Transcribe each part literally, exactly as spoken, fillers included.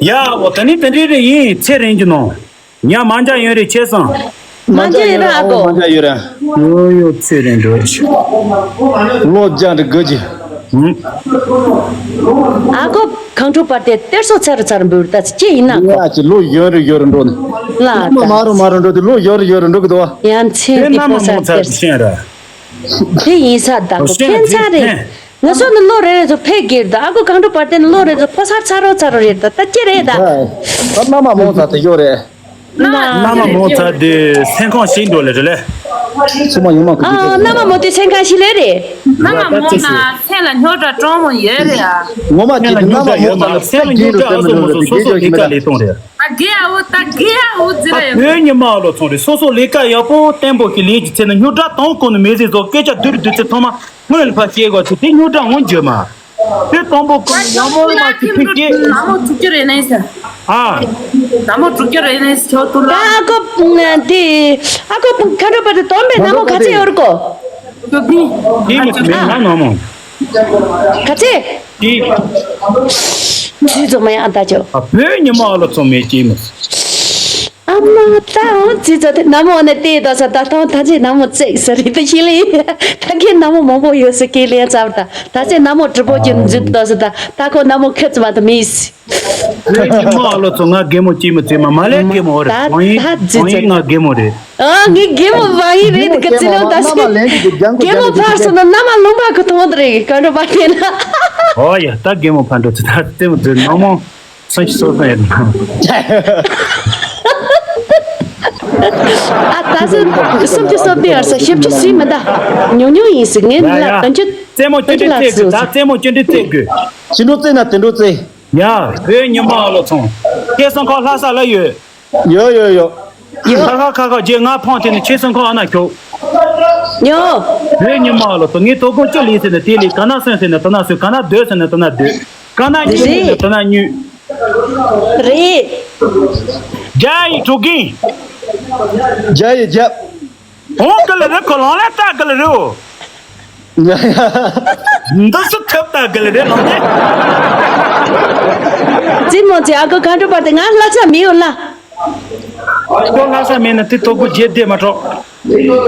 ཡ་འོ་ད་ནི་དེ་འདྲའི་རེ་ཡིན། ཚེ་རིང་གི་ནང་ཉ་མ་འཇག་ཡོད་རེད་ཆེ་སང་། མ་འཇག་ཡོད་རེད་ཨ་ཀོ། མ་འཇག་ཡོད་རེད། ཡོ་ཡོ་ཚེ་རིང་འགྲོ་ཆེ། ལོ་བརྒྱ་འདྲི་དགོས་ཀྱི། ཨ་ཀོ་གང་འགྲོ་པར་དེ་གཏེར་སོ་ཚར་རུ་ཚར་འབུར་ད་ཅི་ཡིན་ན་ཀོ། ཡ་ཅི་ལོ་ཡོད་རེད་ཡོད་རེད་འགྲོ་ནི། ལ་ད་མ་རུ་མ་རུ་འགྲོ་དེ་ལོ་ཡོད་རེད་ཡོད་རེད་འགྲོ་གི་འདུག་བ། ཡ་ཚེ་འདི་ཕོ་སར་གཏེར་སོ། དེ་ཡིན་ས་ད་ཁོ་ཕན་ཚ་རེད། ང་ཚོ་ནི་ལོ་རེ་རེ་ཚོ་ཕེབས་ཀྱི་རེད་ད། ཨ་ཁུ་གང་འགྲོ་བར་དེ་ནི་ལོ་རེ་ཚོ་ཕོ་སར་ཚ་རོ་ཚ་རོ་རེད་ད། ད་ཅི་རེད་ད། ད་མནའ་མ་མོ་ཚ་དེ་ཡོད་རེད། མནའ་མ་མོ་ཚ་དེ་སེམས་ཁོང་ཞིག་འགྲོ་ལེ་རེད་ལེ། སུ་མ་ཡོང་མ་ཁུ་ཨ་མནའ་མ་མོ་དེ་སེམས་ཁང་ཞིག་ལེ་རེད། མནའ་མ་མོ་ཚ་སེམས་ལ་རྙོག་དྲ་སྤྲང་མོ་ཡོད་རེད་ཨ། ངོ་མ་ཅིག་གི་མནའ་མ་མོ་ཚ་ལ་སེམས་ལ་རྙོག་དྲ་ཨ་སོ་མོ་ཚོ་སོ་སོ་ལས་ཀ་ལས་གཏོང་རེད། ད་རྒས་ཨ་བོ་ད་རྒས་ཨ་བོ་ཟེར་ཡ། བོད་ཉི་མ་ཨ་ལོ་ཚོང་རེད། སོ་སོ་ལས་ཀ་ཡག་པོ་བརྟན་པོ་ཞིག་ལས་ཀྱི་ཚེ་ན་རྙོག་དྲ་དང་གོ་ནི་མེད་ཟེར་ཚོ་སྐད་ཆ་བསྡུར་བསྡུར་ཚེ་ཐོག་མ་སྔོན་ལ་ཕར་བཤད་དགོས་ཚེ་དེ་རྙོག་དྲ་འོང་རྒྱུ་མ། དེ་དང་པོ་ཀུན་ཡག་མོ་མ་ཅིག་ཕུད་ཀྱི། ནག་མོ་དྲུག་ཅུ་རེད་ནས་ཟེར། ཨ། ནག་མོ་དྲུག་ཅུ་རེད་ནས་ཟེར་ཆོག་ཏུ་ལ། ད་ཨ་ཀོ་དེ་ཨ་ཀོ་ཁ་འགྲོ་པ་དེ་སྟོན་པའི་ནག་མོ་ག་ཚད་ཡོད་རེད་གོ། ཅོ་ཏི། དེ་མི་ཚེ་མེད་ན་ནག་མོ། ག་ཚད། དེ། ཚིག་ཚོ་མ་ཡང་ད་ཅོ། ཨ་བོད་ཉི་མ་ཨ་ལོ་ཚོ་མེད་ཀྱི་མི། ཨ་མ་ད་འོ་ཙི་ཙི་དེ་ནམ་འོ་ནས་བལྟས་ད་ས་ད་ཐང་ད་ཅི་ནམ་འོ་ཙེག་ས་རེད་ད་ཤི་ལི། ད་ཁྱེད་ནམ་འོ་མང་པོ་ཡོད་ས་ཁྱེད་ལན་ཚར་ད་ད་ཅི་ནམ་འོ་གྲི་པོ་ཅི་འཛུད་ད་ས་ད་ད་ཁོ་ནམ་འོ་ཁྱོད་ཙི་མ་ད་མིས། བོད་ཉི་མ་ཨ་ལོ་ཚོ་ང་རྒན་མོ་ཅི་མི་ཙི་མ་མ་ལས་རྒན་མོ་རེད། ད་ད་ཙི་ཙི་ང་རྒན་མོ་རེད། ཨ་ངའི་རྒན་མོ་བ་ཡིན་རེད་གི་ཙི་ལོ་ད་ཤི། རྒན་མོ་ཕར་སོང་ན་ནམ་འོ་ལུང་པ་གི་ཐོང་དེ་རེད་ག་འགྲོ་པ་དེ་ན། ཨོ་ཡ་ད་རྒན་མོ་ཕར་འགྲོ་ཙི་ད་ཙི་མོ་ཙི་ནམ་འོ། སུམ་ཅུ་སོ་གསུམ་ཡོད་ན། ཨ་ད་སུམ་ཅུ་སོ་གསུམ་ཡོད་ས་བཞི་བཅུ་ཟིན་མི་འདའ། ཉུང་ཉུང་ཡིན་ཟིག་ངས་མི་ལ་བདུན་ཅུ། རྩེད་མོ་ཅི་འདྲ་རྩེད་དགོས་ད་རྩེད་མོ་ཅི་འདྲ་རྩེད་དགོས། ཅི་འདྲ་རྩེད་ན་དེ་འདྲ་རྩེད། ཡ་བོད་ཉི་མ་ཨ་ལོ་ཚོང་། ཁྱེད་སང་ཁ་ལྷ་ས་ལ་ཡོད། ཡོད་ཡོད་ཡོད། ཁ་ཁ་ཁ་ཁ་རྗེས་ང་ཕོང་དེ་ནི་ཁྱེད་སང་ཁ་ཨ་ན་ཁྱོག་ཡོད། བོད་ཉི་མ་ཨ་ལོ་ཚོ་ངས་དོ་དགོང་ཅི་ལས་ཟེར་ན་དེ་ལས་ག་ན་སོན་ཟེར་ན་དེ་ན་སོན་ག་ན་སྡོད་ཟེར་ན་དེ་ན་སྡོད། ཀ་ན་རྙེད་རེད། དེ་ན་རྙེད། རེད། རྒྱ་ཡི་གྲོགས་རྒན། རྒྱ་ཡི་རྒྱ། ཧོང་གི་ལ་རེད་ཁོ་ལོང་ལ་ལྟ་གི་ལ་རེད་འོ། འདི་སུ་ཐབས་ལྟ་གི་ལ་རེད་ལོང་ནི། ཙི་མོ་ཙི་ཨ་ཁུ་ག་འགྲོ་བར་དེ་ང་ལྷ་ས་མི་ཡོང་ལ། ཁོ་ལྷ་ས་མེད་ན་དེ་ཐོག་གུ་རྗེས་བསྡད་མ་གྲོགས།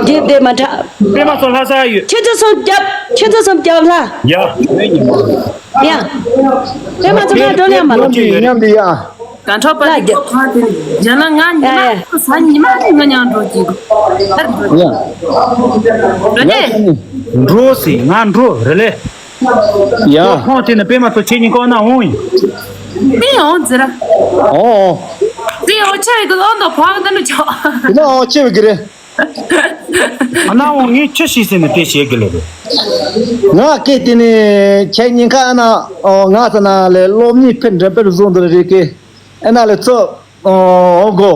རྗེས་བསྡད་མ་དྲག་པད་མ་ཚོ་ལྷ་ས་ཡོད། ཁྱེད་ཚོ་སོང་རྒྱབ། ཁྱེད་ཚོ་སོང་རྒྱབ་ལྷ། ཡ། ཡ། པད་མ་ཚོ་ང་འགྲོ་ལ་མ་ལོ། མཉམ་དུ་ཡ། ག་འཕྲོ་པ་ལ་རྒྱབ། ཁང་དེ་རྒྱ་ལ་ང་ཉི་མ་ཡ་ཡ། ས་ཉི་མ་ནི་ང་མཉམ་འགྲོ་གི། ཡ། རེད། འགྲོ་སི་ང་འགྲོ་རེད་ལེ། ཡ། ཁང་དེ་ནི་པད་མ་ཚོ་ཁྱེད་གཉིས་ཀ་ན་འོང་ཡིན། ཏི་འོང་ཟེར། ཨོ། ཏི་འོ་ཆེ་གི་ཨོ་ནོ་ཕ་གི་ནི་ཆོ། དེ་ན་ཨོ་ཆེ་གི་རེད། ཨ་ན་འོ་ངས་ཆི་ཤི་ཟེར་ནས་དེ་བྱེད་གི་ལེ་རེད། ང་སྐད་དེ་ནི་ཁྱེད་གཉིས་ཀ་ན་ཨོ་ང་ཚ་ན་ལེ་སློབ་གཉིས་ཕན་འགྲན་པར་བཟུང་འདི་རེད་གི། ཨ་ན་ལེ་ཚོ་ཨོ་གོ།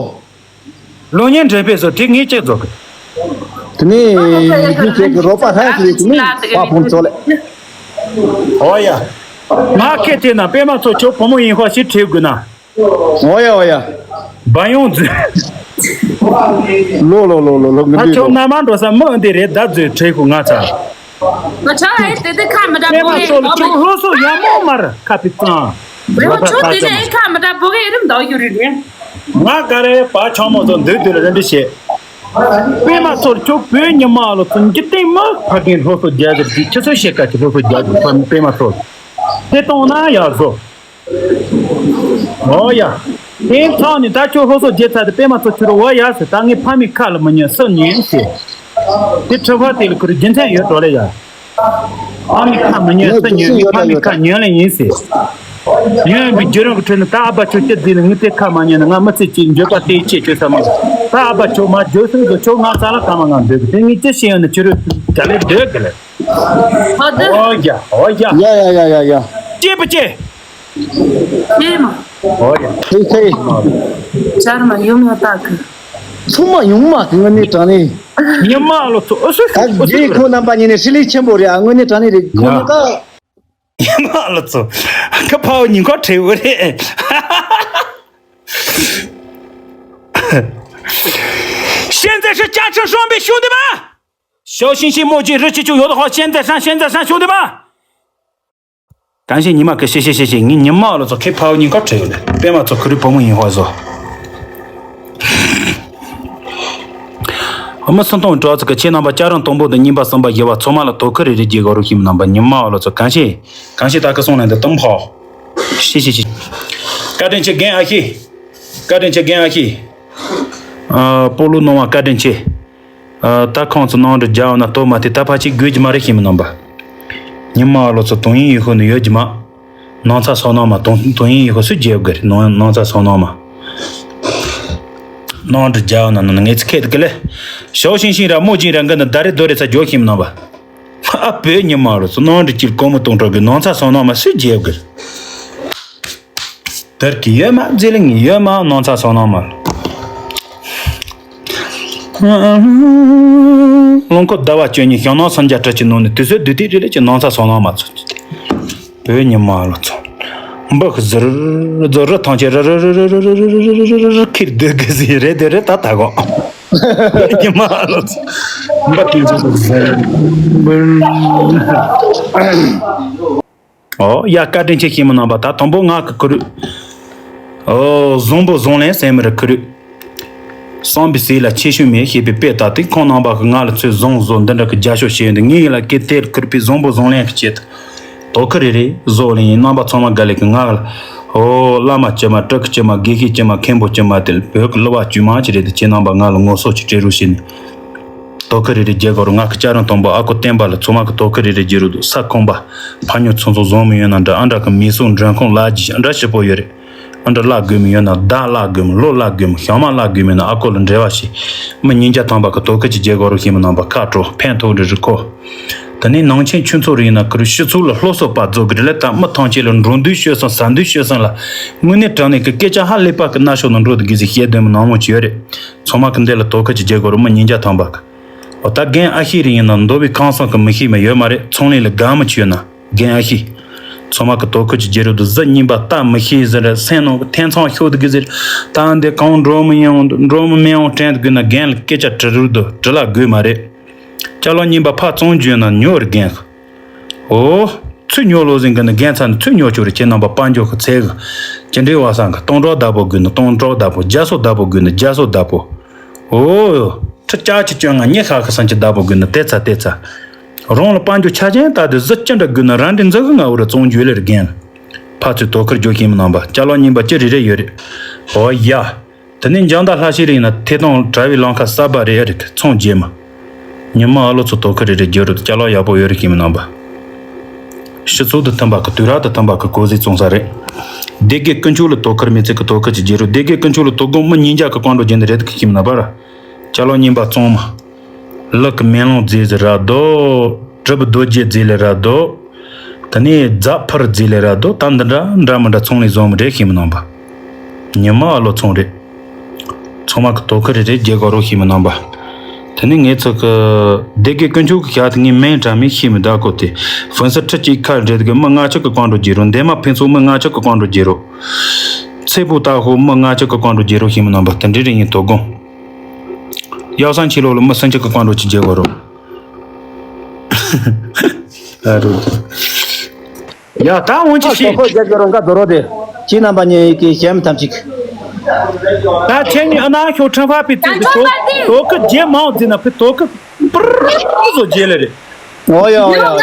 ལོ་ཉན་འདྲེན་པས་སོ་དེ་ངས་ཅེས་རྫོགས་གི། དེ་ནས་ཡིད་ཀྱི་ཁྱེད་ཀྱི་རོགས་པ་ཧན་སི་ལེ་དེ་ནས་པ་ཕུང་ཚོ་ལེ། ཨོ་ཡ། ང་ཁྱེད་དེ་ན་པད་མ་ཚོ་ཁྱོད་བུ་མོ་ཡིན་ཧོ་ཞིག་བྲིས་དགོས་ན། ཨོ་ཡ་ཨོ་ཡ། བ་ཡོང་རྫུན། ལོ་ལོ་ལོ་ལོ་ལོ་ང་ཨ་འདི་ཁྱོད་ལོ། མནའ་མ་འགྲོ་ས་མི་འདི་རེད་ད་རྫུན་བྲིས་དགོས་ང་ཚ། ང་ཆ་ཨེ་དེ་དེ་ཁ་མི་འདྲ་པད་མ་བོ་ཚོ་ལ་ཁྱོད་སློབ་གསོ་ཡག་མོ་མར་ཁ་པི་ཙང་། ང་ཆོ་དེ་ནས་ཨེ་ཁ་མི་འདྲ་བོ་གི་རིམ་འདའ་ཡོད་རེད་རེད། ང་ག་རེ་བ་ཆང་མོ་ཚོ་འདུག་འདུག་ལ་རེ་འདྲི་བྱེད། པད་མ་ཚོར་ཁྱོད་བོད་ཉི་མ་ལོ་ཚོ་འཇིག་རྟེན་མི་ཕ་རྒན་སློབ་གསོ་རྒྱག་གི་རྒྱུ་ཁྱི་ཚོ་ཤེས་ཀ་ཁྱི་སློབ་གསོ་རྒྱག་གི་པད་མ་ཚོར། དེ་གཏོང་ན་ཡག་བཟོ། ཨོ་ཡ། དེ་ཚང་ནི་ད་ཁྱོད་སློབ་གསོ་རྒྱག་ཚར་དེ་པད་མ་ཚོ་ཁྱོད་རོ་བ་ཡག་ཟེར་ད་ངའི་ཕ་མའི་ཁ་ལ་མི་ཉན་སུ་ཉན་ཟེར། དེ་ཁྲི་ཕ་དེ་ལ་ཁུར་རྒྱུ་མཚན་ཡོད་འགྲོ་ལེ་ཡ། ཨ་མའི་ཁ་མི་ཉན་ས་ཉན་ངའི་ཕ་མའི་ཁ་ཉན་ལེ་ཡིན་ཟེར། ཡོན་པའི་བརྒྱུད་རིམ་གྱི་ཁྲོད་ནས་ད་ཨ་ཕ་ཁྱོད་སྐྱིད་ཟིག་ནས་ངའི་དེ་ཁ་མ་ཉན་ན་ང་མི་ཚེ་གཅིག་འགྱོད་པ་དེ་ཡི་ཆེད་བཅོས་ས་མ་རེད། ད་ཨ་ཕ་ཁྱོད་མ་འགྱོད་སོང་དུ་ཁྱོད་ང་ས་ལ་ཁ་མ་ང་འདོད་གི་དེ་ངས་ཅི་ཤེས་ཡོད་ན་ཁྱོད་རོ་ག་ལེ་འདོད་གི་ལེ། ཨོ་ཡ་ཨོ་ཡ། ཡ་ཡ་ཡ་ཡ་ཡ། སྐྱེས་པ་སྐྱེས། ཤེས་མ། ཨོ་ཡ། ཧེ་ཧེ། ཆར་མ་ཡོང་ཡ་ཏག་གི། ཚུགས་མ་ཡོང་མ་དངོས་གནས་དྲང་གནས། ཉི་མ་ལོ་ཚོ་ཨུ་སུ་ཨ་ཨུ་སུ་རྒྱའི་ཁོང་རྣམ་པ་གཉིས་ནས་ཧྲི་ལི་ཆེན་པོ་རེད་ཨ་དངོས་གནས་དྲང་གནས་རེད་ཁོང་གཉིས་ཀ། ཉི་མ་ལོ་ཚོ་ཁ་ཕའོ་ཉིན་ཁོ་བྲེལ་བོ་རེད། 现在是加成双倍兄弟们，小星星墨镜日记就有的话，现在上，现在上，兄弟们。གང་ཞིག་ཉི་མ་གི་ཤེས་ཤེས་ཤེས་ཤེས། ངའི་ཉི་མ་ལོ་ཚོ་ཁེ་ཕ་བོ་ཉིན་ཁ་བྲལ་ཡོད་ལེ། པད་མ་ཚོ་ཁུ་རི་བུ་མོ་ཡིན་ཧོ་བཟོ། ཨ་མ་སུན་ཐོང་གྲོགས་ཚོ་གི་ཁྱེད་རྣམ་པ་སྐྱ་རེངས་དང་པོ་དང་གཉིས་པ་གསུམ་པ་བཞི་པ་ཚང་མ་ལ་དོ་ཁུར་རེ་རེ་རྒྱག་དགོས་རོགས་ཞུས་མི་རྣམ་པ། ཉི་མ་ལོ་ཚོ་གང་ཞིག་གང་ཞིག་ད་གི་སོང་ལ་འདི་གཏམ་ཕོ། ཤི་ཤི་ཤི། བཀའ་དྲིན་ཆེ་རྒན་ཨ་ཤི། བཀའ་དྲིན་ཆེ་རྒན་ཨ་ཤི། ཨ་སྤོ་ལོ་གནང་བ་བཀའ་དྲིན་ཆེ། ཨ་ད་ཁོང་ཚོ་ནང་དུ་རྒྱ་བ་ན་དོ་མ་དེ་ད་ཕ་ཅིག་དགོས་ཀྱི་མ་རེད་ཞུས་མི་རྣམ་པ། ཉི་མ་ལོ་ཚོ་དོན་ཡིན་ཡོད་ཤོད་ནི་ཡོད་ཀྱི་མ། ནང་ཚ་སོ་ནང་མ་དོན་དོན་ཡིན་ཡོད་ཤོད་སུ་རྒྱབ་དགོས་རེད། ནང་ནང་ཚ་སོ་ནང་མ། ནང་དུ་རྒྱ་བ་ན་ནང་ངེད་ཚི་ཁེ་དགེ་ལེ། ཞའོ་ཤིང་ཤིང་ར་མོ་ཅིང་ར་འགའ་ན་ད་རེ་རྡོ་རེ་ཚ་འཇོག་ཞུས་མི་རྣམ་པ། ཨ་བོད་ཉི་མ་རུ་སུ་ནང་དུ་སྤྱིར་སྒོར་མོ་སྟོང་ཕྲག་གི་ནང་ཚ་སོང་ནང་མ་སུས་རྒྱབ་གི། དར་གི་ཡོད་མ་རྫི་ལི་ངི་ཡོད་མ་ནང་ཚ་སོང་ནང་མ། རླུང་འཁོར་ཟླ་བ་བཅུ་གཉིས་ཞིང་ནང་སུམ་བརྒྱ་ཁྲི་གཅིག་ནང་ནས་དུས་ཚོད་བདུན་ཐིག་རེ་རེ་གི་ནང་ཚ་སོང་ནང་མ་ཚུད། བོད་ཉི་མ་ལོ་ཚོ། འབུ་ཟུར་ཟུར་རི་ཐང་ཆེ་རི་རི་རི་རི་ཁིར་སྡོད་གི་ཟི་རེད་དེ་རེད་ད་ད་གོ། ཉི་མ་ལོ་ཚོ། འབུ་དེ་ཚོ་ཟུར། ཨོ་ཡ་བཀའ་དྲིན་ཆེ་ཞུས་མི་རྣམ་པ། ད་དང་པོ་ང་གི་ཁུར། ཨོ་བཟང་པོ་བཟང་ལན་ཟེར་མི་རེད་ཁུར། བསམ་པའི་ཟས་ལ་ཆེ་ཤོས་མེད་ཞེས་པའི་དཔེ་ལྟར་ཏེ་ཁོང་རྣམ་པ་གིས་ང་ལ་ཚོད་བཟང་བཟོ་འདི་འདྲ་གི་རྒྱབ་སྐྱོར་བྱས་ཡོད་འདུག་ངས་ཡིན་ལ་སྐད་དེར་ཁུར་པའི་བཟང་པོ་བཟང་ལན་གྱི་ཆེད་དུ། དོ་ཁུར་རེ་རེ་བཟོ་ལེན་ཡིན། རྣམ་པ་ཚང་མ་དགའ་ལེ་གི་ང་ལ། ཨོ་བླ་མ་སྐྱེས་མ་སྤྲུལ་སྐུ་སྐྱེས་མ་དགེ་བཤེས་སྐྱེས་མ་མཁན་པོ་སྐྱེས་མ་དེ་བོད་ཀྱི་གླུ་བ་དཀྱུས་མ་ཅིག་རེད་དེ་ཁྱེད་རྣམ་པ་ང་ལ་ངོ་སོ་ཅིག་སྤྲད་རོགས་བྱས་ནས། དོ་ཁུར་རེ་རེ་རྒྱག་དགོས་རུ་ང་གི་སྐྱ་རེངས་དང་པོ་ཨ་ཁུ་བསྟན་པ་ལ་ཚང་མ་གི་དོ་ཁུར་རེ་རེ་རྒྱག་རོགས་འདུག་ས་ཁོམ་པ། ཕ་ཉོ་ཚོང་ཚོང་བཟང་མི་ཡོད་ན་འདྲ་ཨ་འདྲ་གི་མི་སུ་མགྲོན་ཁང་ལ་ཇི་འདྲ་ཞིབ་པོ་ཡོད་རེད། ཨ་འདྲ་བརླག་དགོས་མི་ཡོད་ན་ཟླ་བརླག་དགོས་མི་ལོ་བརླག་དགོས་མི་ཞག་མ་བརླག་དགོས་མི་ན་ཨ་ཁུ་ལ་འབྲེལ་བ་བྱེད། མི་ཉིས་བརྒྱ་ཐམ་པ་གི་དོ་ཁུར་ཅིག་རྒྱག་དགོས་རོགས་ཞུས་མི་རྣམ་པ་ཁ་དྲོ་ཕན་ཐོགས་རེ་རེ་ཁོ། དེ་ནས་ནང་ཆེན་ཆོས་ཚོགས་རིག་ན་ཁུར་སྤྱི་ཚོགས་ལ་སློབ་གསོ་པ་རྫོགས་གི་རེད་ལ་ད་མི་ཐང་ཆེ་ལ་འགྲོ་འདུག་ཤོད་སོང་ཟ་འདུག་ཤོད་སོང་ལ། དངོས་གནས་དྲང་གནས་ཀྱི་སྐད་ཆ་ཧ་ལས་པ་གི་སྣ་ཤོག་ནང་འགྲོ་འདུག་གི་ཟིག་བཤད་དོན་མི་ནང་མོ་ཅི་ཡོད་རེད། ཚང་མ་གི་འདི་ལ་དོ་ཁུར་ཅིག་རྒྱག་དགོས་རོགས་མི་ཉིས་བརྒྱ་ཐམ་པ་གི། འོ་ད་རྒན་ཨ་ཤེས་རེ་ཡིན་ན་མདོ་བའི་ཁང་བཟང་གི་མི་ཤེས་མི་ཡོད་མ་རེད། ཚོང་ལས་ལ་དགའ་མི་ཅི་ཡོད་ན་རྒན་ཨ་ཤེས། ཚང་མ་གི་དོ་ཁུར་ཅིག་རྒྱག་རོགས་འདུག་གཟི་རྙིང་པ་ལྟ་མི་ཤེས་ཟེར་སེམས་ནང་གི་ཐེ་ཚོམ་ཤོར་འདུག་གི་ཟེར། ད་འདི་གང་འགྲོ་མི་ཡོང་འགྲོ་མི་མི་ཡོང་དྲན་དགོས་ན་རྒན་ལ་སྐད་ཆ་དྲི་རོགས་འདུག་དྲི་ལ་དགོས་མ་རེད། ཅ་ལག་རྙིང་པ་ཕར་བཙོང་རྒྱུ་ན་ཉོ་རེད་རྒན། ཨོ། ཚུར་ཉོ་ལོ་ཟིན་གི་ནི་རྒན་ཚ་ནི་ཚུར་ཉོ་ཆོག་རེད། ཁྱེད་རྣམ་པ་དཔལ་འབྱོར་གི་ཚད་གི། ཅི་འདྲའི་བ་སང་གི་སྟོང་ཕྲག་བདག་པོ་དགོས་ནི་སྟོང་ཕྲག་བདག་པོ་བརྒྱ་སོ་བདག་པོ་དགོས་ནི་བརྒྱ་སོ་བདག་པོ། ཨོ། ཁྲི་བརྒྱ་ཆ་བཅོ་ལྔ་ཉི་ཤུ་ཁ་སང་ཆ་བདག་པོ་དགོས་ནི་དེ་ཚ་དེ་ཚ། རང་ལ་དཔལ་འབྱོར་ཆ་ཅན་ལྟ་དུས་གཟི་ཅི་འདྲ་དགོས་ན་རང་འདྲི་འཛི་གི་ང་འུ་ར་བཙོང་རྒྱུ་ལེར་རྒན། ཕ་ཚོས་དོ་ཁུར་རྒྱོ་ཤེས་མི་རྣམ་པ་ཅ་ལག་རྙིང་པ་ཅི་རེ་རེ་ཡོད་རེད། ཨོ་ཡ། དེ་ནས་འཇང་ད་ལྷ་ཤེས་རིག་ན་ཐད་གཏོང་དྲ་བའི་ལམ་ཁ་གསར་པ་རེད་རེད་ཚོང་རྒྱས་མ། ཉི་མ་ཨ་ལོ་ཚོ་དོ་ཁུར་རེ་རེ་རྒྱོ་རུ་ཅ་ལག་ཡག་པོ་ཡོད་རེད་ཤེས་མི་རྣམ་པ། སྤྱི་ཚོགས་དང་མཐུན་པ་གི་དུས་རབས་དང་མཐུན་པ་གི་གོ་ཟིག་བཙོང་ས་རེད། སྡེ་དགེ་དཀོན་མཆོག་ལ་དོ་ཁུར་མི་ཚེ་གི་དོ་ཁུར་གྱི་རྒྱལ་རུ་སྡེ་དགེ་དཀོན་མཆོག་ལ་དོ་དགོང་མི་ཉིས་བརྒྱ་གི་བཀང་འགྲོ་རྒྱུ་འདི་རེད་གི་ཤེས་མི་རྣམ་པ་ར། ཅ་ལག་རྙིང་པ་བཙོང་མ། ལུག་གི་མེ་ལོང་རྫས་ཟེར་ར་དོ། གྲུབ་རྡོ་རྗེ་རྫས་ལས་ར་དོ། དེ་ནས་རྫ་ཕུར་རྫས་ལས་ར་དོ་ད་འདི་འདྲ་འདྲ་མི་འདྲ་ཚོང་ལས་བཟོ་མི་རེད་ཤེས་མི་རྣམ་པ། ཉི་མ་ཨ་ལོ་ཚོང་རེད། ཚང་མ་གི་དོ་ཁུར་རེ་རེ་རྒྱག་དགོས་རོགས་ཤེས་མི་རྣམ་པ། དེ་ནས་ངས་ཚོ་གི་སྡེ་དགེ་དཀོན་མཆོག་གི་ཞག་དེ་ངའི་མིང་དྲ་མིན་ཤེས་མི་བདག་གོ་དེ་ཧྥུན་སི་ཁྲི་གཅིག་ཁ་འདྲེ་དགེ་མི་ལྔ་བཅུ་གི་བཀང་འགྲོ་རྒྱུ་རོ་འདན་མ་ཕུན་ཚོགས་མི་ལྔ་བཅུ་གི་བཀང་འགྲོ་རྒྱུ་རོ། ཚེ་བུ་ཏ་ཧོ་མི་ལྔ་བཅུ་གི་བཀང་འགྲོ་རྒྱུ་རོ་ཤེས་མི་རྣམ་པ་དེ་འདྲའི་རེ་ངས་དོ་དགོང་། ཡག་སང་ཆེ་ལོ་ལ་མི་སུམ་ཅུ་གི་བཀང་འགྲོ་ཅི་རྒྱག་དགོས་རོ། ཡ་ད་འོན་ཅི་ཨ་ཤེས། ཁོ་རྒྱ་གི་རོང་ཁ་རྡོ་རོ་དེ། ཁྱེད་རྣམ་པ་ཉེ་གི་གཞན་མི་ཐམས་ཅད། ད་ཁྱེད་ཉིད་ཨ་ན་ཤོ་ཁྲང་ཕ་པི་ཏི་གི་ཤོ་དོ་ཁུ་རྗེ་མང་ཟིན་ན་ཕི་དོ་ཁུ་པྲ་བཟོ་རྗེ་ལེ་རེད། ཨོ་ཡ་ཨོ་ཡ་ཨོ་ཡ།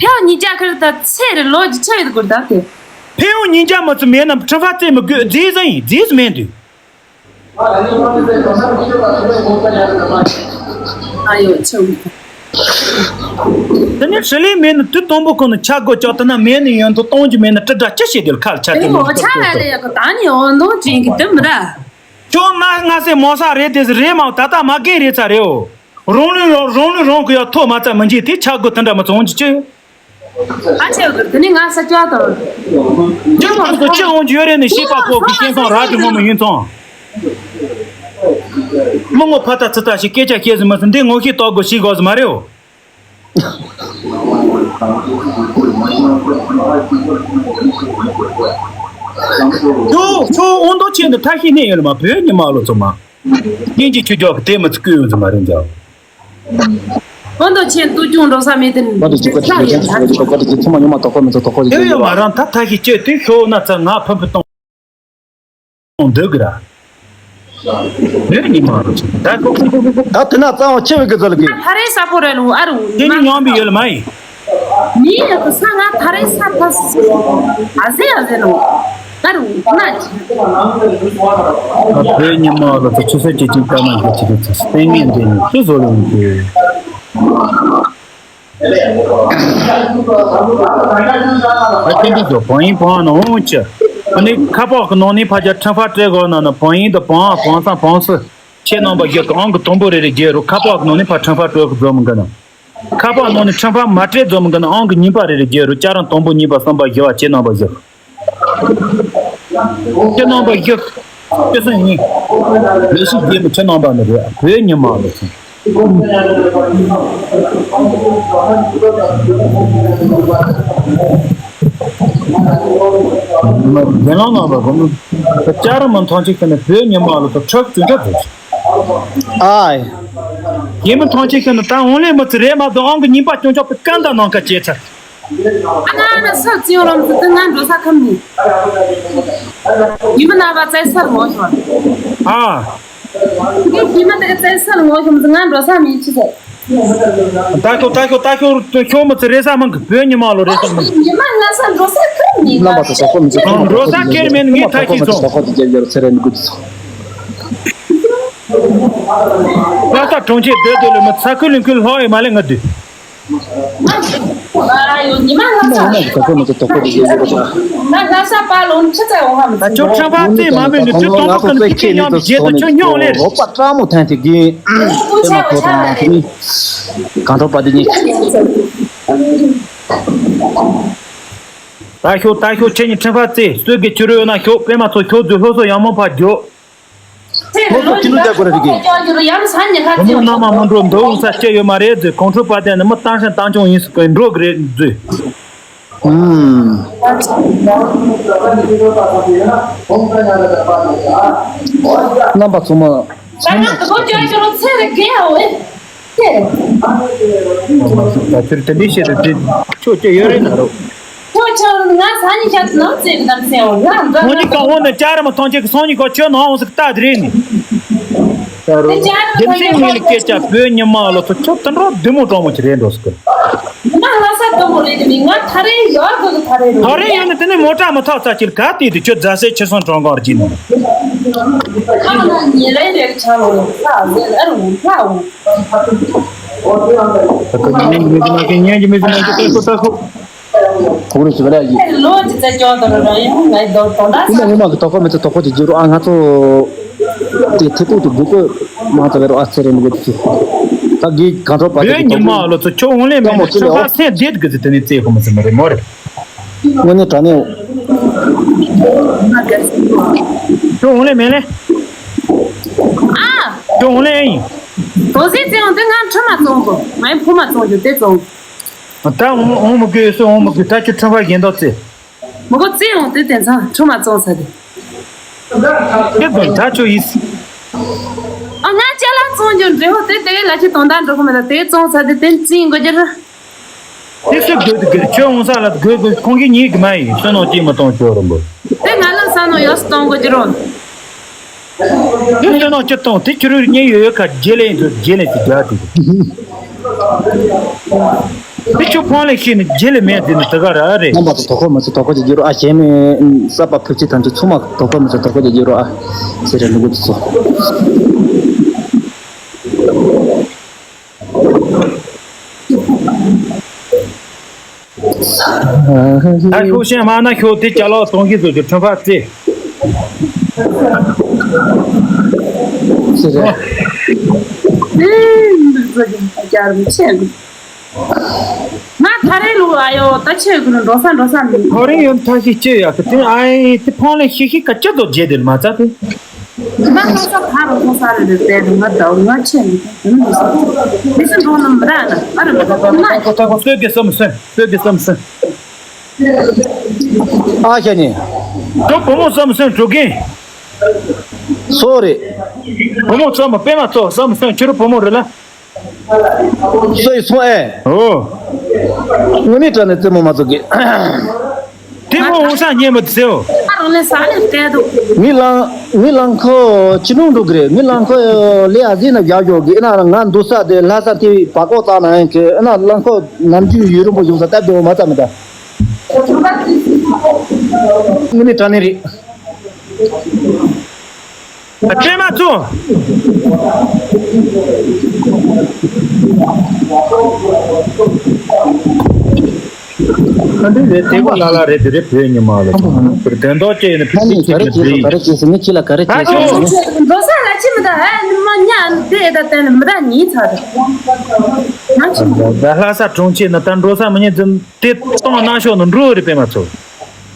ཕེའུ་ཉིས་བརྒྱ་ཁར་ད་ཚེ་རེ་ལོ་ཇི་ཆ་ཡོད་གོ་ད་དེ། ཕེའུ་ཉིས་བརྒྱ་མ་ཚུ་མེད་ན་ཁྲང་ཕ་ཙེ་མི་དགོས་རྫིས་ཟིན་ཡིན་རྫིས་མེད་དུས། ཨ་ཡོ་ཆུ། དེ་ནས་ཧྲི་ལི་མེད་ནི་དུས་དང་པོ་ཁོ་ན་ཆ་དགོས་ཅག་དེ་ན་མེད་ནི་ཡོན་དུ་གཏོང་རྒྱུ་མེད་ན་དྲི་དྲག་ཅི་བྱེད་དེ་ལ་ཁ་ལ་ཆ་དེ་ཨོ་ཆ་ལ་ལ་ཡག་གི་ད་ནི་ཨོ་འདོང་ཅན་གི་དུ་མི་ར། ཁྱོད་ང་ང་སེ་མོ་ས་རེད་དེ་རེད་མ་ད་ལྟ་མ་རྒན་རེད་ཚ་རེད་ཨོ། རང་ལུས་རང་རང་ལུས་རང་གི་ཡག་ཐོག་མ་ཚ་མི་འཇིག་དེ་ཆ་དགོས་དེ་འདྲ་མི་ཚོང་རྒྱུ་ཅི། ཨ་ཆེ་གི་དེ་ནི་ང་ས་ཅག་དང་། ཅི་མང་དུ་ཅི་འོང་རྒྱུ་ཡོད་རེད་ནི་ཤེས་པ་ཕོག་གི་སྐྱེ་ཚང་ར་གི་ངོ་མ་ཡིན་ཚང་། མི་ངོ་ཕ་ད་ཚི་ད་ཞིག་སྐད་ཆ་བཤད་ཟིན་མ་ཟིན་འདི་ངོ་ཤེས་རྟོགས་དགོས་ཤེས་དགོས་ཟི་མ་རེད་འོ། ཁྱོད་ཁྱོད་དབང་དུ་ཆེ་འདི་ཐ་ཤི་གནས་ཡོད་ལ་མ་བོད་ཉི་མ་ལོ་ཚོ་མ། སྙིང་རྗེ་ཆུ་རྒྱག་གི་དེ་མི་ཚི་བསྐུལ་ཡོང་ཟི་མ་རེད་འཇག་ཨོ་འདོ་ཆེན་ཏུ་ཅུང་འགྲོ་ས་མེད་དེ། ང་དུ་ཅི་ཀ་ཅི་ཀ་ཅི་ཀ་ཅི་ཀ་ཅི་ཚང་མ་ཉོ་མ་གཏོགས་ཁོ་མི་ཚོ་གཏོགས་ཁོ་ཅི་ཡོད་ཡོད་མ་རང་ད་ཐ་ཤི་ཅེ་དུས་ཤོ་ན་ཚ་ང་ཕམ་ཕུ་གཏོང་འདོད་གི་ར། ཡོད་ཉི་མ་རུ་ད་ཁོ་ཁོ་ཁོ་ཁོ་ད་དེ་ན་གཙང་བ་ཆེ་བའི་གི་ཚོ་ལ་གི། ཐ་རེ་ས་ཕོ་རེ་ལུ་ཨ་རུ་དེ་ནི་ཉོམ་པི་ཡོད་ལ་མ་ཡིན། མི་ཡག་གི་ས་ང་ཐ་རེ་ས་ཕ་སི་ཨ་ཟེ་ཨ་ཟེ་ལོ། ཨ་རུ་ན་ཅི། བོད་ཉི་མ་ལ་ཚོ་ཆུ་ཚོད་གཅིག་གཅིག་ལྟར་ན་རྒྱ་ཆེ་གི་ཚོ་སྟེང་ངན་འདྲེ་ནི་ཅི་བཟོ་ལ་ཡོང་གི། ཨ་ཁྱེད་འདི་ཚོ་བང་ཡིན་བང་ན་འོང་ཅི། ཨ་ནི་ཁ་པག་གི་ནང་ནས་ཕ་རྒྱ་ཁྲང་ཕག་སྤྲད་དགོས་ན་ན་བང་ཡིན་དུ་བང་བང་སང་བང་སི། ཁྱེད་རྣམ་པ་བཞི་གི་ཨང་གི་དང་པོ་རེ་རེ་རྒྱལ་རུ་ཁ་པག་གི་ནང་ནས་ཕ་ཁྲང་ཕག་སྤྲོད་གི་འཛོམས་གི་ན། ཁ་པག་ནང་ནས་ཁྲང་ཕག་མ་སྤྲད་འཛོམས་གི་ན་ཨང་གི་གཉིས་པ་རེ་རེ་རྒྱལ་རུ་ཅ་རང་དང་པོ་གཉིས་པ་གསུམ་པ་བཞི་བ་ཁྱེད་རྣམ་པ་བཞི། ཁྱེད་རྣམ་པ་བཞི། ཁྱེད་སང་ཡིན། ལས་ཤིག་རྒྱལ་མི་ཁྱེད་རྣམ་པ་ནི་རེད་བོད་ཉི་མ་ལ་སོང་། རྒན་ལགས་རྣམ་པ་གོ་ནི། ཅ་ར་མ་མཐོང་ཅིག་ཟེར་ནས་བོད་ཉི་མ་ལ་སོང་ཁྲག་ཅུང་ཅག་བཟོ་ཅིག་ཨའི། རྒན་མ་མཐོང་ཅིག་ཟེར་ནས་ད་འོང་ལས་མི་ཚེ་རེད་མ་གཏོགས་ཨང་གི་གཉིས་པ་ཅུང་ཅག་པའི་སྐད་འདའ་གནང་ཁ་བྱས་ཚར། ཨ་ན་ན་ས་ཅིའུ་རམ་ཟི་དེ་ང་འགྲོ་ས་ཁམས་ནི། ཡིན་མི་ན་བ་བཙལ་སར་ངོ་ཤོར། ཨ། ངས་ཡིན་མི་དེ་བཙལ་སར་ངོ་ཤོར་ཟི་ང་འགྲོ་ས་མིན་ཅི་ཟེར། ད་ཁྱོད་ད་ཁྱོད་ད་ཁྱོད་ཁྱོད་མི་ཚེ་རེ་ས་མང་གི་བོད་ཉི་མ་ལོ་རེ་ས་མང་གི། ཉི་མ་ང་ས་འགྲོ་ས་ཁམས་ནི་ང་རྣམ་པ་ཚོ་ཟ་ཁོ་མི་ཚོ་ཐོག་འགྲོ་ས་ཁེར་མེད་ངས་ད་ཁྱེད་ཚོ་ཟ་ཁོ་དེ་རྒྱབ་ཡོད་ཚེ་རེ་མི་དགོས་ཚོ། ལྷ་ས་གྲོང་ཁྱེར་སྡོད་སྡོད་ལ་མི་ཚ་ཁུལ་ལུང་ཁུལ་ལྷོ་ཡི་མ་ལས་ང་སྡོད། ཉི་མ་ལྷ་ས། ད་ཁོ་མི་ཚོ་དོག་པོ་དེ་ཡོད་རེད་པ། ང་ལྷ་ས་པ་ལོན་ཆི་ཚ་ཡོང་ཧམ། ད་ཁྱོད་ཁྲང་པ་རྩེ་མ་མེད་ནི་ཁྱོད་དོག་པོ་ཀུན་ཁྱེད་ཉོ་མི་བྱེད་དུ་ཁྱོད་ཉོ་ལེ། རོགས་པ་སྤྲང་མོ་ཐན་དེ་གིན་ཨེ་མ་ཐོ་དང་དེ་ནི་གང་ཐོག་པ་དེ་ནི། ད་ཤོག་ད་ཤོག་ཁྱེད་ཉིད་ཁྲང་པ་རྩེ་སོས་གི་ཁྱོད་རོལ་ན་ཤོག་པད་མ་ཚོ་ཁྱོད་ཚོས་ལྷོ་སོ་ཡང་མོ་ཕ་རྒྱོ། ཁོ་ཚོ་ཅི་ནུ་བྱ་དགོས་རེད་ཀྱི། ཡང་ས་ཉི་ཁ་བུ་མོ་ཚེ་ནང་མ་མ་འགྲོ་འདུག་ས་སྐྱེ་ཡོད་མ་རེད་ཟེར། གོང་ཁྲོ་པ་དེ་ནི་མི་བཏང་ཤ་བཏང་ཆུང་ཡིན་ཟེར་གི་འགྲོ་གི་རེད་ཟེར། ཨུམ། རྣམ་པ་ཚང་མ། ས་ང་དུ་གོ་ཅོ་ཅོ་རོ་ཚེ་རེ་གེ་ཡ་འོ་ཨེ། ཁྱོད་དེ་འདྲའི་བཤད་དུས་དེ་ཁྱོད་སྐྱེ་ཡོད་རེད་ན་རོ། ཁྱོད་ཁྱོད་ང་ས་ཉི་ཤ་ནང་བཙས་ནམ་སེ་འོང་ང་འདྲ། ཁོང་གཉིས་ཀ་འོང་ནས་ཅ་ར་མ་ཐོང་ཅིག་སོང་གཉིས་ཀ་ཁྱོད་ནང་འོང་ཟིག་ལྟ་དེ་རེད་ནི། ད་རོ། དེ་ཅ་ར་རྒྱུ་མཚན་ངས་ནི་སྐད་ཆ་བོད་ཉི་མ་ལོ་ཚོ་ཁྱོད་དུད་འགྲོ་བདུད་མོ་གྲོགས་མོ་ཅིག་རེད་འགྲོ་ཟིག་ཉི་མ་ལྷ་ས་བདུད་མོ་རེད་དེ་ནི་ང་ཐ་རེ་ཡོད་དགོས་གི་ཐ་རེ་རོ། ཐ་རེ་ཡོད་ནི་དེ་ནི་མོ་ཊ་མ་ཐག་ཚ་ཅིག་ག་དེ་དུ་ཁྱོད་རྫ་སའི་ཕྱིར་སོང་གྲོང་གོར་གྱིས་ནི། ཁ་ན་ཉེ་རེ་རེ་ཆ་ལོ་ལ་ས་ཟེར་ཨ་རུ་ལྷ་འོང་། ད་ཁོ་ཉན་གྱི་མི་ཟིན་ན་ཁྱོད་ཉན་གྱི་མི་ཟིན་ན་ཁྱོད་ལྟ་ཁོ་ལྟ་ཁོ། ཐུགས་རེ་ཞུ་ག་ལ་ཡིན། ལོ་ཅི་ཙེ་ཅོ་དོ་ར་ཡིན་ངའི་དོ་དོ་འདྲ་ས། ངོ་མ་གི་དོ་ཁོ་མི་ཚེ་དོ་ཁོ་ཅི་བྱེད་རུ་ཨ་ང་ཚོ་དེ་ཐེ་ཐུག་ཏུ་དགུ་པོ་མ་ཚ་བེ་རུ་ཨ་ཚེ་རེ་མི་དགོས་ཚུ། ད་གི་གང་ཚོ་པ་དེ་ཉི་མ་ལོ་ཚོ་ཁྱོད་འོང་ལེ་མེད་ནི་ཁྱོད་ཧ་སེ་བསྡད་གི་ཚེ་དེ་ནི་ཙེ་ཁོ་མི་ཚེ་མ་རེད་མོ་རེད། དངོས་གནས་དྲང་གནས། ཁྱོད་འོང་ལེ་མེད་ལེ། ཨ། ཁྱོད་འོང་ལེ་ཨེ་ཡིན། དོ་ཟེ་ཙེ་འོང་དེ་ང་ཁྲི་མ་བཙོང་གོ་ང་ཡི་ཕུ་མ་བཙོང་རྒྱུ་དེ་བཙོང་། ད་འོང་འོང་མི་དགོས་སུ་འོང་མི་དགོས་ད་ཁྱོད་ཁྲི་མ་གཞན་དག་ཙེ། མི་གོ་ཙེ་འོང་དེ་དེ་ཚང་ཁྲི་མ་བཙོང་ས་དེ། ཁྱོད་དོན་ད་ཁྱོད་ཡིན། ཨ་ང་ཅ་ལག་བཙོང་རྒྱུ་འདྲེ་ཧོ་དེ་དེ་ལ་ཁྱོད་དོན་དག་འགྲོ་གི་མེད་ད་དེ་བཙོང་ས་དེ་དེ་ཙིང་གོ་རྒྱུ་ར། དེ་སུ་དགོས་དུ་དགོས་ཁྱོད་འོང་ས་ལ་དགོས་དགོས་ཁོང་གིས་ཉིད་ཀྱི་མ་ཡིན་བསོད་ནམས་ཀྱིས་མི་གཏོང་ཆོག་རུང་གོ། དེ་ང་ལ་ས་ནོ་ཡོད་སུ་གཏོང་དགོས་ཀྱི་རུང་། དེ་བསོད་ནམས་ཀྱིས་གཏོང་དེ་ཁྱོད་རུ་གཉེན་ཡོད་ཡོད་ཁ་རྗེས་ལེན་དུ་རྗེས་ལེན་དུ་རྒྱག་དུ། དེ་ཁྱོད་ཕང་ལས་ཤེས་ནས་རྗེས་ལེན་མེད་དེ་ནི་དེ་ག་ར་རེད། རྣམ་པ་ཚོ་དོ་ཁོ་མི་ཚོ་དོ་ཁོ་ཅིག་བརྒྱུད་རོགས་ཨ་གཞན་མི་གསར་པ་ཕེབས་ཚེ་དང་དུ་ཚུགས་མ་དོ་ཁོ་མི་ཚོ་དོ་ཁོ་ཅིག་བརྒྱུད་རོགས་ཨ་ཟེར་རེ་མི་དགོས་དུ་ཚོ། ད་ཤོག་ཤན་མ་ན་ཤོག་དེ་ཅ་ལག་གཏོང་གི་བཟོ་རྒྱུ་ཁྲོན་པ་རྩེ། ང་ཐ་རེ་ལུ་ཨ་ཡོ་ད་ཆེ་གུ་ནུ་འགྲོ་ས་འགྲོ་ས་མི། ཐ་རེ་ཡོད་ཐ་ཤི་ཅེ་ཡ་གི་དེ་ཨ་ཡི་དེ་ཕང་ལེ་ཤི་ཤི་ཀ་ཅི་དོ་རྗེ་དེ་ལ་མ་ཚ་དེ། ང་ལྷ་ས་ཕ་རུ་ཁོ་ས་རེ་རེ་བལྟས་རུ་ང་ཟླ་བ་ང་ཆེ་ཡིན་དེ་མི་འདུག་ས། མི་སུ་འགྲོ་ནམ་ར་ན་ཨ་རུ་མི་ད་པ་མ་ཁོ་ཐ་ཁོ་སོས་གི་བསམ་སོན་སོས་གི་བསམ་སོན། ཨ་ཤ་ནི། ཁྱོད་བུ་མོ་བསམ་སོན་གྲུ་གིན། སོ་རེ། བུ་མོ་བསམ་པ་པད་མ་ཚོ་བསམ་སོན་ཁྱོད་རུ་བུ་མོ་རེ་ལ། སོ་ཡི་སོང་ཨེ། ཨོ། དངོས་གནས་དྲང་ནས་རྩེད་མོ་མ་ཚོགས་གི། དེ་མོ་འོང་ས་ཉན་མི་ཟེར། ཨ་རང་ལས་ས་ལས་བལྟས་འདུག་མི་ལང་མི་ལང་ཁོ་ཅི་ནུང་འགྲོ་གི་རེད། མི་ལང་ཁོ་ལས་ཨ་ཟིན་ན་བཞག་ཞོག་གི། ཨེ་ན་ང་འདུག་ས་དེ་ལྷ་ས་དེ་བ་ཀོ་ཙ་ན་ཡང་གི། ཨེ་ན་ལང་ཁོ་ནམ་རྒྱུན་ཡུན་རིང་པོ་བཞུགས་ས་སྟབས་བདེ་བོ་མ་ཙམ་མི་འདུག་དངོས་གནས་དྲང་གནས་རེད། ཨ། སྤྲད་མ་ཚོ། ཨ་འདི་རེད། དེ་གོ་ལ་ལ་རེད། དེ་རེད། བོད་ཉི་མ་ལ་དོན་དག་ཅིག་ཡིན་ན་ཕི་ཨ་ནི་ག་རེ་བྱེད་དགོས། ག་རེ་བྱེད་སྲིད། མི་ཁྱི་ལ་ག་རེ་བྱེད་སྲིད། འགྲོ་ས་ལ་ཅི་མི་ད། ཨ་ནི་མ་ཉ་དེ་ད་བསྟན་ལ་མི་ད་ཉིན་ཚར། ང་ཅི་མི་ད། ལྷ་ས་གྲོང་ཁྱེར་ན་ད་འགྲོ་ས་མི་ཉན་ཙམ་དེ་གཏོང་གནང་ཤོག་ན་འགྲོ་རེད། པད་མ་ཚོ།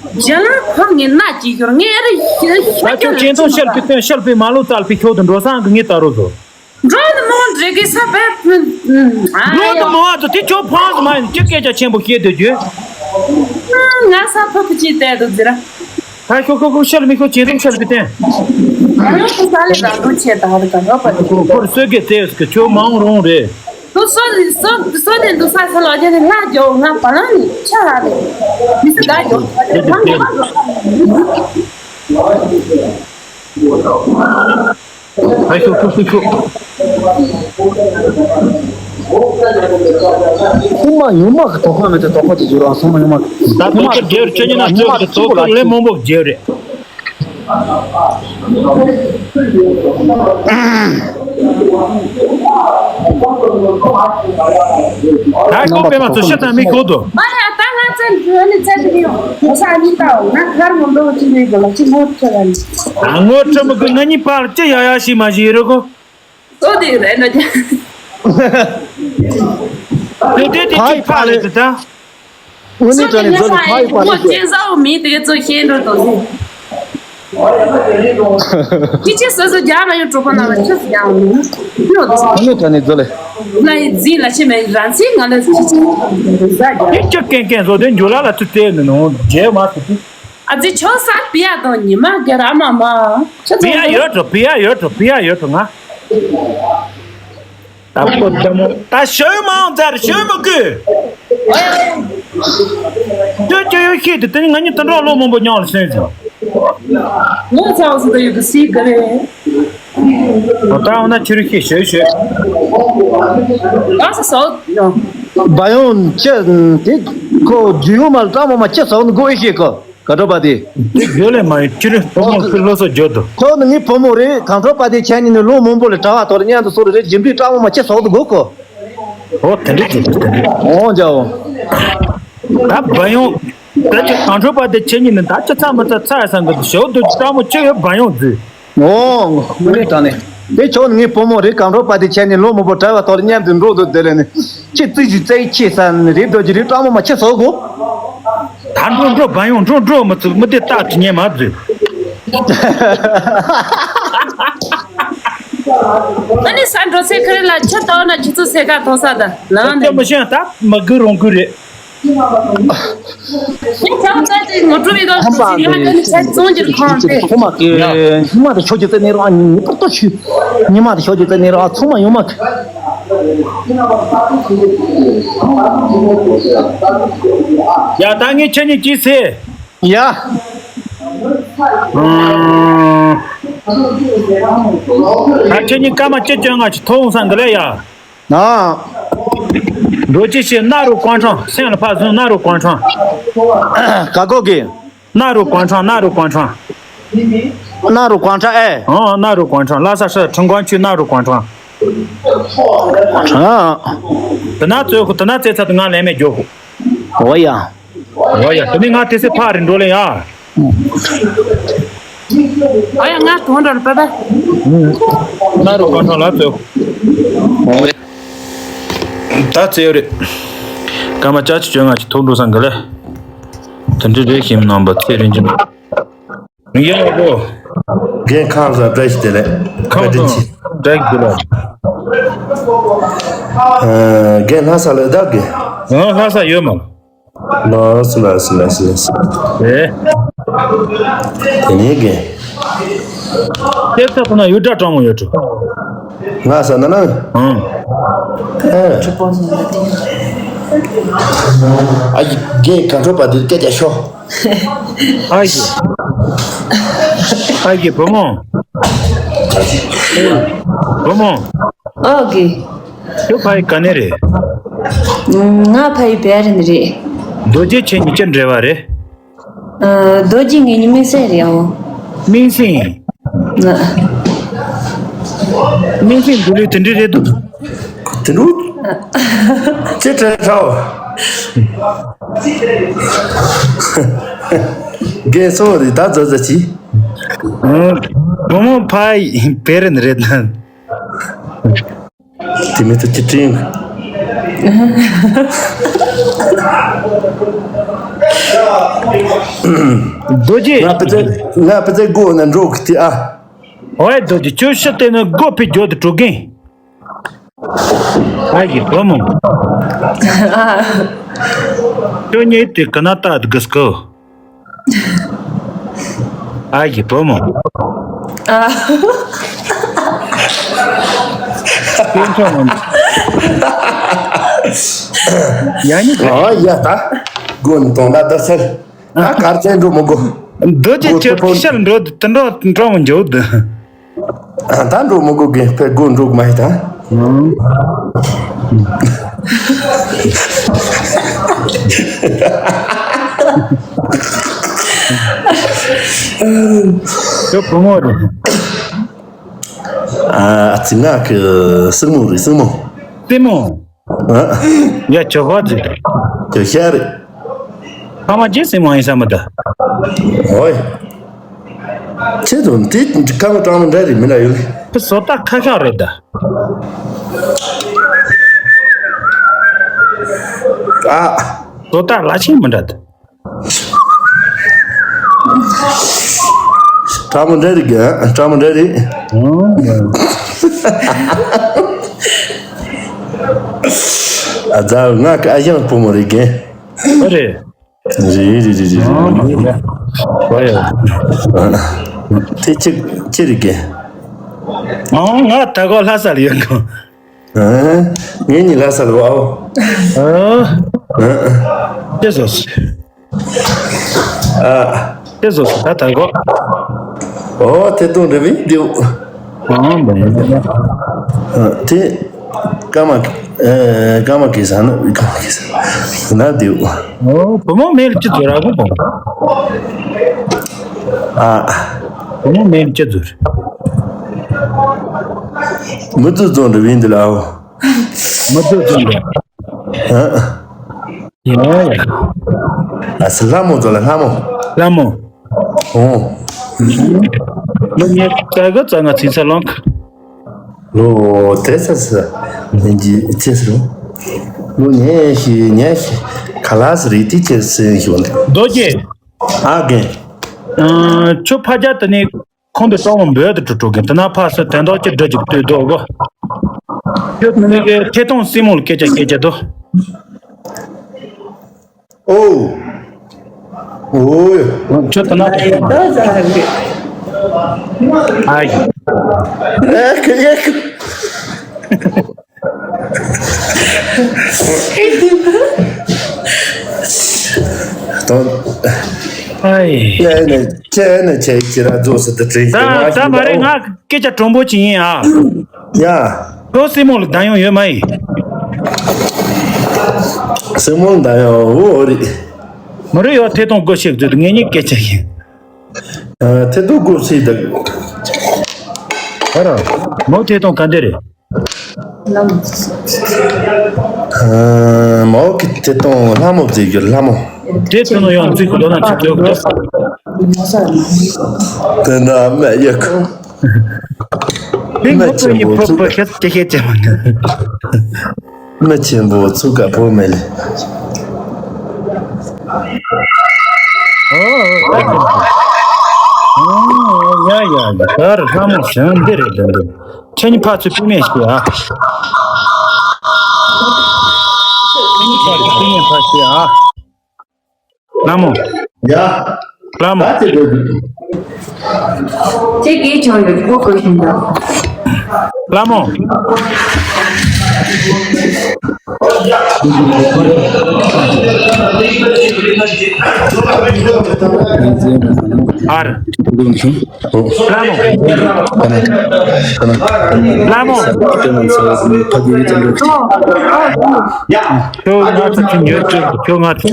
རྒྱ་ལ་ཕབ་ངས་ན་ཅི་ཤོར་ངས་རེ་ཤ་ད་ཁྱོད་ཅན་ཐོང་ཤལ་པི་སྟོན་ཤལ་པི་མ་ལོ་ཙལ་པི་ཁྱོད་དུ་འགྲོ་སང་གི་ངས་ད་རོ་ཟོ། འགྲོ་ནི་མོ་འདྲེ་གི་ས་བབ་ཕུན། ཨ་འགྲོ་ཡ། ནི་མོ་ཨ་ཚོ་དེ་ཁྱོད་ཕངས་མ་ཡིན་ཅི་སྐད་ཆ་ཆེན་པོ་བཤད་སྡོད་རྒྱུ། ང་ས་ཕབ་ཕུ་ཅི་བལྟས་འདུག་ཟེར། ད་ཁྱོད་ཁོ་ཁོ་ཤལ་མི་ཁྱོད་ཅན་ཐོང་ཤལ་པི་སྟོན། ང་ལོ་ཁོ་ས་ལས་རང་འགྲོ་ཆེ་ད་རེ་ག་འགྲོ་པ་རེད། ཁོ་ཁོར་སོས་ཀྱི་བལྟས་ཀྱི་ཁྱོད་མང་རུང་རེད། དུ་སོ་སོ་སོ་དེ་འདུག་ས་ས་ལོ་རྒྱ་ནི་ལྷ་རྒྱོ་ང་བ་ལང་ནི་ཆ་ཧ་ལེ། མི་སི་ད་རྒྱོ་ཧ་ཤོ་ཤོ་ཤོ་ཤོ། ཁུག་མ་ཡུང་མ་གི་དོ་ཁ་མེད་དེ་དོ་ཁ་ཅིག་བརྗོད་རོགས། སོང་མ་ཡུང་མ་གི། ད་དོ་ཁ་རྒྱལ་ཁྱོད་ཉིད་ན་ཉི་མ་ཚོད་ཀྱི་དོ་ཁ་ལས་མང་པོ་རྒྱལ་རེད། ད་ཁོང་པད་མ་ཚོ་ཤ་ཚ་མི་ཁོག་ཏུ། མ་ཡ་ད་ང་བཙན་གྱི་ཨ་ནི་བཙན་གྱི་ཡོང་ངོ་ས་ཨ་ནི་ལྟའོ། ང་ཁར་ངོ་འདོགས་ཅི་མི་དགོས་ལ་ཅི་ངོ་ཁྲོ་ར་ནི། ད་ངོ་ཁྲོ་མི་དགོས། ང་གཉིས་བར་ཅི་ཡ་ཡ་ཞིག་མ་ཞིག་ཡོད་རེད་གོ། ལྟོ་དེ་རེད་ན་ཀྱང་། དེ་དེ་དེ་ཅིག་ཕ་རེད་དེ་ད། དངོས་གནས་དྲང་ནས་འཛོལ་ནས་ཕ་ཡི་པ་རེད་ཟེར། ཁོ་སྐྱེ་ས་བོ་མི་དེ་ག་ཚོ་ཤེས་འགྲོ་དོ་ཟེར། ཁྱི་ཆེ་སོ་སོ་རྒྱ་མ་ཡོད་གྲོགས་པོ་ན་ལ་ཁྱོད་སུ་རྒྱ་མ་ཡོད། དངོས་གནས་དྲང་ནས་འཛོལ་ལེ། ལ་ཡི་རྫིང་ལ་ཆེ་མེད་རང་ཚིག་ང་ལ་ཁྱི་ཆེ་ཟ་རྒྱ། ཁྱི་ཆེ་ཀན་ཀན་བཟོ་དོན་འཇུ་ལ་ལ་ཚུར་བལྟས་ནས་ནོ་རྒྱལ་མ་ཐུབ་ཀི། ཨ་ཙི་ཆོ་ས་པི་ཡ་དང་ཉི་མ་རྒྱ་ར་མ་མ། ཁྱོད་ཚོ་པི་ཡ་ཡོད་འགྲོ། པི་ཡ་ཡོད་འགྲོ། པི་ཡ་ཡོད་འགྲོ་ང་། ད་ཁོ་ལྟ་མོ་ད་ཞོལ་མང་མཛར་ཞོལ་མ་ཀུ། ཅོ་ཅོ་ཡོད་ཤེས་དུ་དེ་ནི་ང་གཉིས་དུད་འགྲོ་ལོ་མང་པོ་མྱོང་ལ་སོན་ཟིན། ངོ་ཚ་བ་སུ་དུ་ཡོད་གི་སི་གི་རེད། ད་འོ་ན་ཁྱོད་ཤེས་ཞོལ་ཞོལ། ཨ་སོ་སོ། བ་ཡོང་ཅི་དེ་ཁོ་རྒྱུ་ཡོང་མ་ལ་ཀྲ་མོ་མ་ཅི་སོག་ནི་གོ་ཨེ་ཤེས་གི། ག་འགྲོ་པ་དེ། དེ་རྒྱུ་ལས་མ་ཡིན་ཅི་རེད། བུ་མོ་ཁུ་ལོ་སོ་རྒྱུ་དུ། ཁྱོད་ནི་ངའི་བུ་མོ་རེད། གང་འགྲོ་པ་དེ་ཁྱེད་གཉིས་ནི་ལོ་མང་པོ་ལས་གྲྭ་བ་དོར་མཉམ་དུ་སོ་རེད། རྒྱུ་འབྲས་ཀྲ་མོ་མ་ཅི་སོག་ཏུ་གོ་ཁོ། ཨོ་དེ་འདྲས་ཅི་དེ་འདྲས། ཨོ་ཇའོ། ད་བ་ཡོང་། ད་ཅི་གང་འགྲོ་པ་དེ་ཁྱེད་གཉིས་ནི་ད་ཅི་ཚ་མི་ཚ་ཚ་ཡ་སང་གི་ཞོ་དུ་ཀྲ་མོ་ཅི་ཡོད་བ་ཡོང་ཟིག་ཨོ། ངོ་རེ་དྲང་ནས། དེ་ཁྱོད་ངའི་བུ་མོ་རེད། གང་འགྲོ་པ་དེ་ཁྱེད་ནི་ལོ་མང་པོ་གྲྭ་བ་དོར་མཉམ་དུ་འགྲོ་འདུག་དེ་ལས་ནི། ཁྱེད་རྩིས་ཀྱི་རྩེ་ཁྱེད་ས་ནི་རེད་དོ་ཅི་རེད། ཀྲ་མོ་མ་ཁྱེད་སོག་གོ། ད་འགྲོ་འགྲོ་བ་ཡོང་འགྲོ་འགྲོ་མི་ཚུགས་མི་དེ་རྟགས་ཀྱི་ཉན་མ་བཟོས། ཨ་ནི་ས་འགྲོ་སའི་ཁ་རི་ལ་ཁྱི་ལྟ་བ་ན་ཁྱི་ཚོ་སེ་ཀ་ཐོག་ས་ད་ལང་ད་ནི། མི་ཤེས་ད་མི་དགོས་རང་དགོས་རེད། ཁྱེད་ཚོ་ད་དེ་ངོ་སྤྲོད་ཡོད་དོ་ཁམས་པ་ཅི་ཡ་ཨ་ནི་ཁྱེད་ཚོང་འགྱུར་ཁང་དེ། ཁོ་མ་གི་ཉི་མ་དེ་ཤོག་གི་རྩེ་ནས་རང་ཉི་མ་པར་ཏོ་ཤི། ཉི་མ་དེ་ཤོག་གི་རྩེ་ནས་རང་ཚང་མ་ཡོང་མ་གི། ཡ་ད་ངས་ཁྱེད་གཉིས་ཅི་ཟེར། ཡ། ཨང་། ད་ཁྱེད་གཉིས་སྐར་མ་བཅུ་བཅོ་ལྔ་ཅིག་ཐོབ་འོང་ས་འདི་ལས་ཡ། ཨང་། འགྲོ་ཅི་ཞེས་ན་རུ་ཀོང་ཁྲང་སེམས་ལ་ཕ་བཟུང་ན་རུ་ཀོང་ཁྲང་། ག་གོ་གི། ན་རུ་ཀོང་ཁྲང་ན་རུ་ཀོང་ཁྲང་། ན་རུ་ཀོང་ཁྲང་ཨེ། ཨང་ན་རུ་ཀོང་ཁྲང་ལྷ་ས་ཧྲི་ཁྲིན་ཀོང་ཆུས་ན་རུ་ཀོང་ཁྲང་། ཨང་། དེ་ན་ཙོ་ཁུ་དེ་ན་ཙེ་ཚ་དུ་ང་ལན་མེད་རྒྱོ་ཁུ། འོ་ཡ། འོ་ཡ་དེ་ནི་ང་དེ་སེ་ཕ་རི་འགྲོ་ལེ་ཡ། འོ་ཡ་ང་དོན་འགྲོ་ལ་པ་པ། ན་རུ་ཀོང་ཁྲང་ལ་ཙོ། འོ་ཡ། ད་ཙེ་ཡོ་རེད། སྐར་མ་བཅུ་གཅིག་བཅོ་ལྔ་ཅིག་ཐོག་འགྲོ་སང་གི་ལེ། དེ་འདྲ་རེད་ཤེས་མི་ནང་པ་ཚེ་རིང་ཅི་ནོ། ཡ་གོ། རྒན་ཁམས་བཟང་བཀྲ་ཤིས་བདེ་ལེགས། ཁམས་བཀའ་དྲིན་ཆེ། བཟང་བཀྲ་ཤིས་བདེ་ལེགས། ཨ། རྒན་ལྷ་ས་ལ་བདག་གི། ཨ་ལྷ་ས་ཡོད་མ། ལགས་སོ་ལགས་སོ་ལགས་སོ་ལགས་སོ། ཨེ། དེ་ནས་རྒན། དེ་ཚ་ཁོ་ན་ཡུལ་སྒྲ་གྲང་མོ་ཡོད་འགྲོ། ང་ཟ་ན་ན། ཨང་། ཨ། གྲུ་པོ་ཟེར་ན་དེ། ཨ་ཡི་རྒན་གང་འཕྲོ་པ་དེ་སྐད་ཆ་ཤོ། ཨ་ཡི། ཨ་ཡི་བུ་མོ། བུ་མོ། ཨོ་གི། ཁྱོད་ཕ་ཡི་ག་ནས་རེད། ང་ཕ་ཡི་བེ་རི་ནས་རེད། རྡོ་རྗེ་ཁྱེད་གཉིས་ཅི་འབྲེལ་བ་རེད། ཨ། རྡོ་རྗེ་ངེད་གཉིས་སྨན་སྲིང་རེད་ཨང་། སྨན་སྲིང་། ང་། སྨན་སྲིང་འདུག་ལོས་དེ་འདྲ་རེད་འདུག་དེ་འདུག་ཅི་དྲན་ཁྲའོ། རྒན་སོང་རེད་ད་ཛ་ཛ་ཅི། ཨ། བུ་མོ་ཕ་ཡི་བེ་རི་ནས་རེད་ད། དེ་མི་ཐུབ་ཀྱི་དྲིན། རྡོ་རྗེ། ང་པི་ཙེ་ང་པི་ཙེ་སྒོ་ནས་འགྲོ་གི་དེ་ཨ། ཨོའི་རྡོ་རྗེ་ཁྱོད་ཤི་དེ་ནི་སྒོ་ཕི་རྒྱུ་དུ་འགྲོ་གིན། ཨ་ཡི་བུ་མོ། ཁྱོད་ཉིད་དེ་ཀ་ན་ཏ་དུ་གི་སྐུ། ཨ་ཡི་བུ་མོ། ཨ། སྐྱེ་འཕྲོ་མོ། ཡ་ནི། ཨ་ཡ་ད། དགོན་དོང་ད་ད་སལ། ད་གར་ཆེན་འགྲོ་མི་དགོས། འདི་ཅི་ཁྱོད་ཀྱི་ཤར་འགྲོ་དུ་འགྲོ་འགྲོ་མི་འཇུག་དུ། ད་འགྲོ་མི་དགོས་གི་ཕེ་དགོས་འགྲོ་མ་ཡི་ད། ཁྱོད་བུ་མོ་རེད། ཨ་ཙི་ང་གི་སྲིང་མོ་རེད་སྲིང་མོ། སྲིང་མོ། ཨ། ཡ་ཇོ་ཧོ་ཛི། ཇོ་ཤ་རེད། ཕ་མ་ཅི་སྲིང་མོ་ཡིན་ས་མི་ད། ཨོའི། ཁྱེད་ཚོ་འདི་ཁ་མ་གྲང་མོ་འདྲ་རེད་མི་ལ་ཡོད་ལེ། ཁྱེད་བཟོ་ལྟ་ཁ་ཤགས་རེད་ད། ཨ། བཟོ་ལྟ་ལ་ཆེན་མི་འདྲ་ད། གྲང་མོ་འདྲ་རེད་ག་གྲང་མོ་འདྲ་རེད། ཨ་ཛ་ང་ག་ཨ་ཞང་བུ་མོ་རེད་ག་ཨ་རེད། རེད་རེད་རེད་རེད། ཨ་ཡ། དེ་ཅི་ཅི་རེད་ག་ཨ་ང་ད་གོ་ལྷ་ས་ལ་ཡོད་གོ་ཨ། ངེད་གཉིས་ལྷ་ས་ལ་བའོ། ཨ། ཨ། ཅི་བཟོ། ཨ། ཅི་བཟོ་ད་ད་གོ་ཨོ་དེ་དུང་རེ་བི་དེའུ། ཨ་མ་ཡ། ཨ་དེ། ཀ་མ། ཨེ་ཀ་མ་གེ་ས་ན་ཀ་མ་གེ་ས་ན་དེའུ། ཨོ་བུ་མོ་མེད་ཅི་བཟོ་ར་གོ་བུ་མོ། ཨ། བུ་མོ་མེད་ཅི་བཟོ་ར། མི་བཟོ་བཟོ་འདྲ་བིན་འདི་ལ་ཨོ། མི་བཟོ་བཟོ་འདྲ། ཨ། ཡ་ཡ། ཨ་སི་ལྷ་མོ་ཚོ་ལ་ལྷ་མོ། ལྷ་མོ། ཨོ། ལོ་ཉེ་ད་ག་ཙ་ང་ཚིག་ཚ་ལོང་། ལོ་དེ་ཚ་ཚ་ལན་གྱི་ཚེ་སི་རུ། ལོ་ཉེ་ཤི་ཉེ་ཤི་ཁ་ལ་སི་རི་ཏི་ཚེ་སི་ཤི་བ་ལེ། རྡོ་རྗེ། ཨ་རྒན། ཨ་ཁྱོད་ཕ་རྒྱ་དེ་ནས། ཁོང་དུ་གཏོང་བ་འབོད་དུ་འགྲོ་གི་དེ་ན་ཕ་སི་དན་རྟགས་ཀྱི་སྒྲ་ཅིག་ལྟོས་དོ་གོ་ཁྱོད་ནི་གི་ཐེ་ཐོང་སྲིན་མོ་ལ་སྐད་ཆ་སྐད་ཆ་དོ། ཨོ། ཨོ་ཡ། ཁྱོད་དེ་ན་ཕ་སི་ཨ་ཡི། ཨེ་ཁི་ཨེ་ཁི། དང་། ཨའི། ཁྱེད་ནས་ཁྱེད་ནས་ཁྱེད་ཀྱི་ར་རྫོགས་སུ་དུ་དྲིན་ད་ད་མ་རེད། ང་སྐད་ཆ་དྲང་པོ་ཅིག་ཡིན་ཨ། ཡ། ཁྱོད་སྲིང་མོ་ལ་བདམས་ཡོང་ཡོད་མ་ཡིན། སྲིང་མོ་ལ་བདམས་ཡོང་འོ་རེད། མ་རེད་ཡོད་ཐད་གཏོང་སྒོ་ཕྱེ་དུས་ངེད་གཉིས་སྐད་ཆ་ཡིན། ཐད་གཏོང་སྒོ་ཕྱེ་དུས། ཨ་ར། མོ་ཐད་གཏོང་ག་འདྲ་རེད། ཨ། མའོ་གི་དེ་དང་ལྷ་མོ་བརྩི་རྒྱུ་ལྷ་མོ། དེ་ཚོ་ནོ་ཡང་བརྩི་གི་འདུག་ན་ཅི་བརྩི་གི་འདུག་དེ་འདྲ་མེད་ཡོད་གི། དེ་ང་ཚོ་ཡི་ཕུ་ཕུ་ཤེས་ཀྱི་ཤེས་ཀྱི་མ་ངན། མི་ཆེན་པོ་ཚུགས་ཀ་བོ་མེད་ལེ། ཨོ། ཨོ། ཡ་ཡ་ཡ། ད་ར་ལྷ་མོ་ཞང་འདི་རེད་འདི་འདི། ཁྱེད་གཉིས་ཕར་ཚུར་བུད་མེད་ཞིག་ཨ། ཁྱེད་གཉིས་ཕར་ཚུར་བུད་མེད་ཕར་ཞིག་ཨ། ལྷ་མོ། ཡ། ལ་མོ། ད་དེ་འདྲ་འདུག་ཁྱེད་ཀྱིས་ཆོག་ཡོད་པོ་གོ་བཞིན་དུ། ལ་མོ། ཨར། ལ་མོ། ལ་མོ། ཁྱོད་ང་ཚོ་ཁྱོད་ང་ཚོ་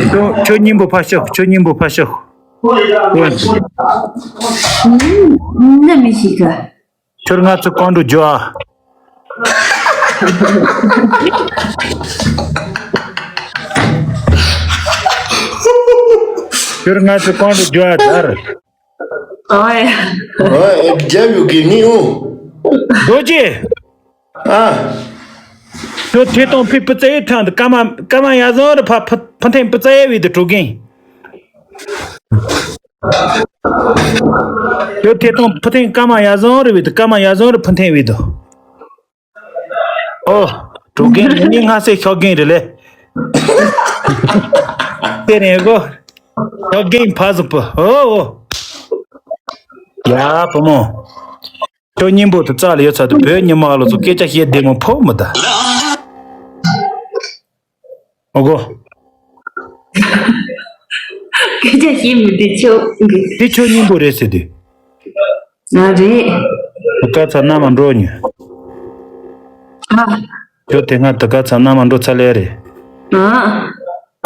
ཁྱོད་ཁྱོད་སྙིང་པོ་ཕ་ཤོག་ཁྱོད་སྙིང་པོ་ཕ་ཤོག་ཁྱོད་སྙིང་པོ་ཕ་ཤོག་ནམ་མི་ཤི་ག་ཁྱོད་ང་ཚོ་གང་དུ་འགྱོ་ཨ། ཁྱོད་ང་ཚོ་གང་དུ་འགྱོ་ཨ་དར། ཨོའི། ཨོའི་རྒྱབ་ཡོད་གི་མི་འོང་། རྡོ་རྗེ། ཨ། ཁྱོད་ཐེ་གཏོང་ཕི་སྤུ་རྩ་ཡི་ཐང་དུ་ཀ་མ་ཀ་མ་ཡ་བཟང་རུ་ཕ་ཕ་ཕ་ཐེང་སྤུ་རྩ་ཡ་བི་དུ་གྲོ་གིན། ཁྱོད་ཐེ་གཏོང་ཕ་ཐེང་ཀ་མ་ཡ་བཟང་རུ་བི་དུ་ཀ་མ་ཡ་བཟང་རུ་ཕ་ཐེང་བི་དུ། ཨོ། གྲོ་གིན་ནི་ང་སེ་ཤོག་གིན་རེ་ལེ། དེ་རེད་གོ། ཤོག་གིན་ཕ་ཟུ་པུ་ཨོ་ཨོ། ཡ་བུ་མོ། ཁྱོད་སྙིང་པོ་དུ་རྩ་ལ་ཡོད་ཚ་དུ་བོད་ཉི་མ་ལོ་ཚོ་སྐད་ཆ་བཤད་བདེ་མོ་ཕོ་མི་ད། ཨོ་གོ། སྐད་ཆ་བཤད་མི་བདེ་ཆོག་གི། དེ་ཁྱོད་སྙིང་པོ་རེད་ཟེར་དུས། ང་རེད། དུ་ཀ་ཚ་ན་མ་འགྲོ་ཉོ། ཨ། ཁྱོད་དེ་སྔ་དུ་ཀ་ཚ་ན་མ་འགྲོ་ཚ་ལེ་རེད། ཨ།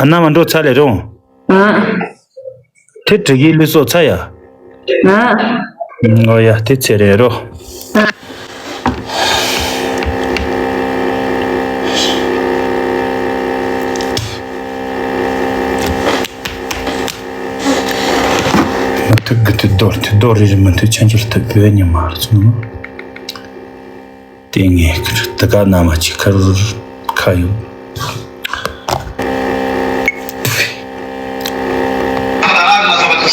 ཨ་ན་མ་འགྲོ་ཚ་ལེ་རུང་། ཨ། དེ་དྲི་གི་ལུས་སོ་ཚ་ཡ། ཨ། ཨོ་ཡ་དེ་ཚེ་རེད་རོ། ཨ། མི་ཐུག་གི་དུ་རྡོར་དུ་རྡོར་རི་རི་མི་ཐུག་ཆེན་ཆེར་ཐུག་བོད་ཉི་མ་ར་ཚོང་། དེ་ངས་ཁར་དི་ག་ན་མ་ཅི་ཁར་ཁ་ཡོད།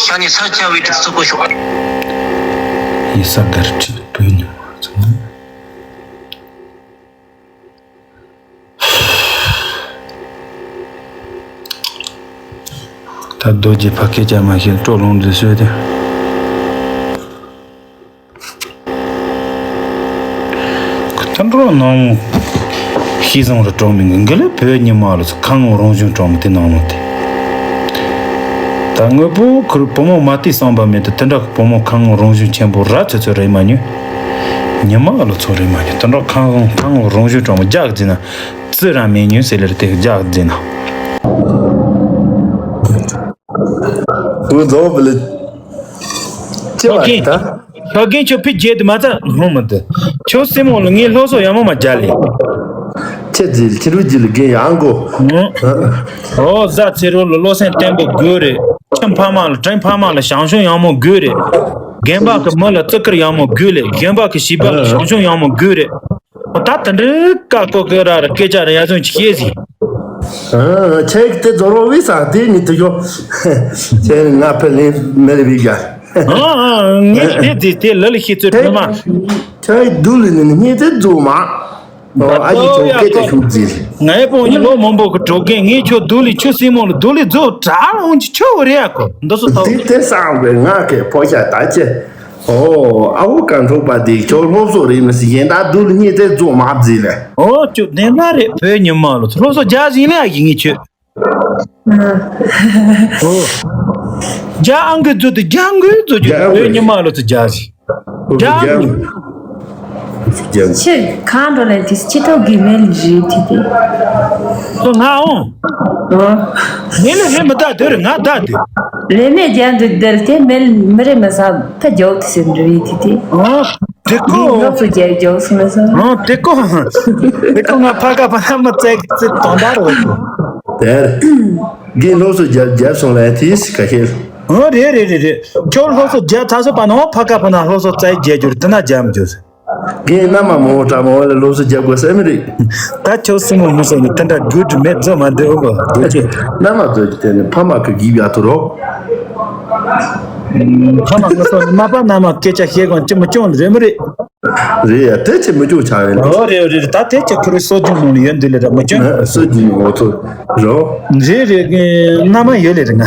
ཤ་ནི་ས་ཆ་བའི་དུ་སུ་གོ་ཤོག་ཡི་ས་གར་ཁྲི་བོད་ཉི་མ་ར་ཚོང་། ད་རྡོ་རྗེ་ཕ་སྐད་ཆ་མ་བཤད་སྤྲོ་ལོང་འདི་བཟོས་ཏེ། ཁོ་ཐུན་གྲོགས་ནང་ཤི་བཟང་རུ་གྲོང་མི་འགི་ལ་བོད་ཉི་མ་ལ་ཚོ་ཁང་རང་བཞིན་གྲོང་མི་དེ་ནང་མོ་དེ། ད་དངོས་པོ་ཁུར་བུ་མོ་མ་བལྟས་བསམ་པ་མེད་དུ་དེ་འདྲ་གི་བུ་མོ་ཁང་རང་བཞིན་ཆེན་པོ་ར་ཚོད་ཚོད་རེད་མ་ཉོས། ཉི་མ་ལ་ཚོ་རེད་མ་ཉོས་དེ་འདྲ་ཁང་ཁང་རང་བཞིན་གྲོང་མི་རྒྱག་རྫི་ན། རྩི་ར་མེད་ཉོན་ཟེར་ལེར་དེ་རྒྱག་རྫི་ན། འུ་ཛོ་བི་ལི། ཅི་བ་ད། ཤོག་གིན་ཁྱོད་ཕི་རྒྱལ་དུ་མ་ཚ་ཧོང་མི་འདུག་ཁྱོད་སྲིན་མོ་ལ་ངའི་སློབ་གསོ་ཡག་མོ་མ་རྒྱག་ལེ། ཁྱེད་རྗེས་ཁྱེད་རུ་རྗེས་ལ་རྒན་ཡང་གོ། ཨོ་ཟ་ཚེ་རོ་ལ་བློ་སེམས་བརྟན་པོ་དགོས་རེད། ཁྱིམ་ཕ་མ་ལ་དྲིན་ཕ་མ་ལ་བྱང་ཆུབ་ཡག་མོ་དགོས་རེད། རྒན་པ་གི་མི་ལ་བརྩི་བཀུར་ཡག་མོ་དགོས་ལེ། རྒན་པ་གི་བྱིས་པ་ལ་བྱང་ཆུབ་ཡག་མོ་དགོས་རེད། ད་དེ་འདྲའི་ཀ་ཀོ་ཀེ་ར་ར་སྐད་ཆ་ར་ཡ་ཚོན་ཅིག་བཤད་ཟིན། ཨ། ཁྱེད་ཀྱི་དེ་རྫོར་བ་བི་ས་དེ་ནི་དུ་ཡོ། ཁྱེད་ང་ཕེ་ལེན་མེ་ལེ་བི་ག་ཨ་ཨ་ངས་དེ་དེ་དེ་ལ་ལ་ཤེས་ཚོད་ཁྱེད་ཕེ་མ། ཁྱེད་རྡུལ་ལི་ནི་ངས་དེ་རྫོ་མ། ཨ་ཡི་ཚོ་སྐད་ཆ་ཤུགས་ཟིན། ངའི་ཕོ་ཉི་ལོ་མང་པོ་གི་གྲོགས་རྒན། ངས་ཁྱོད་རྡུལ་ལི་ཆུ་སྲིན་མོ་ལ་རྡུལ་ལི་རྫོ་དྲག་ལ་འོང་ཅི་ཆོ་རེ་ཡ་ཁོ་འདི་སུ་ཐོག་དེ་དེ་སང་བའི་ང་གི་ཕོ་ཤ་ད་ཅེ། ཨོ། ཨ་བོ་ཀན་གྲོགས་པ་དེ་ཁྱོད་སློབ་གསོ་རེད་མི་སྲིད་གཞན་དག་རྡུལ་སྙེད་དེ་རྫོགས་མ་བརྫིས་ལེ། ཨོ་ཁྱོད་བདེན་པ་རེད། བོད་ཉི་མ་ལོ་སློབ་གསོ་རྒྱག་ཟིན་ལེ་ཨ་ཡིན་ངེས་ཁྱོད། ཨོ། རྒྱ་ཨང་གི་རྫུ་དུ་རྒྱ་མགོའི་རྫུ་རྒྱུ་བོད་ཉི་མ་ལོ་ཚོ་རྒྱག་ཟིན། རྒྱ་མགོ། ཕྱིར་གང་འགྲོ་ལེན་དུས་སྤྱི་ཐོག་གི་མེལ་རེད་དེ་དེ། སོ་ང་འོང་། ཨོ། མེལ་ལ་ཧེ་མི་ད་དེར་ང་ད་དེ། རེ་མེད་རྒྱ་འདི་དེར་དེ་མེལ་མི་རེ་མི་ས་ཕ་རྒྱོག་དེ་སེམས་འདྲི་བའི་དེ་དེ། ཨོ། དེ་ཀོ། ངའི་ངབ་སུ་རྒྱ་རྒྱོག་སོང་ན་སོང་། ཨོ་དེ་ཀོ། དེ་ཀོ་ང་ཕ་ག་ཕ་ན་མི་ཙེག་ཙེ་དོན་དག་རོ། དེར། གིན་སློབ་གསོ་རྒྱབ་རྒྱབ་སོང་ལ་དེས་ག་ཤེད། ཨོ་རེད་རེད་རེད་རེད། ཁྱོད་སློབ་གསོ་རྒྱབ་ཚར་སོང་པ་ན་ཕ་ག་ཕ་ན་སློབ་གསོ་རྩ་རྒྱག་རྒྱུ་རེད་དེ་ན་རྒྱབ་མི་རྒྱུ་ཟེར། རྒན་མནའ་མ་མང་པོ་གྲྭ་མང་པོ་ལ་སློབ་གསོ་རྒྱབ་དགོས་ས་མི་རེད། ད་ཁྱོད་སྲིང་མོ་མི་སོང་ནི་དེ་འདྲ་དགོས་དྲི་མེད་རྫོ་མ་འདི་འོ་གོ་རྡོ་རྗེ། མནའ་མ་རྫོ་རྒྱུ་དེ་ནི་ཕ་མ་གི་གིབ་ཡ་ཐུ་རོ། ཕ་མ་ངོ་སོ་ནི་མ་པ་མནའ་མ་སྐད་ཆ་བཤད་གོང་ཅི་མི་སྐྱོང་རེད་མི་རེད། རེད་ཡ་དེ་ཅི་མི་སྐྱོང་ཆ་རེད། ཨོ་རེད་རེད། ད་དེ་ཅི་ཁུ་རེ་སོ་རྒྱུ་ནང་ནི་ཡོད་འདི་ལས་ར་མི་སྐྱོང་། སོ་རྒྱུ་ནང་འོ་ཐུ་རོ། རེད་རེད། མནའ་མ་ཡོད་ལེ་རེད་ང་།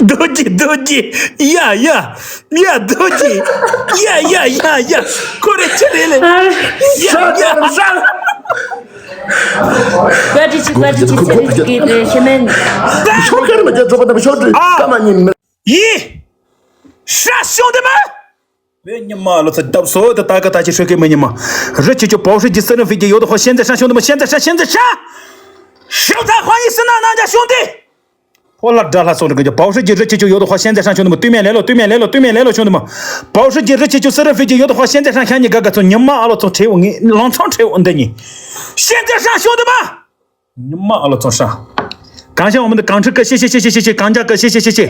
རྡོ་རྗེ་རྡོ་རྗེ། ཡ་ཡ། ཡ་རྡོ་རྗེ། ཡ་ཡ་ཡ་ཡ། ཁོ་རེ་ཆི་རེ་ལེ། ཡ་ཡ། བཀའ་དྲིན་ཆེ། བཀའ་དྲིན་ཆེ། ཚེ་རིང་གི་དེ་ཤེས་མེད། ཤོག་ཁར་མ་རྒྱ་ཚོ་པ་དང་ཤོག་དྲིལ་ཨ། ཀ་མ་ཉིན་མི། ཡི། ཧྲ་ཤོང་དེ་མ། བོད་ཉི་མ་ལོ་ཚ་རྒྱབ་སོ་དེ་ད་ག་ད་ཅི་ཧྲོ་གི་མི་ཉི་མ། རི་ཆི་ཆུ་པའོ་ཧྲི་ཇི་སི་རི་ཧྥི་ཇི་ཡོད་དོ་ཧོ་ཤན་ཛེ་ཧྲ་ཤོང་དེ་མ། ཤན་ཛེ་ཧྲ། ཤན་ཛེ་ཧྲ། ཤོག་ཚ་ཧོ་ཡི་སི་ན་ན་འཇའ་ཤོང་དེ། ཕོ་ལ་དགྲ་ལྷ་སོང་རི་གི་པའོ་ཧྲི་ཇི་རི་ཆི་ཆུ་ཡོད་དོ་ཧོ་ཤན་ཛེ་ཧྲ་ཤོང་དེ་མ། དུས་མེད་ལེ་ལོ། དུས་མེད་ལེ་ལོ། དུས་མེད་ལེ་ལོ་ཤོང་དེ་མ། པའོ་ཧྲི་ཇི་རི་ཆི་ཆུ་སི་རི་ཧྥི་ཇི་ཡོད་དོ་ཧོ་ཤན་ཛེ་ཧྲ། ཤན་ཉི་ག་ག་ཚོ་ཉི་མ་ཨ་ལོ་ཚོ་ཁྲེའུ་ངི་ལང་ཚང་ཁྲེའུ་འདི་ཉི། ཤན་ཛེ་ཧྲ་ཤོང་དེ་མ། ཉི་མ་ཨ་ལོ་ཚོ་ཧྲ། གང་ཤ་འོ་མི་འདི་གང་ཁྲི་ཀ་ཤེ་ཤེ་ཤེ་ཤེ་ཤེ། གང་ཇག་ཀ་ཤེ་ཤེ་ཤེ་ཤེ།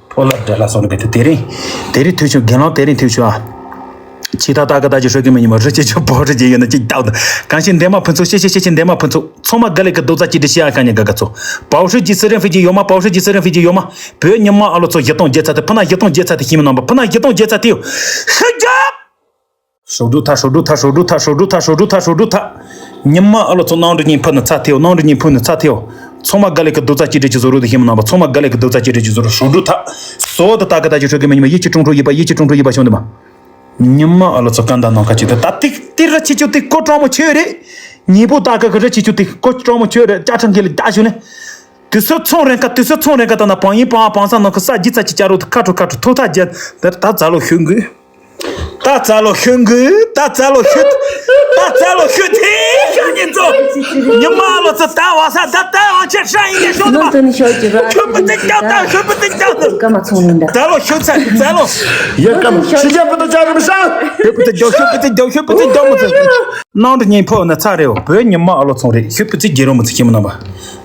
ཕོ་ལ་དགྲ་ལྷ་སོང་རི་གི་དེ་དེ་རིང་། དེ་རིང་ཐུག་ཤོག་རྒན་ལགས་དེ་རིང་ཐུག་ཤོག་ཨ། ཆི་ད་ད་ག་ད་ཅི་ཧྲོ་གི་མི་ཉི་མ། རི་ཆི་ཆུ་པའོ་ཧྲི་ཇི་ཡོད་ན་ཅིག་ཏག་ཏག་གང་ཤེ་འདན་མ་ཕུན་ཚོགས་ཤེ་ཤེ་ཤེ་ཤེ། འདན་མ་ཕུན་ཚོགས། ཚང་མ་དགའ་ལེ་གི་རྡོག་རྩ་གཅིག་སྒྲིལ་ཤེས་ཨ། ཤན་ཉི་ག་ག་ཚོ། པའོ་ཧྲི་ཇི་སི་རི་ཧྥི་ཇི་ཡོད་མ། པའོ་ཧྲི་ཇི་སི་རི་ཧྥི་ཇི་ཡོད་མ། བོད་ཉི་མ་ཨ་ལོ་ཚོ་བཞི་སྟོང་བརྒྱལ་ཚར་དེ། ཕུ་ན་བཞི་སྟོང་བརྒྱལ་ཚར་དེ། ཤེས་མི་ནང་པ་ཕུ་ན་བཞི་སྟོང་བརྒྱལ་ཚར་དེ་ཡོད། ཧི་རྒྱབ། ཧྲོ་དྲུག་ཐ། ཧྲོ་དྲུག་ཐ། ཉི་མ་ཨ་ལོ་ཚོ་ནང་དུ་གཉིས་ཕུ་ནི་ཚ་ཐེའོ། ནང་དུ་གཉིས་ཕུ་ནི་ཚ་ཐེའོ། ཚང་མ་དགའ་ལེ་གི་རྡོག་རྩ་གཅིག་སྒྲིལ་གྱི་བཟོ་རུ་དུ་ཤེས་མི་ནང་པ། ཚང་མ་དགའ་ལེ་གི་རྡོག་རྩ་གཅིག་སྒྲིལ་གྱི་བཟོ་རུ། ཧྲོ་དྲུག་ཐ། སོ་དུ་ད་ག་ད་ཅི་ཧྲོ་གི་མི་ཉི་མ། ཡིད་ཀྱི་ཀྲུང་ཀྲུང་ཡིད་པ། ཡིད་ཀྱི་ཀྲུང་ཀྲུང་ཡིད་པ་ཤོང་དུ་མ། ཉི་མ་ཨ་ལོ་ཚོ་ཀ་འདའ་ནང་ཁ་ཅིག་ཏུ་ད་ཏིག་ཏིག་རི་ཆི་ཆུ་ཏིག་ཀོ་ཀྲོང་མོ་ཆོས་རེད། ཉིས་པོ་ད་ག་གི་རི་ཆི་ཆུ་ཏིག་ཀོ་ཀྲོང་མོ་ཆོས་རེད། ཅ་ཁྲང་གི་ལ་ད་ཞུ་ནས། དུས་ཚོད་ཚོང་རན་ཁ། དུས་ཚོད་ཚོང་རན་ཁ་ད་ན་བང་ཡིན་བང་བང་ས་ནང་ཁུ་ས་ཇི་ཚ་ཅི་ཅ་རོ་དུ་ཁ་ཁྲོ་ཁ་ཁྲོ་ཐོ་ཐ་རྒྱ་ད་ད་ཛ་ལོ་ཤོད་དགོས། ད་ཛ་ལོ་ཤོད་དགོས། ད་ཛ་ལོ་ཤོད། ད་ཛ་ལོ་ཤོད་དེ་ཤ་ཉེ་ཚོ། ཉི་མ་ལོ་ཚོ་ད་བ་ས་ད་ད་བ་ཆེ་ཧྲ་ཡིན་ནས་ཤོད་ནོ་དུ་ནི་ཤོད་ཀྱི་ར། ཤོད་པ་དེ་ཀྱང་ད་ཤོད་པ་དེ་ཀྱང་ད། ཀ་མ་ཚོང་ལུང་ད། ཛ་ལོ་ཤོད་ཚ་ཛ་ལོ། ཡ་ཀ་མ་ཤི་ཅན་པ་ད་ཅ་རི་མི་ཤ། ཤོད་པ་དེ་རྒྱོ། ཤོད་པ་དེ་རྒྱོ། ཤོད་པ་དེ་རྒྱོ་མོ་ཚོ། ནང་དུ་གཉིས་ཕོ་ནི་ཚ་རེ་བོད་ཉི་མ་ཨ་ལོ་ཚོང་རེད། ཤོད་པ་དེ་རྒྱལ་རོ་མི་ཚོ་ཤེས་མི་ནང་པ།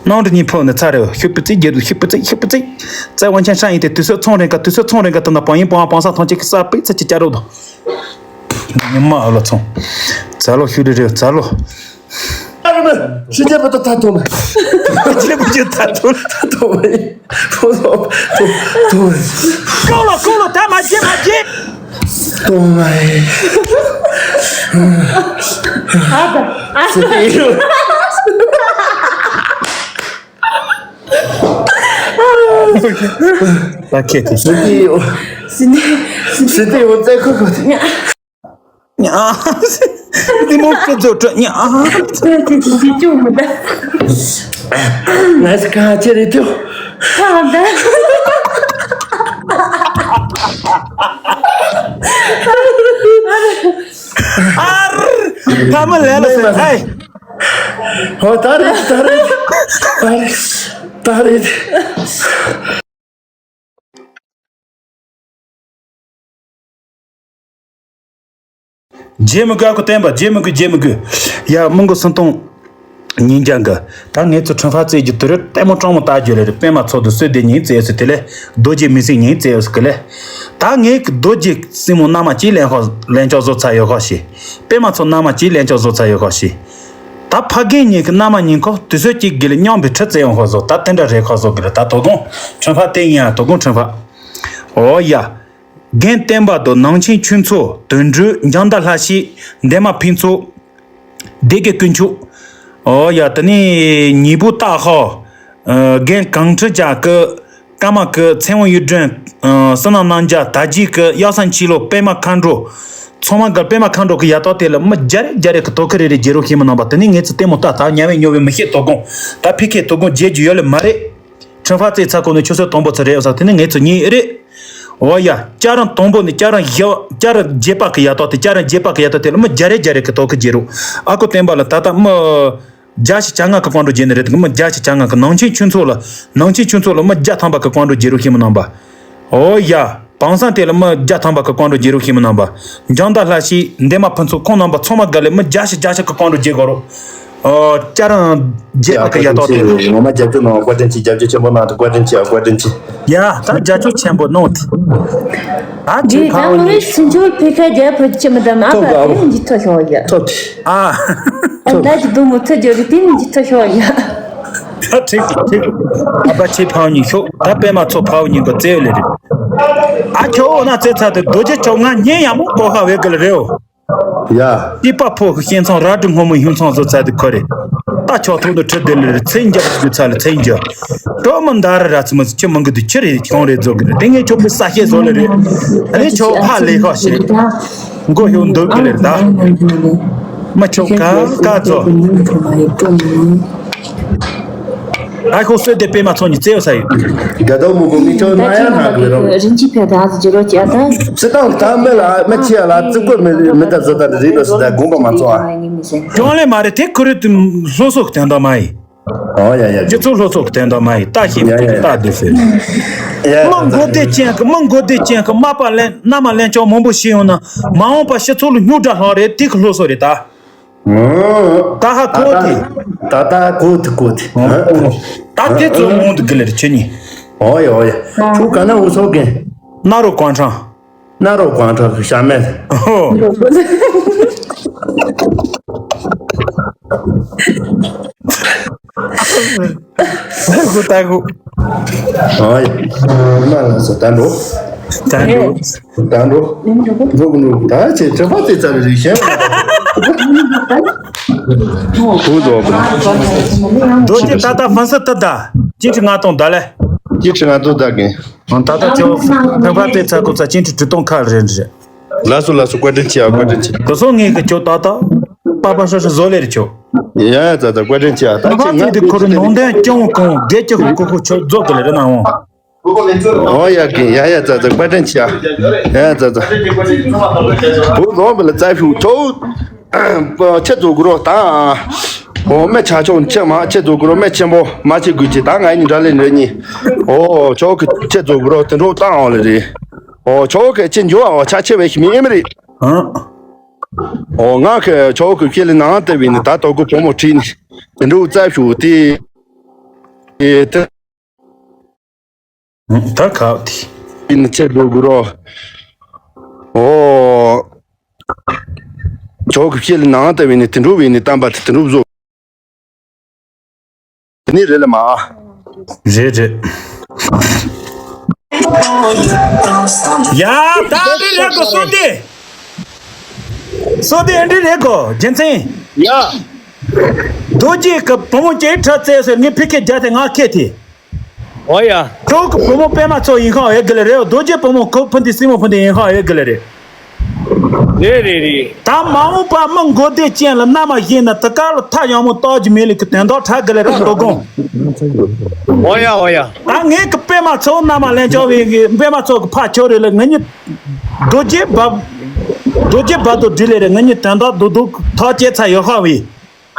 ནང་དུ་གཉིས་ཕུ་ནི་ཚ་རེ་བ། ཤུ་པི་ཙི་རྒྱལ་དུ་ཤུ་པི་ཙི་ཤུ་པི་ཙི། ཙེ་ཝན་ཆན་ཧྲ་ཡིན་ཏེ། དུས་ཚོད་ཚོང་རེ་འགའ། དུས་ཚོད་ཚོང་རེ་འགའ་ད་ན་བང་ཡིན་བང་བང་ས་ཐང་ཅིག་གི་ས་པི་ཚ་ཅི་ཅ་རོ་དང་། ཉི་མ་ཨ་ལོ་ཚོང་། ཙ་ལོ་ཤུ་རེ་རེ་ཙ་ལོ། ཨ་རེ་མེ་ཤི་ཅན་པ་ད་ད་ཐོ་མ། ཤི་ཅན་པ་ད་ཐོ་མ། ད་ཐོ་མ་ཡིན། ཐོ་ཐོ་ཐོ་མ་ཡིན། ཀོ་ལོ་ཀོ་ལོ་ད་མ་བརྗེད་མ་བརྗེད། སྟོང་མ་ཡིན། ཨ་ད་ཨ་ད། ད་ཁྱེད་དེ། སྲིད་དེ་ཡོད། སྲིད་དེ་ཡོད་ཙེ་ཁོ་ཁོ་དེ། ཉ། ཉ། དེ་མོ་ཁྱེད་ཚོ་དྲ་ཉ། ཁྱེད་ཚོ་ཁྱེད་ཚོ་མི་ད། ང་ས་ཁ་ཆེ་རེད་དུ། ཁ་ད། ཨར། ཐ་མ་ལེ་ལ་སེ་ཧའི། ཧོ་ད་རེད་ད་རེད་ད་རེད་ད་རེད། བརྗེད་མི་དགོས། ཨ་ཁུ་བསྟན་པ་བརྗེད་མི་དགོས། བརྗེད་མི་དགོས། ཡ་མི་མགོ་སུམ་སྟོང་ཉིས་བརྒྱ་འགའ། ད་ངས་ཚོ་ཁྲིམས་ཧྥ་རྩེད་རྒྱུ་དུ་རུ་ལྟད་མོ་སྤྲང་མོ་ལྟ་རྒྱུ་ལས་རེད། པད་མ་མཚོ་དུ་གསོད་དེ་ཉིན་རྩེས་སུ་དེ་ལས་རྡོ་རྗེ་མི་སྲིད་ཉིན་རྩེས་སུ་གི་ལས། ད་ངས་རྡོ་རྗེ་སྲིན་མོ་མནའ་མ་གཅིག་ལེན་ཁོ་ལེན་ཆོག་བཟོ་ཚར་ཡོད་ཁོ་ཤི། པད་མ་མཚོ་མནའ་མ་གཅིག་ལེན་ཆོག་བཟོ་ཚར་ཡོད་ཁོ་ཤི། ད་ཕ་རྒན་གཉིས་ཀྱི་མནའ་མ་གཉིས་ཁོ་དུས་ཚོད་གཅིག་གི་ལས་མཉམ་པའི་ཁྲི་རྩེ་ཡོང་ཁོ་བཟོ། ད་དེ་འདྲ་རེད་ཁོ་བཟོ་གི་རེད། ད་དོ་དགོང་ཁྲིམས་ཧྥ་བསྟན་ཡིན་ཡ། དོ་དགོང་ཁྲིམས་ཧྥ། ཨོ་ཡ། རྒན་བསྟན་པ་དང་ནང་ཆེན་ཆོས་མཚོ། དོན་གྲུབ་འཇང་མདའ་ལྷ་ཤི། འདན་མ་ཕུན་ཚོགས། སྡེ་དགེ་དཀོན་མཆོག། ཨོ་ཡ། དེ་ནས་ཉི་བུ་སྟག་ཧོ། ཨ། རྒན་གངས་ཁྲི་བྱ་ཀི། ཀརྨ་ཀི། ཚེ་དབང་གཡུ་སྒྲོན། ཨ། བསོད་ནམས་རྣམ་རྒྱལ། དར་རྒྱས་ཀི། གཡག་ས་འཆི་ལོ། པད་མ་མཁའ་འགྲོ། ཚང་མ་འགལ། པད་མ་མཁའ་འགྲོ་གི་ཡ་ཏོག་དེ་ལ་མི་བརྒྱ་རེ་བརྒྱ་རེ་གི་དོ་ཁུར་རེ་རེ་བརྗེ་རོགས་ཤེས་མི་ནང་པ། དེ་ནས་ངེད་ཚོ་ལྟད་མོ་ལྟ་ད་ཉལ་བའི་ཉོ་བའི་མི་ཤེས། དོ་དགོང་ད་ཕི་ཁེ་དོ་དགོང་བརྗེ་རྒྱུ་ཡོད་ལེ་མ་རེད། ཁྲིམས་ཧྥ་རྩེ་ཚར་གོང་ནས་ཆུ་ཚོད་དང་པོ་ཚོ་རེད་ཡོད་ས། དེ་ནས་ངེད་ཚོ་གཉིས་རེད། འོ་ཡ། སྐྱ་རེངས་དང་པོ་ནས་སྐྱ་རེངས་བཞི། སྐྱ་རེངས་བརྒྱད་པ་གི་ཡ་ཏོག་དེ། སྐྱ་རེངས་བརྒྱད་པ་གི་ཡ་ཏོག་དེ་ལ་མི་བརྒྱ་རེ་བརྒྱ་རེ་གི་དོ་ཁུར་བརྗེ་རོགས། ཨ་ཁུ་བསྟན་པ་ལ་ད་ལྟ་མི་བརྒྱ་ཞིག་གྱ་ལྔ་གི་བཀའ་འགྲོ་བརྗེ་ནི་རེད། དེ་མི་བརྒྱ་ཞིག་གྱ་ལྔ་གི། ནང་ཆེན་ཆོས་མཚོ་ལ། ནང་ཆེན་ཆོས་མཚོ་ལ་མི་བརྒྱ་ཐམ་པ་གི་བཀའ་འགྲོ་བརྗེ་རོགས་ཤེས་མི་ནང་པ། ཨོ་ཡ། བང་སང་དེ་ལ་མི་བརྒྱ་ཐམ་པ་གི་བཀའ་འགྲོ་བརྗེ་རོགས་ཤེས་མི་ནང་པ། འཇང་མདའ་ལྷ་ཤི། འདན་མ་ཕུན་ཚོགས། ཁོང་རྣམ་པ་ཚང་མ་དགའ་ལེ་མི་བརྒྱ་ཞིག་གྱ་ཞིག་གི་བཀའ་འགྲོ་བརྗེ་དགོས་རོགས། ཨོ། སྐྱ་རེངས་བརྒྱད་པ་གི་ཡ་ཏོག་དེ། ངོ་མ་རྒྱབ་སྐྱོར་གནང་བ་བཀའ་དྲིན་ཆེ། རྒྱབ་སྐྱོར་ཆེན་པོ་གནང་དུ་བཀའ་དྲིན་ཆེ། བཀའ་དྲིན་ཆེ། ཡ། ད་རྒྱབ་སྐྱོར་ཆེན་པོ་གནང་དེ། ད་ཅི་འདི་ད་ཕང་ངོ་ནི་ནས་སུན་ཆོར་ཕི་ཁ་རྒྱབ་ཕུད་ཅི་མི་དམ་ཨ་ཐོབ་པ་ག་དེ་འོ། ནི་འཇི་ཐོ་ཤོ་ཡ། ཐོབ་དེ། ཨ། ཨ་ད་ཅི་དུ་མུ་ཐུ་ཇོ་རི་དེ་ནི་འཇི་ཐོ་ཤོ་ཡ། ད་ཁྲིག་ཁྲིག་ཨ་ཕ་ཁྲིག་ཕང་ཉིན་ཤོག་ད་པད་མ་མཚོ་ཕའུ་ཉིན་གོ་རྩེ་ལེ་རེད། ཨ་ཁྱོ་འོ་ན་རྩེ་ཚ་དེ་རྡོ་རྗེ་ཁྱོ་ང་ཉན་ཡ་མོ་གོ་ཁ་བེ་གི་ལེ་རེའོ། ཡ། ཏི་པ་ཕོ་གི་ཤེན་ཚང་ར་དྲི་སྔོན་མོ་ཧུན་ཚང་བཟོ་ཚ་དེ་ཁོ་རེ། ཨ་ཆོག་ཐོག་ཏུ་ཁྲི་དེ་ལ་ཚེ་འཇབ་ཀྱི་ཚ་ལ་ཚེ་འཇབ། གྲོ་མི་འདར་ར་ཚི་མི་ཁྱི་མི་འགི་དུ་ཁྱི་རེད་ཁྱོང་རེད་རྫོགས་གི་རེད། དེ་ངས་ཁྱོད་ཀྱི་ས་ཤེད་བཟོ་ལེ་རེད། ཨ་ནི་ཁྱོད་ཕ་ལས་ཁ་ཤེད། མགོ་ཡོད་འདོད་གི་ལེར་ད། མ་ཆོག་ག་ག་ཚོ། ཨ་ཁོ་སོད་དེ་པེ་མ་ཚོ་ཉི་ཚེ་ཡོད་ས་ཡོད། དགའ་ཏོག་མུ་གོ་མི་ཁྱོད་ན་ཡང་ན་གི་རོ། རིན་ཆེན་ཕེ་ད་ཟི་ཇི་རོ་ཅ་ད། སི་ཏང་ད་མེ་ལ་མེ་ཆི་ཡ་ལ་ཙི་གོ་མེ་མེ་ད་ཟི་ད་རི་ད་སི་ད་དགོངས་པ་མ་ཚོ་ཨ། ཁྱོད་ལས་མ་རེད་དེ་ཁོ་རེད་དུ་སློབ་གསོ་གི་དོན་དག་མ་ཡིན། ཨོ་ཡ་ཡ། སྤྱི་ཚོགས་སློབ་གསོ་གི་དོན་དག་མ་ཡིན། ལྟ་ཤེས་པའི་ཡ་ཡ་ལྟ་ཡ། དུས་ཟེར། ཡ་ཡ། མི་མགོ་བདེ་ཅན་གི་མི་མགོ་བདེ་ཅན་གི་མ་པ་ལེན་མནའ་མ་ལེན་ཆོག་མང་པོ་ཤེས་ཡོང་ན་མ་འོངས་པ་སྤྱི་ཚོགས་ལ་རྙོག་དྲ་ལྷག་རེད། དེ་གི་སློབ་གསོ་རེད་ད། ད་ཧ་གོ་དེ། ད་ད་གོ་དེ་གོ་དེ། ད་དེ་ཚོ་མང་དུ་གི་ལེར་ཁྱེད་གཉིས། ཨོ་ཡ་ཨོ་ཡ། ཁྱོད་ག་ན་འུ་ཚོགས་གི། ན་རོ་གོང་ཁྲང་། ན་རོ་གོང་ཁྲང་གི་ཤ་མེད། ཧོ། ཧོ་ད་གོ། ཨོ་ཡ། མ་ལ་སོ་ད་འགྲོ། ད་འགྲོ། ད་འགྲོ། འགྲོ་གི་འགྲོ་གི་ད་ཆེ་ཆེ་བ་ཙེ་ཙ་རེ་རེ་ཤེས། ཧུ་རྡོ་རྡོ་རྗེ་ད་ད་ཧྥན་སི་ཏི་ད། ཅི་ཁྲི་ང་ཏོང་ད་ལེ། ཅི་ཁྲི་ང་ཏོང་ད་གིན། ད་ད་ཆོ་ཕན་པ་ཏེ་ཚ་ཀོ་ཚ་ཅི་ཁྲི་ཁྲི་སྟོང་ཁ་རེ་རེ། ལ་སུ་ལ་སུ་བཀའ་དྲིན་ཆེ་ཨ་བཀའ་དྲིན་ཆེ། དེ་སོང་ངེད་ཀྱི་ཁྱོད་ད་ད་པ་པ་ཧྲ་ཧྲ་བཟོ་ལེ་རེ་ཁྱོད། ཡ་ཡ་ཙ་ཙ་བཀའ་དྲིན་ཆེ་ཨ། ད་ཁྱེད་ང་ཚོ་དེ་ཁོ་རེ་ནང་དོན་སྐྱོང་གོང་དགེ་ཁྱོད་ཁོ་ཁོ་ཁྱོད་རྫོགས་གི་ལེ་རེ་ན་འོང་། ཨོ་ཡ་གི་ཡ་ཡ་ཙ་ཙ་བཀའ་དྲིན་ཆེ་ཨ། ཡ་ཡ་ཙ་ཙ། བུ་རྫོང་བི་ལ་ཙ་ཕྱུག་ཁྱོད། ཁྱེད་ཚོ་གུ་རོ་ད། ཨོ་མེ་ཆ་ཆོག་ཁྱེད་མ་ཁྱེད་ཚོ་གུ་རོ་མེ་ཆེན་པོ་མ་ཆེ་དགོས་ཀྱི་ད་ང་གཉིས་འདྲ་ལེ་འདྲ་གཉིས། ཨོ་ཁྱོད་ཀྱི་ཁྱེད་ཚོ་གུ་རོ་དེ་འགྲོ་བཏང་འོང་ལེ་རེད། ཨོ་ཁྱོད་ཀྱི་ཁྱེད་འགྱོ་ཨོ་ཆ་ཆེ་བའི་ཞི་མི་ཨེ་མི་རེད། ཨོ་ང་གི་ཁྱོད་ཀྱི་ཁྱེད་ལ་ནང་དེ་བས་ནི་ད་དོ་གུ་བུ་མོ་ཁྲིད་ནི་དེ་འགྲོ་ཙ་ཕྱུག་དེ། དེ་དེ། ད་ཁག་དེ། ཡིན་ཆེད་འགྲོ་དགོས་རོ། ཨོ། ཇོ་གི་ཕྱི་ལ་ནང་ལྟ་བས་ནི་དེ་འགྲོ་བས་ནི་གཏམ་པ་དེ་དེ་འགྲོ་བཟོ། དེ་ནི་རེད་ལ་མ། རེད་རེད། ཡ་ད་རེད་རེད་གོ་སོ་དེ། སོ་དེ་འདྲི་རེད་གོ་རྒྱུ་མཚན། ཡ། རྡོ་རྗེ་གི་བུ་མོ་སྐྱེ་ཁྲ་བཙལ་ཟེར་ངས་ཕི་ཁེ་རྒྱ་དེ་ང་ཁེ་དེ། ཨོ་ཡ། ཁྱོད་ཀྱི་བུ་མོ་པད་མ་ཚོ་ཡིན་ཁང་ཨེ་གི་ལེ་རེད། རྡོ་རྗེ་བུ་མོ་ཁོ་ཕུ་འདི་སྲིང་མོ་ཕུ་འདི་ཡིན་ཁང་ཨེ་གི་ལེ་རེད། རེད་རེད་རེད། ད་མ་འོངས་པ་མི་མགོ་བདེ་ཅན་ལ་མནའ་མ་བཞེས་ན་དེ་ག་ལ་ཐག་ཡང་མོ་བཏགས་རྒྱུ་མེད་ལེ་གི་དོན་དག་ཁྲ་གི་ལེ་ར་དོ་དགོང་། ཨོ་ཡ་ཨོ་ཡ། ད་ངས་གི་པད་མ་ཚོ་མནའ་མ་ལེན་ཆོག་བས་གི་པད་མ་ཚོ་གི་ཕ་ཆོག་རེད་ལེ། ང་གཉིས་རྡོ་རྗེ་བབ། རྡོ་རྗེ་བབ་དོ་འདྲི་ལེ་རེད། ང་གཉིས་དོན་དག་རྡོ་རྡོ་ཐག་བཅད་ཚ་ཡོད་ཁ་བས།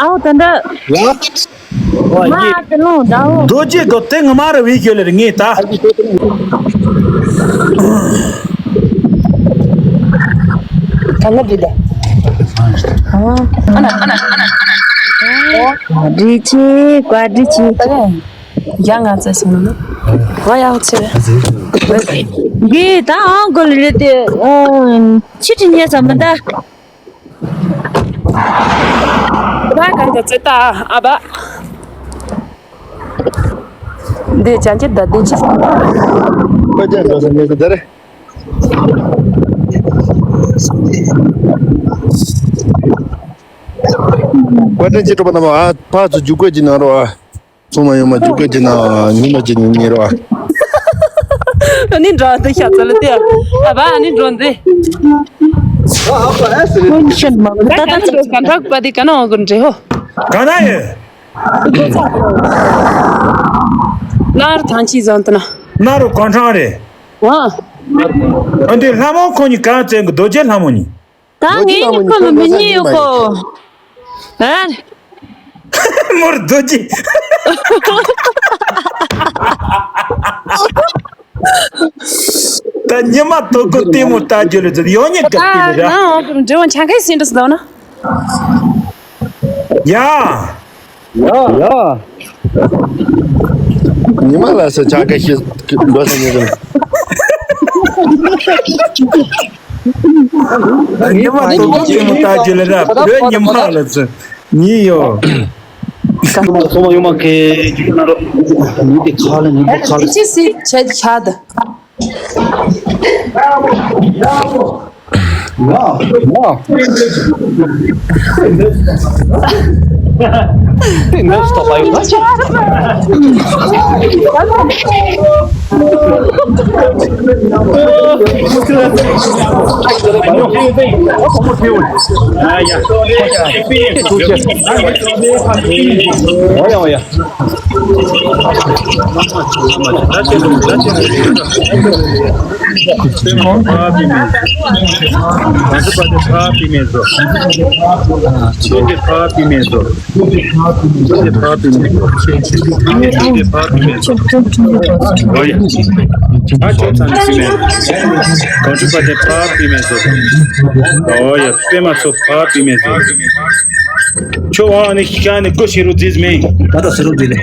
ཨའོ་ད་འདྲ། ཡ། ཨོ་མ་ཡེ། དེ་ལོང་ད་ཨོ། རྡོ་རྗེ་གོ་དེ་ངོ་མ་ར་བའི་ཞོ་ལེ་རེད་ངས་ད། ཨ་ན་འདི་ད། ཨ་ན་ཨ་ན་ཨ་ན། བཀའ་དྲིན་ཆེ་བཀའ་དྲིན་ཆེ། ཡ་ང་ཚེ་སོང་ནོ། ང་ཡག་ཆེ། འདི་ད་ཨང་གོ་ལེ་རེད་དེ། ཨོ། ཕྱི་དྲི་ཉེ་ས་མི་ད། ད་གང་དུ་ཙེ་ད་ཨ་བ། འདི་ཅང་ཅི་ད་འདི་ཅི། པ་ཅན་འགྲོ་ས་ངེས་ཟེར་རེད། བཀའ་དྲིན་ཆེ་གྲོགས་པོ་རྣམ་པ། ཨ་ཕར་ཚུར་རྒྱུག་དགོས་ཀྱི་ན་རོ་ཨ། ཚང་མ་ཡོང་མ་རྒྱུག་དགོས་ཀྱི་ན་ཉི་མ་གཅིག་ཉིན་གཉིས་རོ་ཨ། ཨ་ནི་འགྲོ་འདི་ཤ་ཚ་ལ་དེ་ཨ་བ་ཨ་ནི་འགྲོ་འདི། ཀུན་ཤེས་མ་ད་ད་ད་ད་ག་འདྲ་པ་དེ་ག་ན་འོ་གི་འདྲེ་ཧོ། ག་ན་ཡོད། ནར་ཐང་ཆི་ཟང་ཏི་ན། ནར་གོང་ཁྲང་རེད། ཨ་འདི་ལྷ་མོ་ཁོ་གཉིས་གང་བཙན་གི་རྡོ་རྗེ་ལྷ་མོ་གཉིས། ད་ངས་ནི་ཁོ་ལ་མི་ཉན་ཡོད་གོ། ཨ། མོར་རྡོ་རྗེ། ད་ཉི་མ་དོ་ཀོ་ལྟད་མོ་ལྟ་རྒྱུ་ལ་ཡོང་ཉེ་ག་ཏི་ལ་ར། ཨ་ང་འབྲི་བ་ཆང་ཁའི་སེང་འབྲི་སྡོད་ན། ཡ། ཡ། ཡ། ཉི་མ་ལ་ས་ཆ་ཁ་ཤས་འགྲོ་ས་ཉེ་གི། ཉི་མ་དོ་ཀོ་ལྟད་མོ་ལྟ་རྒྱུ་ལ་ར་བོད་ཉི་མ་ལ་ཚུ་ཉི་ཡོ། སོ་མ་ཡོ་མ་ཁེ་ཅི་ན་རོ། ཉི་དེ་ཁ་ལ་ཉི་དེ་ཁ་ལ། ཅི་སི་ཆད་ཆད། ཡ། ཡ། འདི་ཐོག་པ་ཡོད་པ་ཆེ། ཨ་ཡ། འོ་ཡ་འོ་ཡ། ཁྱོད་ཨ་ནི་ཤ་ནི་སྒོ་ཕྱེ་རོགས་རྩིས་མེད། ད་ལྟ་ཟེར་རོགས་རྩིས་ལེ།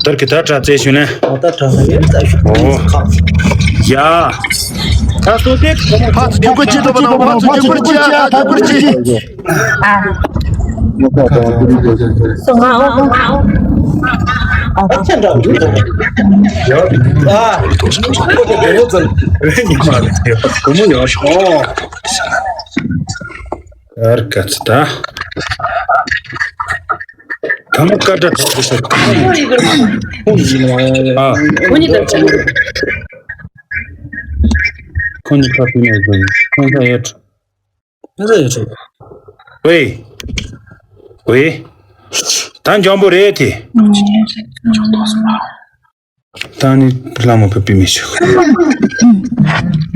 ད་ལྟ་གི་ད་དྲག་རྩེ་ཞུ་ནས། ད་ལྟ་དྲག་ཡོད་ད་ཞུ། ཨོ། ཡ། ད་སོ་དེ་ཕ་ཚོ་རྒྱུག་གི་ཅི་ཐུབ་པ་དང་ཕ་ཚོ་རྒྱུག་གི་ཅི་ཨ་ཐབས་གི་ཅི། སོ་ང་ཨོ། ཨ་ཁྱེད་འདྲ་འདུག་ཨ། ཁོ་ཚོ་དེ་ཚོ་ཚོ་རེད་ཉི་མ་རེད། བུ་མོ་ཡོད་ཤོག་ཨར་ཀ་ཚི་ད། ད་མོ་ཀ་ཏྲ་ཐོག་ཏུ་ཁོང་ཡིན་ནོ། ཨ། ཁོང་ཉིད་ཀ་ཏྲ་ནས་ཟིན་ཁོང་ཚ་ཡོད། ཁོང་ཚ་ཡོད། ཝེ། ཝེ། ད་འཇམ་པོ་རེད་དེ། ད་ནི་ལ་མོ་པ་པི་མི་ཤི།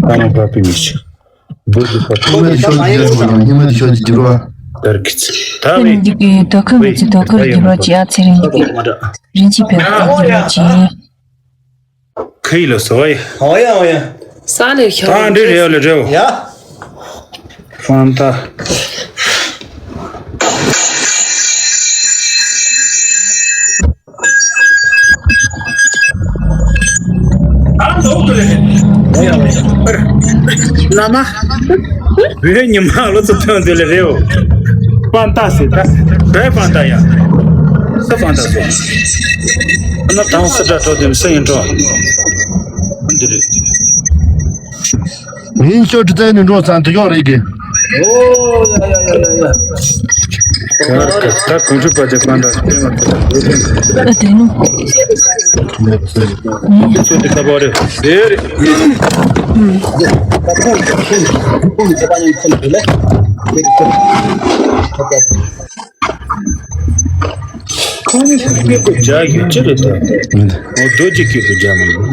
ལ་མོ་པ་པི་མི་ཤི། བུ་དུ་པ་ཉི་མ་དེ་ཤོག་ཅིག་རྒྱུག་རོགས། ཉི་མ་དེ་ཤོག་ཅིག་རྒྱུག་རོགས། དར་གི་ཚི། ད་ནི་ནི་འདི་གི་དོ་ཁུར་མི་ཚེ་དོ་ཁུར་རྒྱུག་རོགས་ཅིག་ཨ་ཚེ་རིང་འདི་གི་རིན་ཆེན་བོད་དོ་རྒྱུག་རོགས་ཅིག་ཁི་ལོ་སོ་ཡ། ཨོ་ཡ་ཨོ་ཡ། ས་ལེ་ཤོ། ད་འདྲི་རེ་ཡོད་ལེ་རེའོ། ཡ། ཧྥན་ཏ། ཨ་འདོག་ཏུ་ལེ། ཨོ་ཡ་ཨོ་ཡ། ན་མ། བོད་ཉི་མ་ལོ་ཚོ་ཐོན་འདི་ལེ་རེའོ། ཧྥན་ཏ་སི་ད། བོད་ཧྥན་ཏ་ཡ། ས་ཧྥན་ཏ་སོ། ཨ་ན་དང་སི་ཏྲ་ཏྲོ་དེམ་སི་ཡིན་ཏྲོ། འདི་རེད། ཡིན་ཤོ་ཏྲི་ཙན་ནི་འགྲོ་ཚང་དུ་ཡོང་རེད་གི། ཨོ་ཡ་ཡ་ཡ་ཡ་ཡ། ད་གོང་ཁྲི་པ་ཅེ་ཧྥན་ཏ་སི་ཏེ་མ་ཏེ། ཨ་དེ་ནོ། ཚོ་དེ་ཁ་བོ་རེད། དེ་རེད། ཁོང་ཚོ་སྐད་པོ་རྒྱག་ཡོད་ཅི་རེད་ད། འོ་རྡོ་རྗེ་སྐད་པོ་རྒྱག་མི་འདུག་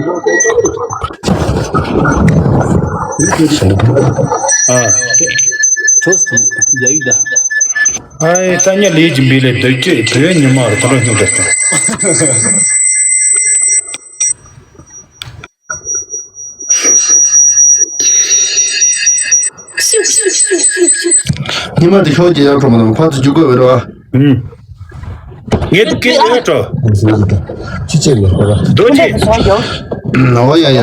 ཨ། ཨའི་ད་ཉ་ལས་ཀྱི་མི་ལས་རྡོ་རྗེ་དོན་ཉི་མ་རུ་ཐོན་རོགས་སྙིང་རེད་ད། ཉི་མ་འདི་ཤོག་ཅེས་ཡང་གྲོགས་མ་དང་ཕར་ཚུར་རྒྱུག་དགོས་བས་རོ། ཨུམ། ངས་དུ་སྐད་ཡོད་འགྲོ། ཅི་བྱེད་ལ་རོ། རྡོ་རྗེ། ཨོ་ཡ་ཡ་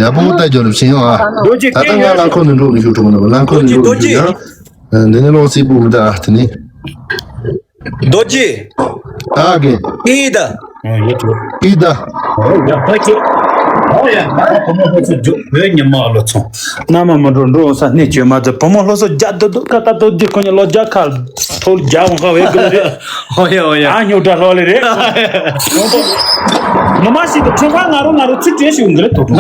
ཡ་པོ་ལྟ་རྒྱུ་རུ་ཕྱིན་ཡོང་ཨ། རྡོ་རྗེ་ད་ལྟ་ང་རླངས་འཁོར་ནས་འགྲོ་གི་ཞུ་གྲོགས་མ་དང་རླངས་འཁོར་ནས་འགྲོ་གི་ཞུ་ཡང་། འདི་ནས་ལོག་སྲིད་པོ་མི་འདྲ་དེ་ནི། རྡོ་རྗེ། ཨ་གེ། ཨི་ད། ཨི་ད། ཨོ་ཡ་ཕ་ཁྱེད། ཨོ་ཡ་ང་བུ་མོ་ལྷོ་ཚོ་རྒྱུག་བོད་ཉི་མ་ལོ་ཚོང་། མནའ་མ་མི་འགྲོ་འགྲོ་འོང་ས་སྣེ་གཅོད་མ་ཚོ་བུ་མོ་ལྷོ་ཚོ་རྒྱ་དོ་དོ་ཀ་ད་དོ་རྒྱུ་ཁོ་ཉི་ལོ་རྒྱ་ཁ་ཐོལ་རྒྱ་འོང་ཁ་བའི་དགོས་རེད། ཨོ་ཡ་ཨོ་ཡ། ཨ་ཉོ་དྲ་ལྷོ་ལེ་རེད། ངོ་མ་ཞིག་ཏུ་ཁྲོན་ཁ་ང་རོ་ང་རོ་ཚིག་བྲེ་ཞིག་འདི་ལ་དོ་དོ།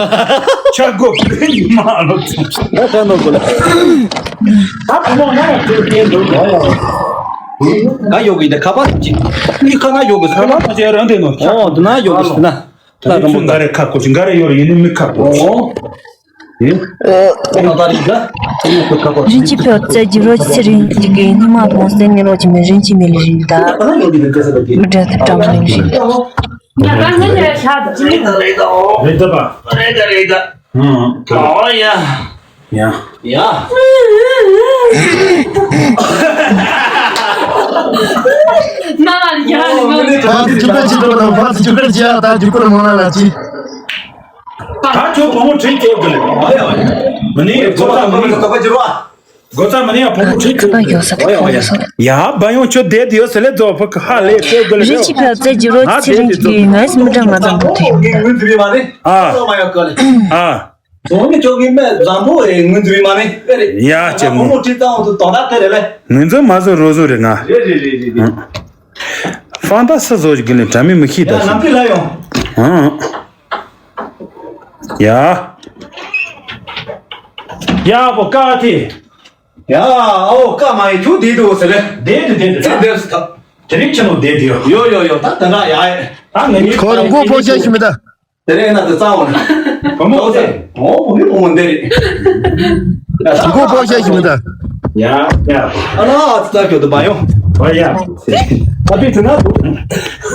ཆ་སྒོ་བོད་ཉི་མ་ལོ་ཚོང་། ད་ད་ནོ་གོ་ལ། ད་བུ་མོ་ང་ཡང་དོ་དེ་འདོད་ཡོད་ཡ། ང་ཡོད་གི་འདི་ཁ་པར་ཅིག་ནི་ཁ་ན་ཡོད་གི་ཁ་པར་ཅིག་རང་དེ་ནོ། ཨོ་དེ་ན་ཡོད་གི་ཟེར་ན། ཁ་རང་པོ་འགའ་རེ་ཁ་ཀོ་ཅིག་འགའ་རེ་ཡོད་རེད་ཡིན་ནི་མི་ཁ་ཀོ། ཨོ། ཡིན། ཨོ་ད་ད་རེད་ད། ཁ་ཀོ་ཁ་ཀོ། རིན་ཆེན་ཕོ་ཚེ་རྒྱུ་རོ་ཚེ་རིང་གི་ཉི་མ་གོང་སེ་ཉི་ལོ་ཅི་མེད་རིན་ཆེན་མི་ལི་རིན་ད། མི་འདྲ་ཐབས་གྲངས་མི་ལི་རིན། ད་ད་ངས་ནས་ཤ་ད་ཅི་མི་ད་རེད་ད། རེད་ད་པ། རེད་ད་རེད་ད། ཨོ་ཡ། ཡ། ཡ། ན་ལ་ཡ་ལ་ང་། ཕར་ཚུར་རྒྱུག་པ་ཅི་འགྲོ་དང་ཕར་ཚུར་རྒྱུག་པ་ཅི་ཡ་ད་རྒྱུག་པ་མང་ན་ལ་ཅི། ད་ཁྱོད་བུ་མོ་ཁྲིད་སྐྱོར་དགོས་ལེ། མི་ནི་ཚོ་ད་མི་ནི་ད་པ་ཅི་རོ། སྒོ་ཙམ་མི་ནི་ཡ་བུ་མོ་ཁྲིད་སྐྱོར་དགོས་ལེ། ཡ་བ་ཡོང་ཁྱོད་བསྡད་དེ་ཡོད་ཟེར་ལེ་ཛོ་ཕ་གི་ཧ་ལེ་སྐྱོར་དགོས་ལེ། རིན་ཆེན་ཕལ་ཚེ་རྒྱུ་རོ་ཚེ་རིང་གི་ངའི་སྨི་གྲངས་མ་ཙམ་འགྲོ་ཐུབ་ཡོད། ཨ། ཨ། ཚོང་མི་ཅོག་གི་མེ་བཟང་པོ་ཨེ་ངུ་འཛུལ་མ་ནི་ཨེ་རེད། ཡ་ཅེ་ངུ་མོ་ཁྲི་ཙང་དུ་དོ་ད་ཏེ་རེད་ལེ། ངུ་འཛུལ་མ་བཟོ་རོ་བཟོ་རེད་ང་། རེད་རེད་རེད་རེད་རེད། ཧྥང་ཏ་སི་བཟོ་ཞིག་གི་ལེ་དྲ་མི་མི་ཤི་ད་ཡ་ནམ་ཕི་ལ་ཡོང་། ཧང་། ཡ། ཡ་བོ་ཀ་ཐི། ཡ་ཨོ་ཀ་མ་ཡི་ཁྱུ་དེ་དུ་ཟེར་ལེ། དེ་དུ་དེ་དུ་ཚེ་དེ་སུ་ཐ། དེ་རིང་ཁྱི་ནོ་དེ་དེ་ཡོ། ཡོ་ཡོ་ཡོ་ད་དེ་འདྲ་ཡ་ཨེ། ད་ངེད་གཉིས་ཁོ་རང་མགོ་ཕོག་ཤ་ཞིག་མི་ད། དེ་རིང་ན་དེ་གཙང་བོ་ནི། བུ་མོ་ཨོ་ཟེར། ཨོ་བུ་མོ་བུ་མོ་འདི་རེད། མགོ་ཕོག་ཤ་ཞིག་མི་ད། ཡ་ཡ། ཨ་ལ་ཨ་ཙི་ཙག་ཁྱོད་དུ་མ་ཡོང་། ཨོ་ཡ། ཨ་དེ་དེ་ན་འདུག་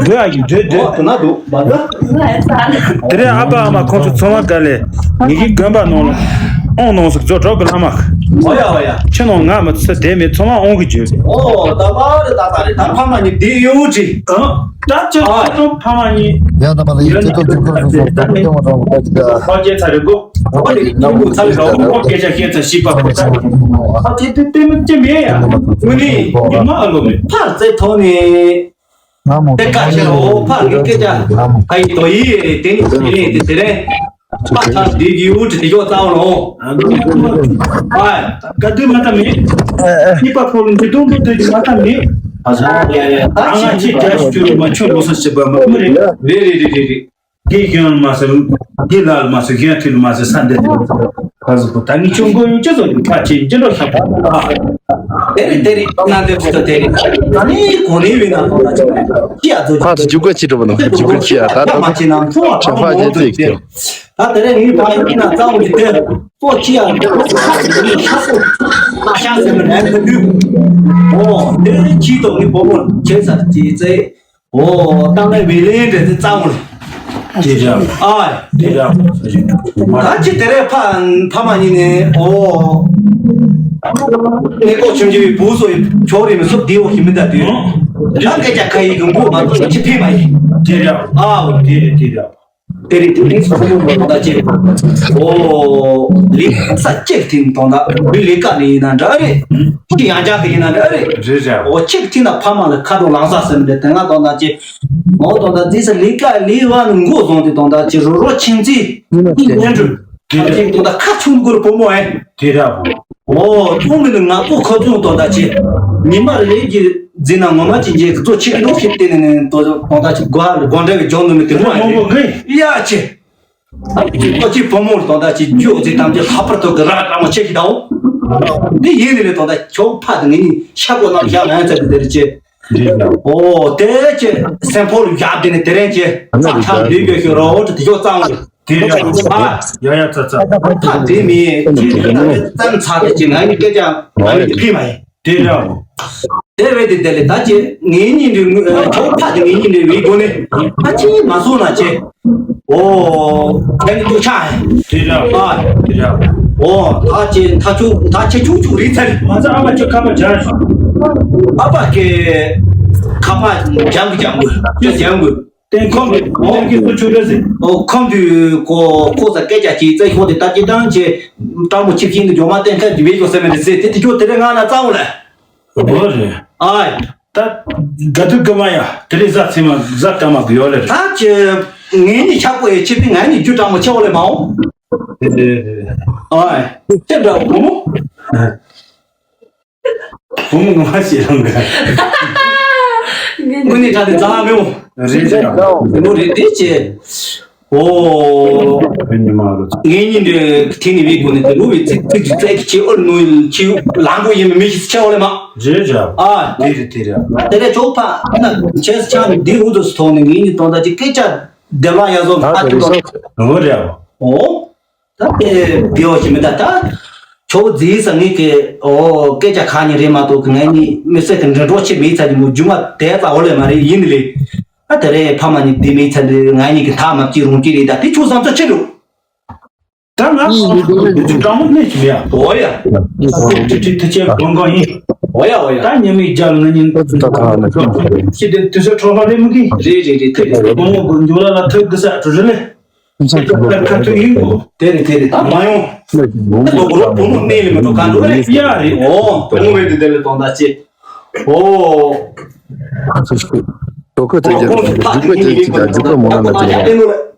འདི་ཨ་ཡི་འདྲེ་འདྲེ། ཨོ་དེ་ན་འདུག་མ་འདུག་དེ་རིང་ཨ་ཕ་ཨ་མ་ཁོང་ཚོ་ཚང་མ་ག་ལེ། ངེད་ཀྱི་དགོན་པ་ནང་ལ་ཨོང་ནང་སུ་རྫོ་གྲོགས་ཀྱི་བླ་མ། ཨོ་ཡ་ཨོ་ཡ། ཁྱི་ནང་ང་མི་ཚེ་དེ་མི་ཚང་མ་ཨོང་གི་བརྗོད། ཨོ་ད་པ་རེ་ད་ད་རེ་ད་ཕ་མ་གཉིས་བསྡད་ཡོད་ཅི། ཨ་ད་ཅི་ཨ་ཁྱོད་ཕ་མ་གཉིས། ཡ་ད་པ་ལ་ཡིན་ཁྱེད་ཚོ་ཅི་ཁོ་སོ་སོ་ད་ཁྱེད་ཚོ་ཚང་མ་ད་ཅི་ད། ཕ་སྐྱེས་ཚར་རེ་གོ་ཨ་ནི་ནམ་བུ་ཚ་ལེ་རོ་ཁོ་སྐད་ཆ་བཤད་ཚར་ཤི་པ་ཁོ་ཚ། ཨ་ཅི་དེ་དེ་མི་ཅི་མེད་ཡ། དངོས་གནས་ཉི་མ་ཨ་ལོ་མེད་ཕར་རྩེ་ཐོག་ནས། ང་མོ་དེ་ཀ་ཤེ་རོ་ཕ་གི་སྐད་ཆ་ཨ་ཡི་དོ་ཡི་དེ་ནི་དེ་ནི་དེ་དེ་རེད། ཕ་ཐ་དེ་གི་ཡུ་དེ་ཡོ་ཙང་རོ། ཨ་ག་དུས་མ་ཐ་མེད། ཁྱི་པ་ཁོ་ལ་འདི་དུང་དུ་དེ་མ་ཐ་མེད། ཨ་ང་ཅི་ཅག་ཤུ་རུ་མ་ཆོ་ལོ་ས་ཞེ་པ་མ་མི་རེད། རེད་རེད་རེད་རེད། དེ་གཞོན་མ་ཟེར། དེ་ལ་མ་ཟེར་གཞོན་དུས་མ་ཟེར་ས་འདི་ཁ་ཟུ་པོ་ད་ནི་ཆུང་གོ་ཡོད་ཅི་ཟོ་ཡོད་ཁ་ཆེ་ཅི་འགྲོ་ཤ་པ། དེ་རེད་དེ་རེད་ན་དེ་བུ་དེ་རེད། ད་ནི་གོ་ནི་བི་ན་ཐོ་ན་ཅི་ཡ་ཚོ་ཕ་ཚོ་རྒྱུག་པ་ཅི་འགྲོ་བ་ནོ་རྒྱུག་པ་ཅི་ཡ་ད་ད་མ་ཅི་ན་ཐོ་ཨ་ཐོ་མོ་དེ་ད་དེ་རེད་ནི་ད་ཡིན་ན་ཙང་གི་དེ་ཐོ་ཅི་ཡ་ཤ་ཟེར་མི་ནས་ཁ་རྒྱུག་ཨོ་དེ་རེད་ཅི་ཏོ་ནི་བོ་མོ་ཁྱེད་ས་ཅི་ཙེ། ཨོ། ཏང་ལའི་བེ་ལེན་འདྲ་དེ་གཙང་བོར། དེ་འདྲ། ཨ། དེ་འདྲ། ད་ཅི་དེ་རེད་ཕ་ཕ་མ་ཡིན་ནས་ཨོ། ནི་ཀོ་ཆུང་ཆུང་བུ་སོ་ཆོ་རེ་མི་སོ་དེའོ་ཞིག་མི་འདྲ་དུས། ད་སྐད་ཆ་ཁ་ཡིག་གི་མགོ་མ་ཐོག་ཅི་ཕི་མ་ཡིན། དེ་འདྲ། ཨ། དེ་འདྲ། དེ་འདྲ། དེ་རིང་དེ་རིང་སོ་སོ་མོ་མོ་ད་ཅེ། ཨོ། ལི་ས་ཅེག་ཐིན་དང་ད་བི་ལི་ཀ་ནི་ཡིན་ན་འདྲ་རེད། ཅི་ཡང་ཅག་གི་ཡིན་ན་འདྲ་རེད། རེད་རེད། ཨོ་ཅེག་ཐིན་ན་ཕ་མ་ལ་ཁ་དོག་ལང་ས་ཟེར་འདྲ་དེ་ང་དང་ད་ཅེ། ངོ་དང་ད་དེ་ས་ལི་ཀ་ལི་བ་ནི་མགོ་བཟུང་དེ་དང་ད་ཅེ་རོ་རོ་ཆིན་ཙི། ཉན་འགྲོ། དེ་རེད། དེ་དང་ད་ཁ་ཆུང་གུར་བུ་མོ་ཨེ། དེ་རེད། ཨོ། ཐུང་མི་ནི་ང་ཚོ་ཁ་ཚུང་དང་ད་ཅེ། ཉི་མ་རེ་གི་འཛིན་ན་ངོ་མ་ཅི་འཇལ་གི་ཚོ་ཆིག་ནོ་ཁྱེད་དེ་ནས་ནས་དོ་དོ་ད་ཅི་དགོ་ཧ་ལ་དགོ་འདྲ་གི་ཇོ་ནུ་མི་དེ་མོ་ཨེ་རེད། ཡ་ཅེ། ཨ་ཅེ་ཨ་ཅེ་བུ་མོ་དང་ད་ཅི་རྒྱུ་ཅེ་དམ་ཅེ་ལྷག་པར་དུ་གི་ར་ར་མོ་ཆེ་ཞིག་དང་། འདི་ཡིན་ནི་རེད་དང་ད་ཁྱོད་ཕ་དང་ངེད་གཉིས་ཤ་གོ་ནང་བཞག་ན་ཡང་ཚ་གི་དེ་རེད་ཅེ། ཨོ་དེ་ཅེ་སེམས་ཕོ་ལ་བཞག་དེ་ནི་དེ་རེད་ཅེ་ཚ་ཚ་འདི་གི་ཤོད་རོ་དེ་ཁྱོད་གཙང་བོ་དེ་རེད་ཨ། ཡ་ཡ་ཚ་ཚ། ཕ་དེ་མི་ཅེ་དེ་ད་ཙམ་ཚ་དེ་ཅེ་ང་གཉིས་སྐད་ཆ་ང་གཉིས་ཕི་མ་ཡིན། དེ་འདྲ་བོ། དེ་བས་དེ་དེ་ལས་ད་ཅེ་ངེད་གཉིས་འདྲ་ངོ་ཁྱོད་ཕ་དེ་ངེད་གཉིས་འདྲ་བའི་སྒོ་ནས་ཨ་ཅེ་མ་སོང་ན་ཅེ། ཨོ། ཁྱེད་ཀྱི་ཅུ་ཆ་ཧེ། དེ་འདྲ་བོ། ཨ། དེ་འདྲ་བོ། ཨོ་ད་ཅེ་ད་ཆུ་ད་ཅེ་ཆུ་ཆུ་རིག་ཚར། མ་ཚ་ཨ་མ་ཅེ་ཁ་པ་འཇར། ཨ་པ་ཀེ་ཁ་པ་འཇམ་གི་འཇམ་གི་ཅེ་འཇམ་གི། ཏན་ཁོང་གི་ཏན་གི་སུ་ཆུ་རེ་ཟེར། ཨོ་ཁོང་དུ་ཁོ་ཁོ་ས་སྐད་ཆ་ཅིག་རྩེ་ཤོག་དེ་ལྟ་ཅི་དང་ཅེ་སྤྲང་མོ་ཆིབས་ཤིང་དུ་འཇོག་མ་ཏན་ཁ་དུ་བེད་ཤོག་ཟེར་མེད་ཟེར་དེ་དེ་ཁྱོད་དེ་རེ་ང་ན་གཙང་བོ་ལ། ཨོ་རེད། ཨའི། ད་དགའ་སྡུག་གི་མ་ཡ་དེ་རེ་ཟ་ཚེ་མ་ཟ་ཀ་མ་གི་ཡོད་ལེ་རེད། ད་ཅེ་ངེད་གཉིས་ཆག་པོ་ཡེ་ཆེ་པི་ང་གཉིས་རྒྱུ་སྤྲང་མོ་ཆེ་བོ་ལེ་མ་འོང་། ཨའི། ཅེ་འདྲ་བོ་མོ། བུ་མོ་ངོ་མ་ཤེས་རང་གི་དངོས་གནས་དྲང་དེ་རྩ་བ་མེད་མོ། རེད་རེད། དེ་མོ་རེད་དེ་ཅེ། ཨོ། ཉི་མ་རུ། ངེད་གཉིས་འདི་ཐིག་ནི་བི་གོ་ནི་དེ་ལུ་བི་ཚིག་ཚིག་ཚིག་ཁྱི་ཨོར་ནུ་ཁྱི་ལང་གོ་ཡིན་མི་ཤི་ཆེ་བ་ལེ་མ། རེད་རེད། ཨ། དེ་རེད་དེ་རེད། དེ་ལས་ཆོག་ཕ་ན་ཆེས་ཆང་འདི་ཧུ་དུ་སུ་ཐོང་ནི་ངེད་གཉིས་ཐོང་ད་ཅི་སྐད་ཆ་སྡེ་བ་ཡ་བཟོ་ད་ཨ་དེ་ཏི་རོ། རེད་རེད། ཨོ། ད་དེ་བེའོ་ཞིག་མི་ད་ད། ཆོག་རྫིས་ས་ངེད་ཀྱི་ཨོ་སྐད་ཆ་ཁ་ཉིན་རེད་མ་གཏོགས་ང་གཉིས་མི་སེར་གྱི་འདྲེ་འགྲོ་ཆེ་མི་ཚ་གི་མོ་རྒྱུ་མ་དེ་ཙ་འོ་ལེ་མ་རེད་ཡིན་ལེ། ཨ་དེ་རེད་ཕ་མ་གཉིས་དེ་མི་ཚ་འདི་ང་གཉིས་ཀྱི་ཐག་མ་བཅད་རུང་གཅིག་རེད་ད་དེ་ཆོག་བསམ་ཚ་ཆེ་འགྲོ། ད་ང་ཚོ་དུས་ཚོད་སྤྲང་མོ་གནས་ཀྱི་མེད་ཨ། འོ་ཡ། ཁྲི་ཁྲི་ཐི་ཆེ་གང་གང་ཡིན། འོ་ཡ་འོ་ཡ། ད་ཉི་མའི་རྒྱབ་ང་ཉིན་ཁྱི་དེ་དུས་ཚོད་འཕྲོ་བརླག་རེད་མི་གི། རེད་རེད་རེད་དེ་རེད། དགོང་མོ་དགོང་འཇུག་ལ་ལ་ཐོད་གི་ས་འགྲོ་རེད་ལེ། ཁ་ཐུག་ཡིན་གོ། དེ་རེད་དེ་རེད་ད་མ་ཡོང་། ད་དོ་གོ་རོ་བུ་མོ་གནས་ལ་མི་འགྲོ་ག་འགྲོ་རེད། ཡ་རེད། ཨོ་བུ་མོ་བས་དེ་དེ་ལ་དོན་དག་ཅེ། ཨོ། དོ་ཁོ་དེ་རྒྱབ་རྒྱུག་པ་དེ་ཅི་ད་རྒྱུག་པ་མོ་ན་ན་དེ་རེད།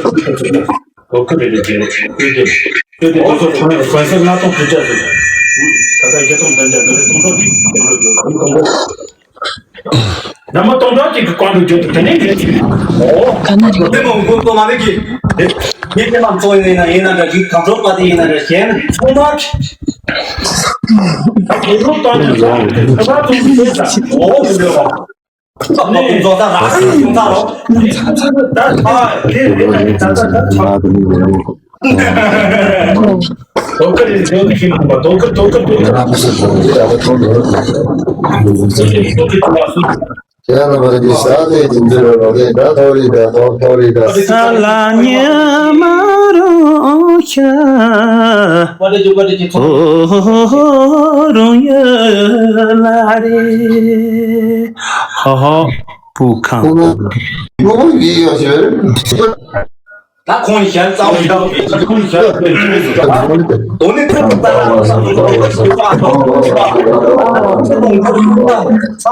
ཚོ་ཁུ་ཁུ་ཁུ་ཁུ་རེ་རེ་རེ་རེ་རེ་རེ་རེ་རེ་ཚོ་ཁོ་ནས་གོན་ས་ལྔ་སྟོང་བདུན་བརྒྱ་ཟེར། ད་ལྟ་བརྒྱད་སྟོང་བདུན་བརྒྱ་དེ་ལས་སྟོང་ཕྲག་གཅིག་གི་སྟོང་ཕྲག་བརྒྱད་སྟོང་ཕྲག་ན་མ་སྟོང་ཕྲག་གཅིག་གི་སྐོར་དུ་བརྗོད་དུ་དེ་ནས་ངས་ཅིག་ཨོ། ག་ན་རེད། དེ་མ་འགོད་པ་མ་རེད་ཀྱི། ངས་དེ་མ་ཚོ་ཡིན་ན་ཡིན་ན་འདྲ་གི་གང་བྱོ་པ་དེ་ཡིན་ན་འདྲ་གཞན་ཚང་མ་གི། ད་གོ་རོགས་བཏང་ནས་ས་ཁ་པར་ཐུག་གི་ཡོད་ས། ཨོ་དེ་འདྲ་བ། ཁུ་པ་མ་ཀུན་རྫོགས་ད་ར་ཁུ་ཡོང་ཚར་རོ། ད་ད་དེ་རེད་ད་ད་ད་ད། དོ་ཁུར་རེད་ཟེར་གི་ཤེས་མ་པ། དོ་ཁུར་དོ་ཁུར་དོ་ཁུར། དོ་ཁུར་དོ་ཁུར་དོ་ཁུར། ཁྱེད་རང་ལ་མ་རེད་ས་དེ་ཅིག་འཛིན་རོགས་རོགས་དེ་ད་ཐོ་རི་ད་ཐོ་ཐོ་རི་ད། ས་ལ་ཉི་མ་རུ་ཤ། པ་ཏི་ཅུ་པ་ཏི་ཅུ་ཚོ། ཨོ་རུང་ཡ་ལ་རེ། ཧ་ཧ། པུ་ཁང་། ངོ་མ་ཡི་ཡོ་ཞེས། ད་ཁོང་ཞལ་གཙང་བོ་ཡིན་ད། ཁོང་ཞལ་གཙང་བོ་ཡིན་ད། དོ་ནི་ཐུག་ད་ལ་ཚང་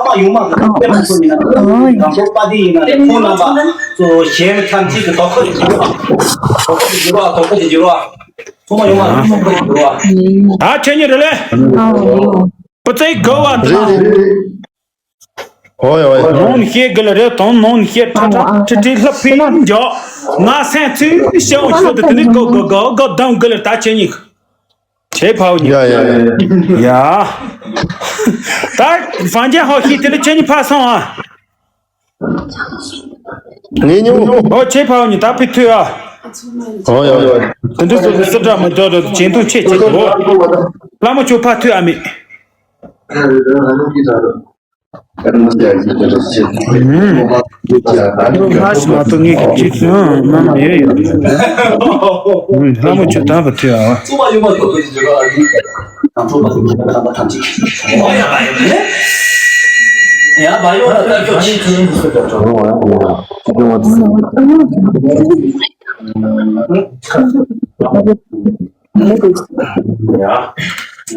མ་ཡོང་མ་ང་ཚོ་པ་ཏི་ཡིན་ན་ཁོང་རྣམ་པ་ཚོ་གཞན་ཐམས་ཅད་ཀྱི་དོ་ཁུར་གྱི་རོགས། དོ་ཁུར་གྱི་རོགས། དོ་ཁུར་གྱི་རོགས། ཚང་མ་ཡོང་མ་ང་ཚོ་དོ་ཁུར་གྱི་རོགས། ད་ཁྱེད་གཉིས་རེད་ལེ། པུ་ཙེ་གོ་བ་ད། ཨོ་ཡ་ཨོ་ཡ། ནོན་ཤེས་གི་ལ་རེ་དང་ནོན་ཤེས་ཁྲ་ཁྲ་ཁྲི་ཁྲི་ལྷ་ཕི་འཇོག་ང་སེམས་ཚུལ་ཤེས་འོང་ཤོད་དེ་ནི་གོ་གོ་གོ་གོ་དང་གི་ལ་ད་ཆེ་ཉིག་ཆེ་ཕའུ་ཉི། ཡ་ཡ་ཡ། ཡ། ད་ཧྥང་ཅན་ཧོ་ཤི་དེ་ལ་ཆེ་ཉིག་ཕ་སོང་ཨ། ངས་ཉོ། ཨོ་ཆེ་ཕའུ་ཉི་ད་ཕི་ཐུ་ཨ། ཨོ་ཡ་ཡ། དེ་འདྲ་སོ་སི་སི་འདྲ་མི་འདྲ་རེད་ཅན་དུ་ཆེ་ཆེ་གོ། ལ་མོ་ཆུ་ཕ་ཐུ་ཨ་མི། ཁ་ཞིག་མ་གཏོགས་ངས་ཁྱེད་ཚོ་མ་མ་ཡོད་ཡོད། ལྷ་མོ་ཆུ་དམ་པ་ཐོས་ཨ།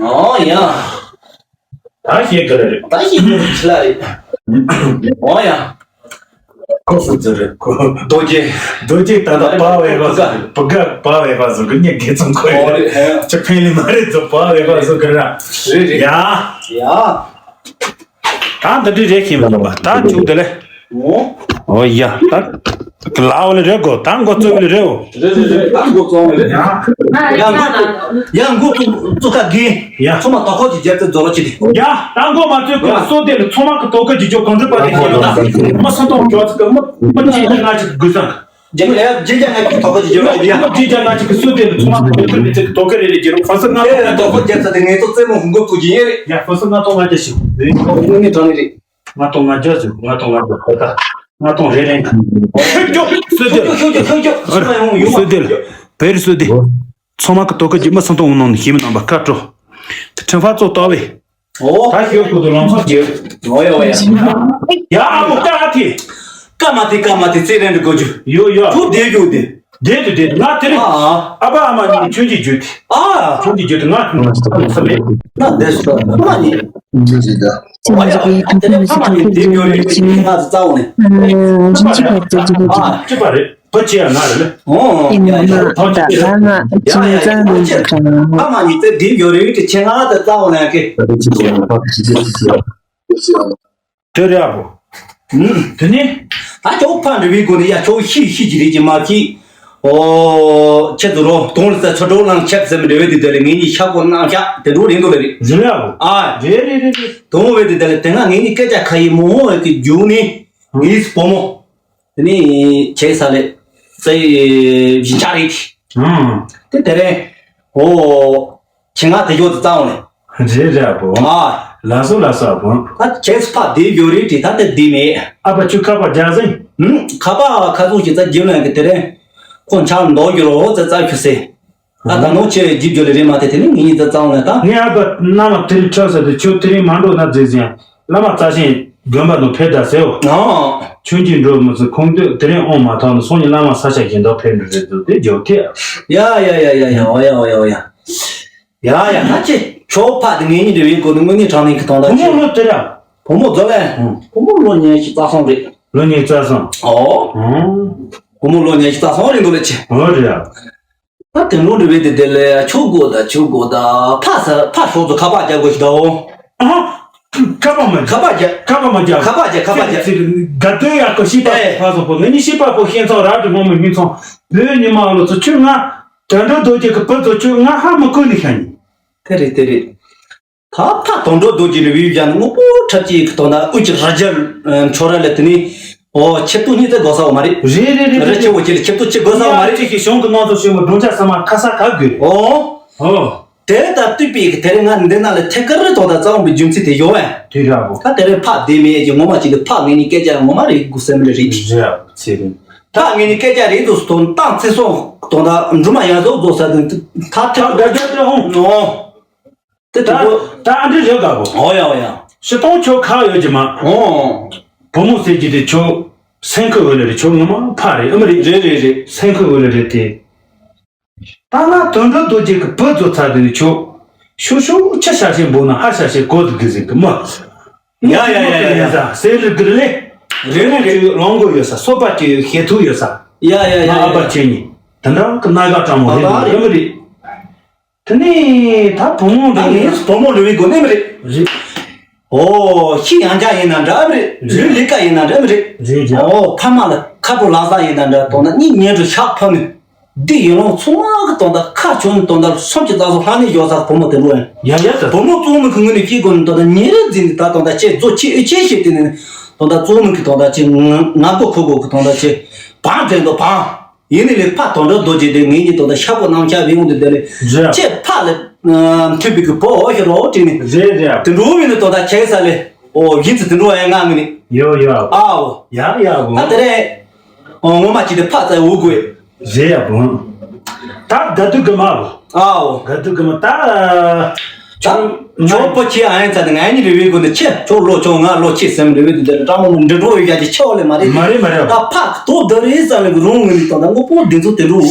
ཨོ་ཡ། ད་ཤེས་གི་རེད། ད་ཤེས་གི་རེད་ཆི་ལ་རེད། ཨོ་ཡ། ཁོ་སུ་ཚོ་རེད་ཁོ། རྡོ་རྗེ། རྡོ་རྗེ་ད་ལྟ་པ་བས་པ་བུ་ག་པ་བས་པ་བཟོ་གི་ཉེ་དགེ་ཚང་ཁོ་ཡོད་རེད། ཅི་ཕན་ལི་མ་རེད་ཚོ་པ་བས་པ་བཟོ་གི་ར། རེད་རེད། ཡ། ཡ། ད་འདི་འདྲི་རེད་ཤེས་མི་འདུག་པ་ད་བྱུག་དེ་ལེ། ཨོ། ཨོ་ཡ་ད། ལའོ་ལེ་རེད་གོ་ད་མགོ་བཙུགས་ལེ་རེད་འོ། རེད་རེད་རེད། ད་མགོ་བཙུགས་ལེ་རེད། ཡ། ཡ་མགོ་བཙུགས། ཡ་མགོ་བཙུགས་བཙུགས་ཁ་གི། ཡ། ཚང་མ་དོ་ཁོ་གི་རྒྱབ་ཏུ་རྫོ་རོ་ཅི་དེ། ཡ་ད་མགོ་མ་བཙུགས་གི་སོ་དེ་ལ་ཚང་མ་གི་དོ་ཁ་གི་ཇོ་གང་འདྲ་པ་དེ་ཤེས་ད། མ་སོང་དང་ཇོ་ཚིག་གི་མ་མ་ཅི་ལ་ང་ཅིག་དགོས་སང་། རྗེས་ལ་ཡ་རྗེས་ཀྱང་ང་ཅིག་དོ་ཁ་གི་ཇོ་རོ་ཡ། མ་རྗེས་ཀྱང་ང་ཅིག་གི་སོ་དེ་ལ་ཚང་མ་གི་དོ་ཁ་གི་དོ་ཁ་རེ་རེ་རྒྱུ་རོ་ཕ་སི་ང་དོ་ཁ་རྒྱབ་ས་དེ་ངེད་ཚོ་རྩེད་མོ་མགོ་བཙུགས་ཀྱི་ཡིན་རེད། ཡ་ཕ་སི་ང་དོ་ང་ཅི་ཞིག་དེ་ངོ་ནི་དྲང་ནི་རེད། ལྔ་སྟོང་ལྔ་བརྒྱ་ཟེར། ལྔ་སྟོང་ལྔ་བརྒྱ་ད་ལྟ་ལྔ་སྟོང་རེ་རེ་འདུག་ཤོད་རྒྱོ་སོད་ཤོད་རྒྱོ་ཤོད་རྒྱོ་ཤོད་རྒྱོ་ཤོད་རྒྱོ། ཚང་མ་ཡོང་ཡོང་བ་སོད་རྒྱོ། བེ་རི་སོད་དེ། ཚང་མ་གི་དོ་ཁ་རྒྱུ་མ་སང་ཏོང་ནང་ནས་ཤེས་མི་ནང་པ་ཀ་ཀྲོ། དེ་ཁྲིམས་ཧྥ་ཙོ་ལྟ་བས། ཨོ། ད་ཤོད་ཁུ་དུ་ལོང་ཚོ་རྒྱུ། ཨོ་ཡ་ཨོ་ཡ། ཡ་ཨ་མོ་ཀ་ཨ་ཐི། ཀ་མ་ཐི་ཀ་མ་ཐི་ཚེ་རིང་འདྲི་དགོས་རྒྱུ། ཡོ་ཡོ། ཐུག་བསྡད་རྒྱུ་དེ། བསྡད་དུ་བསྡད་དུ་ང་དེ་རིང་ཨ་ཨ། ཨ་ཕ་ཨ་མ་གཉིས་ཆུང་ཆེ་བརྒྱུད་དེ། ཨ། ཆུང་ཆེ་བརྒྱུད་དེ་ང་ཐུག་ས་མེད། ན་བསྡད་སོང་ཨ་མ་གཉིས། ཨ་ཡ། དེ་ཨ་མ་གཉིས་དེ་བརྒྱུད་རེད་དེ་ང་ཚོ་རྩ་བ་ནས། ཨ་ཅི་པ་རེད་བུ་ཆེ་ཡ་ང་རེད་ལེ། ཨོ། ཨ་མ་གཉིས་དེ་དེ་བརྒྱུད་རེད་དེ་ཁྱེད་ང་ཚོ་རྩ་བ་ནས་ཀི། དེ་རེད་ཨ་བོ། དེ་ནི། ད་ཁྱོད་ཕ་འདྲ་བའི་སྒོ་ནས་ཡ་ཁྱོད་ཤི་ཤི་གི་རེད་ཀྱི་མ་ཤི། ཨོ། ཁྱེད་ཚོ་རོ་དོང་ལ་ས་ཚོ་གྲོགས་ལང་ཁྱབ་ཟེར་མི་འདྲ་བའི་དེ་དེ་ལ་ངེད་གཉིས་ཤ་ཁོ་གནང་ཤ་དེ་འགྲོ་རིང་དུ་ལ་རེད། རེད་ཨ་བོ། ཨ། རེད་རེད་རེད་རེད། དོང་བའི་དེ་དེ་ལ་དེ་སྔ་ངེད་གཉིས་སྐད་ཆ་ཁ་ཡི་མོ་ཧོ་གི་རྒྱུག་ནི། ངེད་བུ་མོ། དེ་ནི་ཁྱེད་ས་ལེ། ས་ཡི་བཞིན་ཆ་རེད། དེ་དེ་རེད། ཨོ། ཁྱེད་ང་དེ་ཡོད་དུ་བཏང་ནས། རེད་རེད་ཨ་བོ། ཨ། ལགས་སོ་ལགས་སོ་ཨ་བོ། ད་ཁྱེད་ཕ་བསྡད་ཡོད་རེད་དྲི་ད་དེ་བསྡད་མེད། ཨ་ཕ་ཁྱོད་ཁ་པར་རྒྱག་ཟིན། ཧུམ། ཁ་པར་ཁ་ཚུགས་ཀྱི་རྩ་རྒྱུ་ལ་གི་དེ་རེད། ཁོ་ཆང་འདོགས་རྒྱུ་རོ་རྩ་རྩ་ཁྱུ་སེ། ད་ད་ནོ་ཁྱེད་རྒྱུ་རྒྱུ་ལ་རེད་མ་དེ་དེ་ནི་ངེད་གཉིས་རྩ་བཏང་ནས་ད། ངས་ཨ་ཕ་མནའ་མ་དེ་རིང་ཁྲོད་ས་དེ་ཁྱོད་དེ་རིང་མ་འགྲོ་ན་རྫས་ཟིན། བླ་མ་རྩ་ཆེན་དགོན་པ་ནང་ཕེབས་དང་ཟེར་འོ། ཨང་། ཆུང་ཆུང་འགྲོ་མི་ཚུགས་ཁོང་དུས་དེ་རིང་འོང་མ་ཐག་ནས་སང་ཉིན་བླ་མ་ས་ཆ་གཞན་དག་ཕེབས་འགྲོ་རེད་འདུག་དེ་རྒྱུག་ཐེ། ཡ་ཡ་ཡ་ཡ་ཡ་ཨོ་ཡ་ཨོ་ཡ་ཨོ་ཡ། ཡ་ཡ་ད་ཅི་ཁྱོད་ཕ་དེ་ངེད་གཉིས་འབྲེལ་བའི་སྒོ་ནས་དངོས་གནས་དྲང་གནས་ཀྱི་དོན་དག་བུ་མོ་ཅི། ལོ་དེ་ར། བུ་མོ་རྫོགས་ལས། ཨང་། བུ་མོ་ལོ་ཉི་ཤུ་རྩ་གསུམ་རེད། ལོ་ཉི་ཤུ་རྩ་གསུམ། ཨོ། ཨང་། བུ་མོ་ལོ་ཉི་ཤུ་རྩ་གསུམ་རེད་འདུག་ལས་ཆེ། ཨོ་རེད་ཡ། ད་དེ་ལོ་འབྲེལ་བའི་དེ་དེ་ལས་ཆོག་གོ་ད་ཆོག་གོ་ད་ཕ་ས་ཕ་ཤོག་ཚོ་ཁ་པར་རྒྱག་དགོས་ཤི་ད་འོ། ཨ། ཁ་པར་མ་ཁ་པར་རྒྱག་ཁ་པར་མ་རྒྱག་ཁ་པར་རྒྱག་ཁ་པར་རྒྱག་ཚིག་ཚིག་དགའ་སྟོན་ཡག་གོ་ཤི་པ་ཨེ། ཕ་སོག་པོ་ང་གཉིས་ཤི་པ་པོ་ཤེས་ཚང་ར་དྲི་མ་མི་སྙིང་ཚང་བོད་ཉི་མ་ལོ་ཚོ་ཁྱོད་ང་དོན་འགྲོ་རྡོ་རྗེ་གི་བུ་ཚོ་ཁྱོད་ང་ཧ་མི་གོ་ནི་ཤ་ཉི། དེ་རེད་དེ་རེད། ད་ཕ་དོན་འགྲོ་རྡོ་རྗེ་རི་བའི་བཞག་ན་དངོས་པོ་འཁྲབ་ཅིག་གི་དོན་དག་དབུ་ཅི་ར་རྒྱལ་འཕྲོ་ར་ལ་དེ་ནི་ཨོ་ཆེབ་ཏུ་གཉིས་ཚེ་དགོས་ས་བ་མ་རེད། རེད་རེད་རེད་རེད་རེད། ཆེ་བོ་ཆེ་ལ་ཆེབ་ཏུ་ཆེ་དགོས་ས་བ་མ་རེད། ཅིག་གི་གཞུང་གི་ནང་དུ་ཞུས་མ་སྒྲུང་ཆ་ས་མ་ཁ་ས་ག་དགོས་རེད། ཨོ། ཨོ། དེ་ལྟར་བཏུས་པའི་གི་དེ་རིང་ང་འདི་ན་ལ་ཐད་ཀར་དོ་ད་རྩ་བ་པའི་རྒྱུ་མཚན་དེ་ཡོད་བས། དེ་ར་བོ། ད་དེ་རིང་ཕག་བདེ་མེད་ཀྱི་ངོ་མ་ཅིག་གི་ཕག་ངེད་གཉིས་སྐད་ཆ་ངོ་མ་རེད་དགོས་སེམས་ལ་རེད། རེད་ཚེ་རིང་། ད་ངེད་གཉིས་སྐད་ཆ་རེད་དུ་སྟོན་སྟངས་ཚེ་སྲོག་དོ་ད་འབྲུ་མ་ཡང་བཟོ་བཟོ་ས་དུ་ད་ད་ད་ད་ད་ཧོང་། ཨོ། དེ་ད་དེ་གོ་ད་ཨ་འདྲི་རེད་དགའ་བོ། ཨོ་ཡ་ཨོ་ཡ། ཤི་སྟོང་ཁྱོད་ཁག་ཡོད་ཀྱི་མ། ཨོ། བུ་མོ་ཟེར་གྱི་དེ་ཁྱོད་སེང་ཁུ་འོད་ལ་རེད། ཁྱོད་ངོ་མ་ཕག་རེད། ཨ་མ་རེད། རེད་རེད་རེད། སེང་ཁུ་འོད་ལ་རེད་དེ། ད་ང་དོན་གྲུབ་རྡོ་རྗེ་གི་བུ་ཚོ་ཚ་དེ་ནི་ཁྱོད། ཤུ་ཤུ་ཆ་ཤ་ཤེ་འབོ་ན་ཧ་ཤ་ཤེ་གོ་དུ་དུ་ཟིན་གི་མ། ཡ་ཡ་ཡ་ཡ། ཟེར་རི་གི་རི་ལེ། རེད་རེད་རེད། ལོང་གོ་ཡོད་ས་སོ་པ་ཅིག་ཡོད་ཤེ་ཐུ་ཡོད་ས། ཡ་ཡ་ཡ། ང་ཨ་ཡ་པ་ཡ། ཆེ་ཉི་དེ་འདྲ་གི་ན་ག་གྲང་མོ་རེད་ཨ་རེད་མི་རེད། དེ་ནས་ད་བུ་མོ་ད་འདྲ་ངས་བུ་མོ་འདྲ་བའི་སྒོ་ནས་མི་རེད། རེད། ཨོ་ཤི་ཡང་ཅག་ཡིན་ན་འདྲ་མི་རེད། རེད། ལུས་ལས་ཀ་ཡིན་ན་འདྲ་མི་རེད། རེད་རེད། ཨོ་ཕ་མ་ལ་ཁ་པོ་ལག་ཟ་ཡིན་ན་འདྲ་དོ་ན་གཉིད་ཉལ་དུ་ཞག་ཕབ་ནས། འདི་ཡིན་ལོང་ཚང་མ་གི་དོན་དག་ཁ་བྱུང་དོན་དག་སུམ་ཅུ་རྩ་གསུམ་ལྷ་ནས་ཡོད་ས་བུ་མོ་དེ་འགྲོ་ཡིན། ཡ་ཡ་ད། བུ་མོ་གཙོ་བོ་མི་གི་ངོས་ནས་སྐྱེས་དགོས་ནས་དོན་དག་ཉིན་རེ་འཛིན་ནས་ད་དོན་དག་ཆེ་རྫོ་ཆེ་ཨེ་ཆེ་ཞེས་དེ་ནས་དོན་དག་གཙོ་བོ་མི་གི་དོན་དག་ཆེ་ང་མགོ་ཁུ་དགོས་གི་དོན་དག་ཆེ་བང་དྲན་དོ་བང་། ཡིན་ནི་ལས་ཕ་དོན་གྲུབ་རྡོ་རྗེ་དེ་ངེད་གཉིས་དོན་དག་ཤ་པོ་གནམ་ཤ་བི་འོང་དུ་དེ་ལས་རེད། ཆེ་ཕ་ལ་མཐུད་པའི་གི་བོ་འོ་ཞེ་རོ་དྲིས་ནས། རེད་རེད། དེ་འགྲོ་བའི་ནི་དོན་དག་ཆེ་ས་ལས་ཨོ་ཡིན་ཚེ་དེ་འགྲོ་ཡ་ང་ངི་ནི། ཡོ་ཡོ། ཨའོ། ཡ་ཡ་བོ། ད་དེ་རེད། ཨོ་ངོ་མ་ཅི་དེ་ཕ་ཙ་འུ་དགོས། རེད་ཡ་བོ། ད་དགའ་སྡུག་གི་མ་བོ། ཨའོ། དགའ་སྡུག་གི་མ་ད། ད་ཁྱོད་པོ་ཆེ་ཨ་ཡན་ཚ་དེ་ང་གཉིས་རེ་བའི་སྒོ་ནས་ཆེ་ཁྱོད་ལོ་ཁྱོད་ང་ལོ་ཆེ་སེམས་རེ་བའི་དུས་དེར་ཀྲང་མོ་འདྲི་འགྲོ་ཡོད་ཡ་ཅི་ཆེ་བ་ལས་མ་རེད། མ་རེད་མ་རེད། ད་ཕ་དོ་དོ་རེད་ས་ལས་རུང་ངུ་ནི་དང་ད་ངོ་པོ་འདི་ཚོ་དེ་རུང་།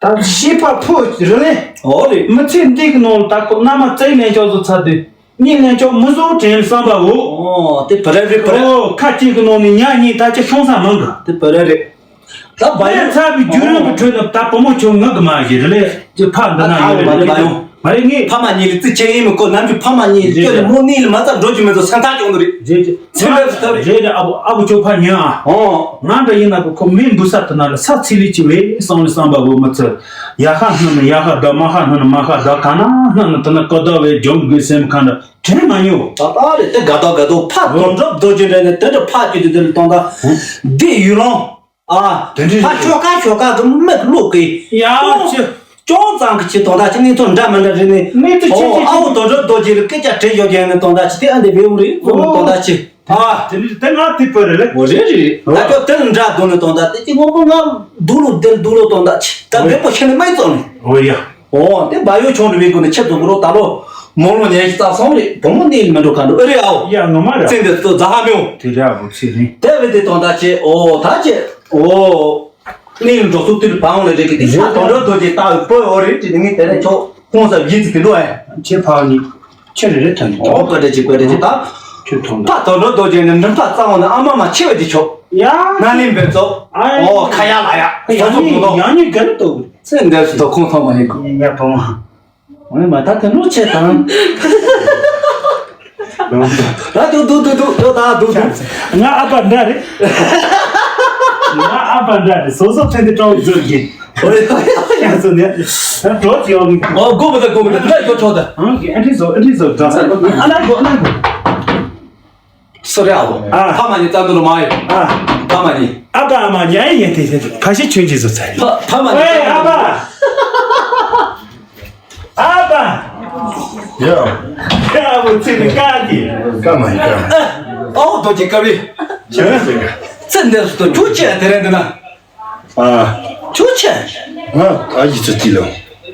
ད་ཤེས་པ་ཕོ་རེ་ལས། ཨོ་རེད། མི་ཚེ་འདི་གི་ནང་ད་ཁོ་མནའ་མ་བཙལ་ལེན་ཆོག་ཚོ་ཚ་དུས། གཉིད་ལན་ཆོག་མི་བཟོ་དྲན་བསམ་པའོ། ཨོ་དེ་བ་ར་རེད་བ་ར། ཨོ་ཁ་ཅིག་གི་ནང་ནས་ཉག་གཉིས་ད་ཅི་ཤོང་ས་མང་གི། དེ་བ་ར་རེད། ད་བ་ཡོད་ཚ་བའི་རྒྱུ་རང་གི་ཁྲོད་ནས་ད་བུ་མོ་ཁྱོད་ངག་གི་མ་ཞིག་རེད་ལས་ཀྱི་ཕ་འདི་ན་ཡོད་རེད་མ་རེད་ངས། ཕ་མ་གཉིས་ལ་རྩིས་ཆེ་ཡིན་མི་ཁོ་ནམ་རྒྱུན་ཕ་མ་གཉིས་ལ་སྐྱོ་ནས་མོ་གཉིས་ལ་མ་ཚ་འགྲོ་རྒྱུ་མེད་དོ་སེམས་ཐག་ཆོད་ནི་རེད། རེད་རེད། ཚེ་འདི་ཚོ་ཐབས་རེད། རེད་རེད། ཨ་བོ་ཨ་བོ་ཁྱོད་ཕ་ཉོན་ཨ། ཨོ། ང་འདྲ་ཡིན་ན་བོ་ཁོ་མི་འབུ་ས་དེ་ན་ལ་ས་ཚིལ་ལི་ཅི་བས་སང་ལི་སང་བ་བོ་མི་ཚེ། ཡ་ཧ་སྣུན་ནི་ཡ་ཧ་ད་མ་ཧ་སྣུན་ནི་མ་ཧ་ད་ག་ན་སྣུན་ནི་དེ་ན་ཀོ་ད་བས་འཇོམས་དགོས་སེམས་ཁ་འདྲ་དྲན་མ་མྱོང་། ད་ད་རེད་དེ་དགའ་ད་དགའ་ད་ཕ་དོན་གྲུབ་རྡོ་རྗེ་འདྲ་ནས་དེ་འདྲ་ཕ་ཅི་དུ་དེ་ལ་གཏོང་ད། འདི་ཡུལ་ལོང་། ཨ། དེ་འདྲ་ཕ་ཤོ་ཀ་ཤོ་ཀ་གི་མིག་བླུག་གི་ཡ་ཅི། ཅུང་ཙམ་གི་ཅི་དོན་དག་ཅི་ནི་ཚོ་འདྲ་མི་འདྲ་རེད་ནི། མིག་ཏུ་ཆེ་ཆེ་ཨོ་ཨ་བོ་དོན་གྲུབ་རྡོ་རྗེ་ལ་སྐད་ཆ་དྲིས་ཡོད་ཀྱང་ནི་དོན་དག་ཅི་དེ་ཨ་འདི་བེའུ་རེད་ཨོ་དོན་དག་ཅི། ཨ། དེ་འདྲ་དེ་ང་དེ་པོ་རེད་ལེ། འོ་རེད་རེད་རེད། ད་ཁྱོད་དེ་ལ་འདྲ་འདུག་ནི་དོན་དག་དེ་ཅི་ངོ་མ་ང་སྡུག་ལོ་དེ་ལ་སྡུག་ལོ་དོན་དག་ཅི་ད་འདི་པོ་ཤི་ནི་མེད་ཙང་ནི། འོ་ཡ། ཨོ་དེ་བ་ཡོ་ཆུང་རུ་བའི་སྒོ་ནས་ཁྱེད་ཚོ་གུ་རོ་ད་ལོ་མོ་ལོ་ཉལ་ཞིག་རྩ་སོང་རེད་བུ་མོ་གནས་ལ་མི་འགྲོ་ག་འགྲོ་ཨེ་རེད་ཨའོ། ཡ་ངོ་མ་རེད། བཙན་དེ་ཚོ་རྫ་ཧ་མེའོ། དེ་རེད་ཨ་བོ་ཚེ་རིང་། དེ་བས་དེ་དོན་དག་ཅི་ཨོ་ད་ཅི་ཨོ། གནས་ལ་འགྲོ་ཚུགས་དུས་བང་ལ་རེད་ཀྱི་དེ་ཤ་དོན་གྲུབ་རྡོ་རྗེ་ལྟ་བུའི་བུ་ཨོ་རེད་ཀྱི་དེ་ངས་དེ་ནས་ཁྱོད་ཁོང་ས་ཡིད་ཚིག་གི་འགྲོ་ཨེ། ཁྱེད་ཕ་ནི་ཁྱེད་རེ་རེ་ཐོན་ཨོ་བཀའ་དྲིན་ཆེ་བཀའ་དྲིན་ཆེ་ད། ཁྱོད་ཐོན་ད། ཕ་དོན་གྲུབ་རྡོ་རྗེ་ནི་མགྲིན་པ་གཙང་བོ་ནི་ཨ་མ་མ་ཆེ་བ་ཅིག་ཆོག་ཡ། ན་ལིང་བེ་ཙོ། ཨོ་ཁ་ཡ་ལ་ཡ། ཡང་ནི་ཡང་ནི་ག་རེ་ཏོ། ཚེ་འདས་སུ་དོ་ཁོང་ཐོག་མ་ཡིན་གོ་ཡ་ཕ་མ། འོ་ཡ་མ་ད་དེ་འགྲོ་ཆེ་དང་། ད་དུ་དུ་དུ་དུ་དུ་ད་དུ་དུ། ང་ཨ་ཕ་འདྲ་རེད། ང་ཨ་ཕ་འདྲ་རེད་སོ་སོ་ཕན་དེ་སྤྲང་བོ་བཟོ་གི། འོ་ཡ་ཡ་ཡ་སོ་ནས་ད་གྲོགས་ཀྱི་ཡོང་གི། ཨོ་དགོ་མི་ད་དགོ་མི་ད་ད་ཡོ་ཆོག་ད། ཨང་གི་ཨ་འདྲི་བཟོ་ཨ་འདྲི་བཟོ་འདྲ་ས་ཨ་ན་གོ་ཨ་ན་གོ། སོ་རེ་ཨ་བོ། ཨ། ཕ་མ་གཉིས་རྩ་འདུལ་མ་ཡོད། ཨ། ཕ་མ་གཉིས། ཨ་ཕ་ཨ་མ་གཉིས་ཨ་ཡེ་དེ་དེ་ཕ་ཤི་ཆོས་ཀྱི་བཟོ་ཚར། ཕ་ཕ་མ་གཉིས། ཨེ་ཨ་ཕ། ཨ་ཕ། ཡ། ཨ་བོ་ཚེ་ནི་ཀ་གི། ཀ་མ་ཡི་ཀ། ཨ་བོ་རྡོ་རྗེ་ཀ་བི། ཆེ་ཟེར་ག་ཚེ་འདས་སུ་དོ་ཁྱོད་ཅི་ཡ་དེ་རེད་འདི་ན། ཨ། ཁྱོད་ཆེ། ང་ཨ་ཡི་ཚུལ་ཅི་ལོ།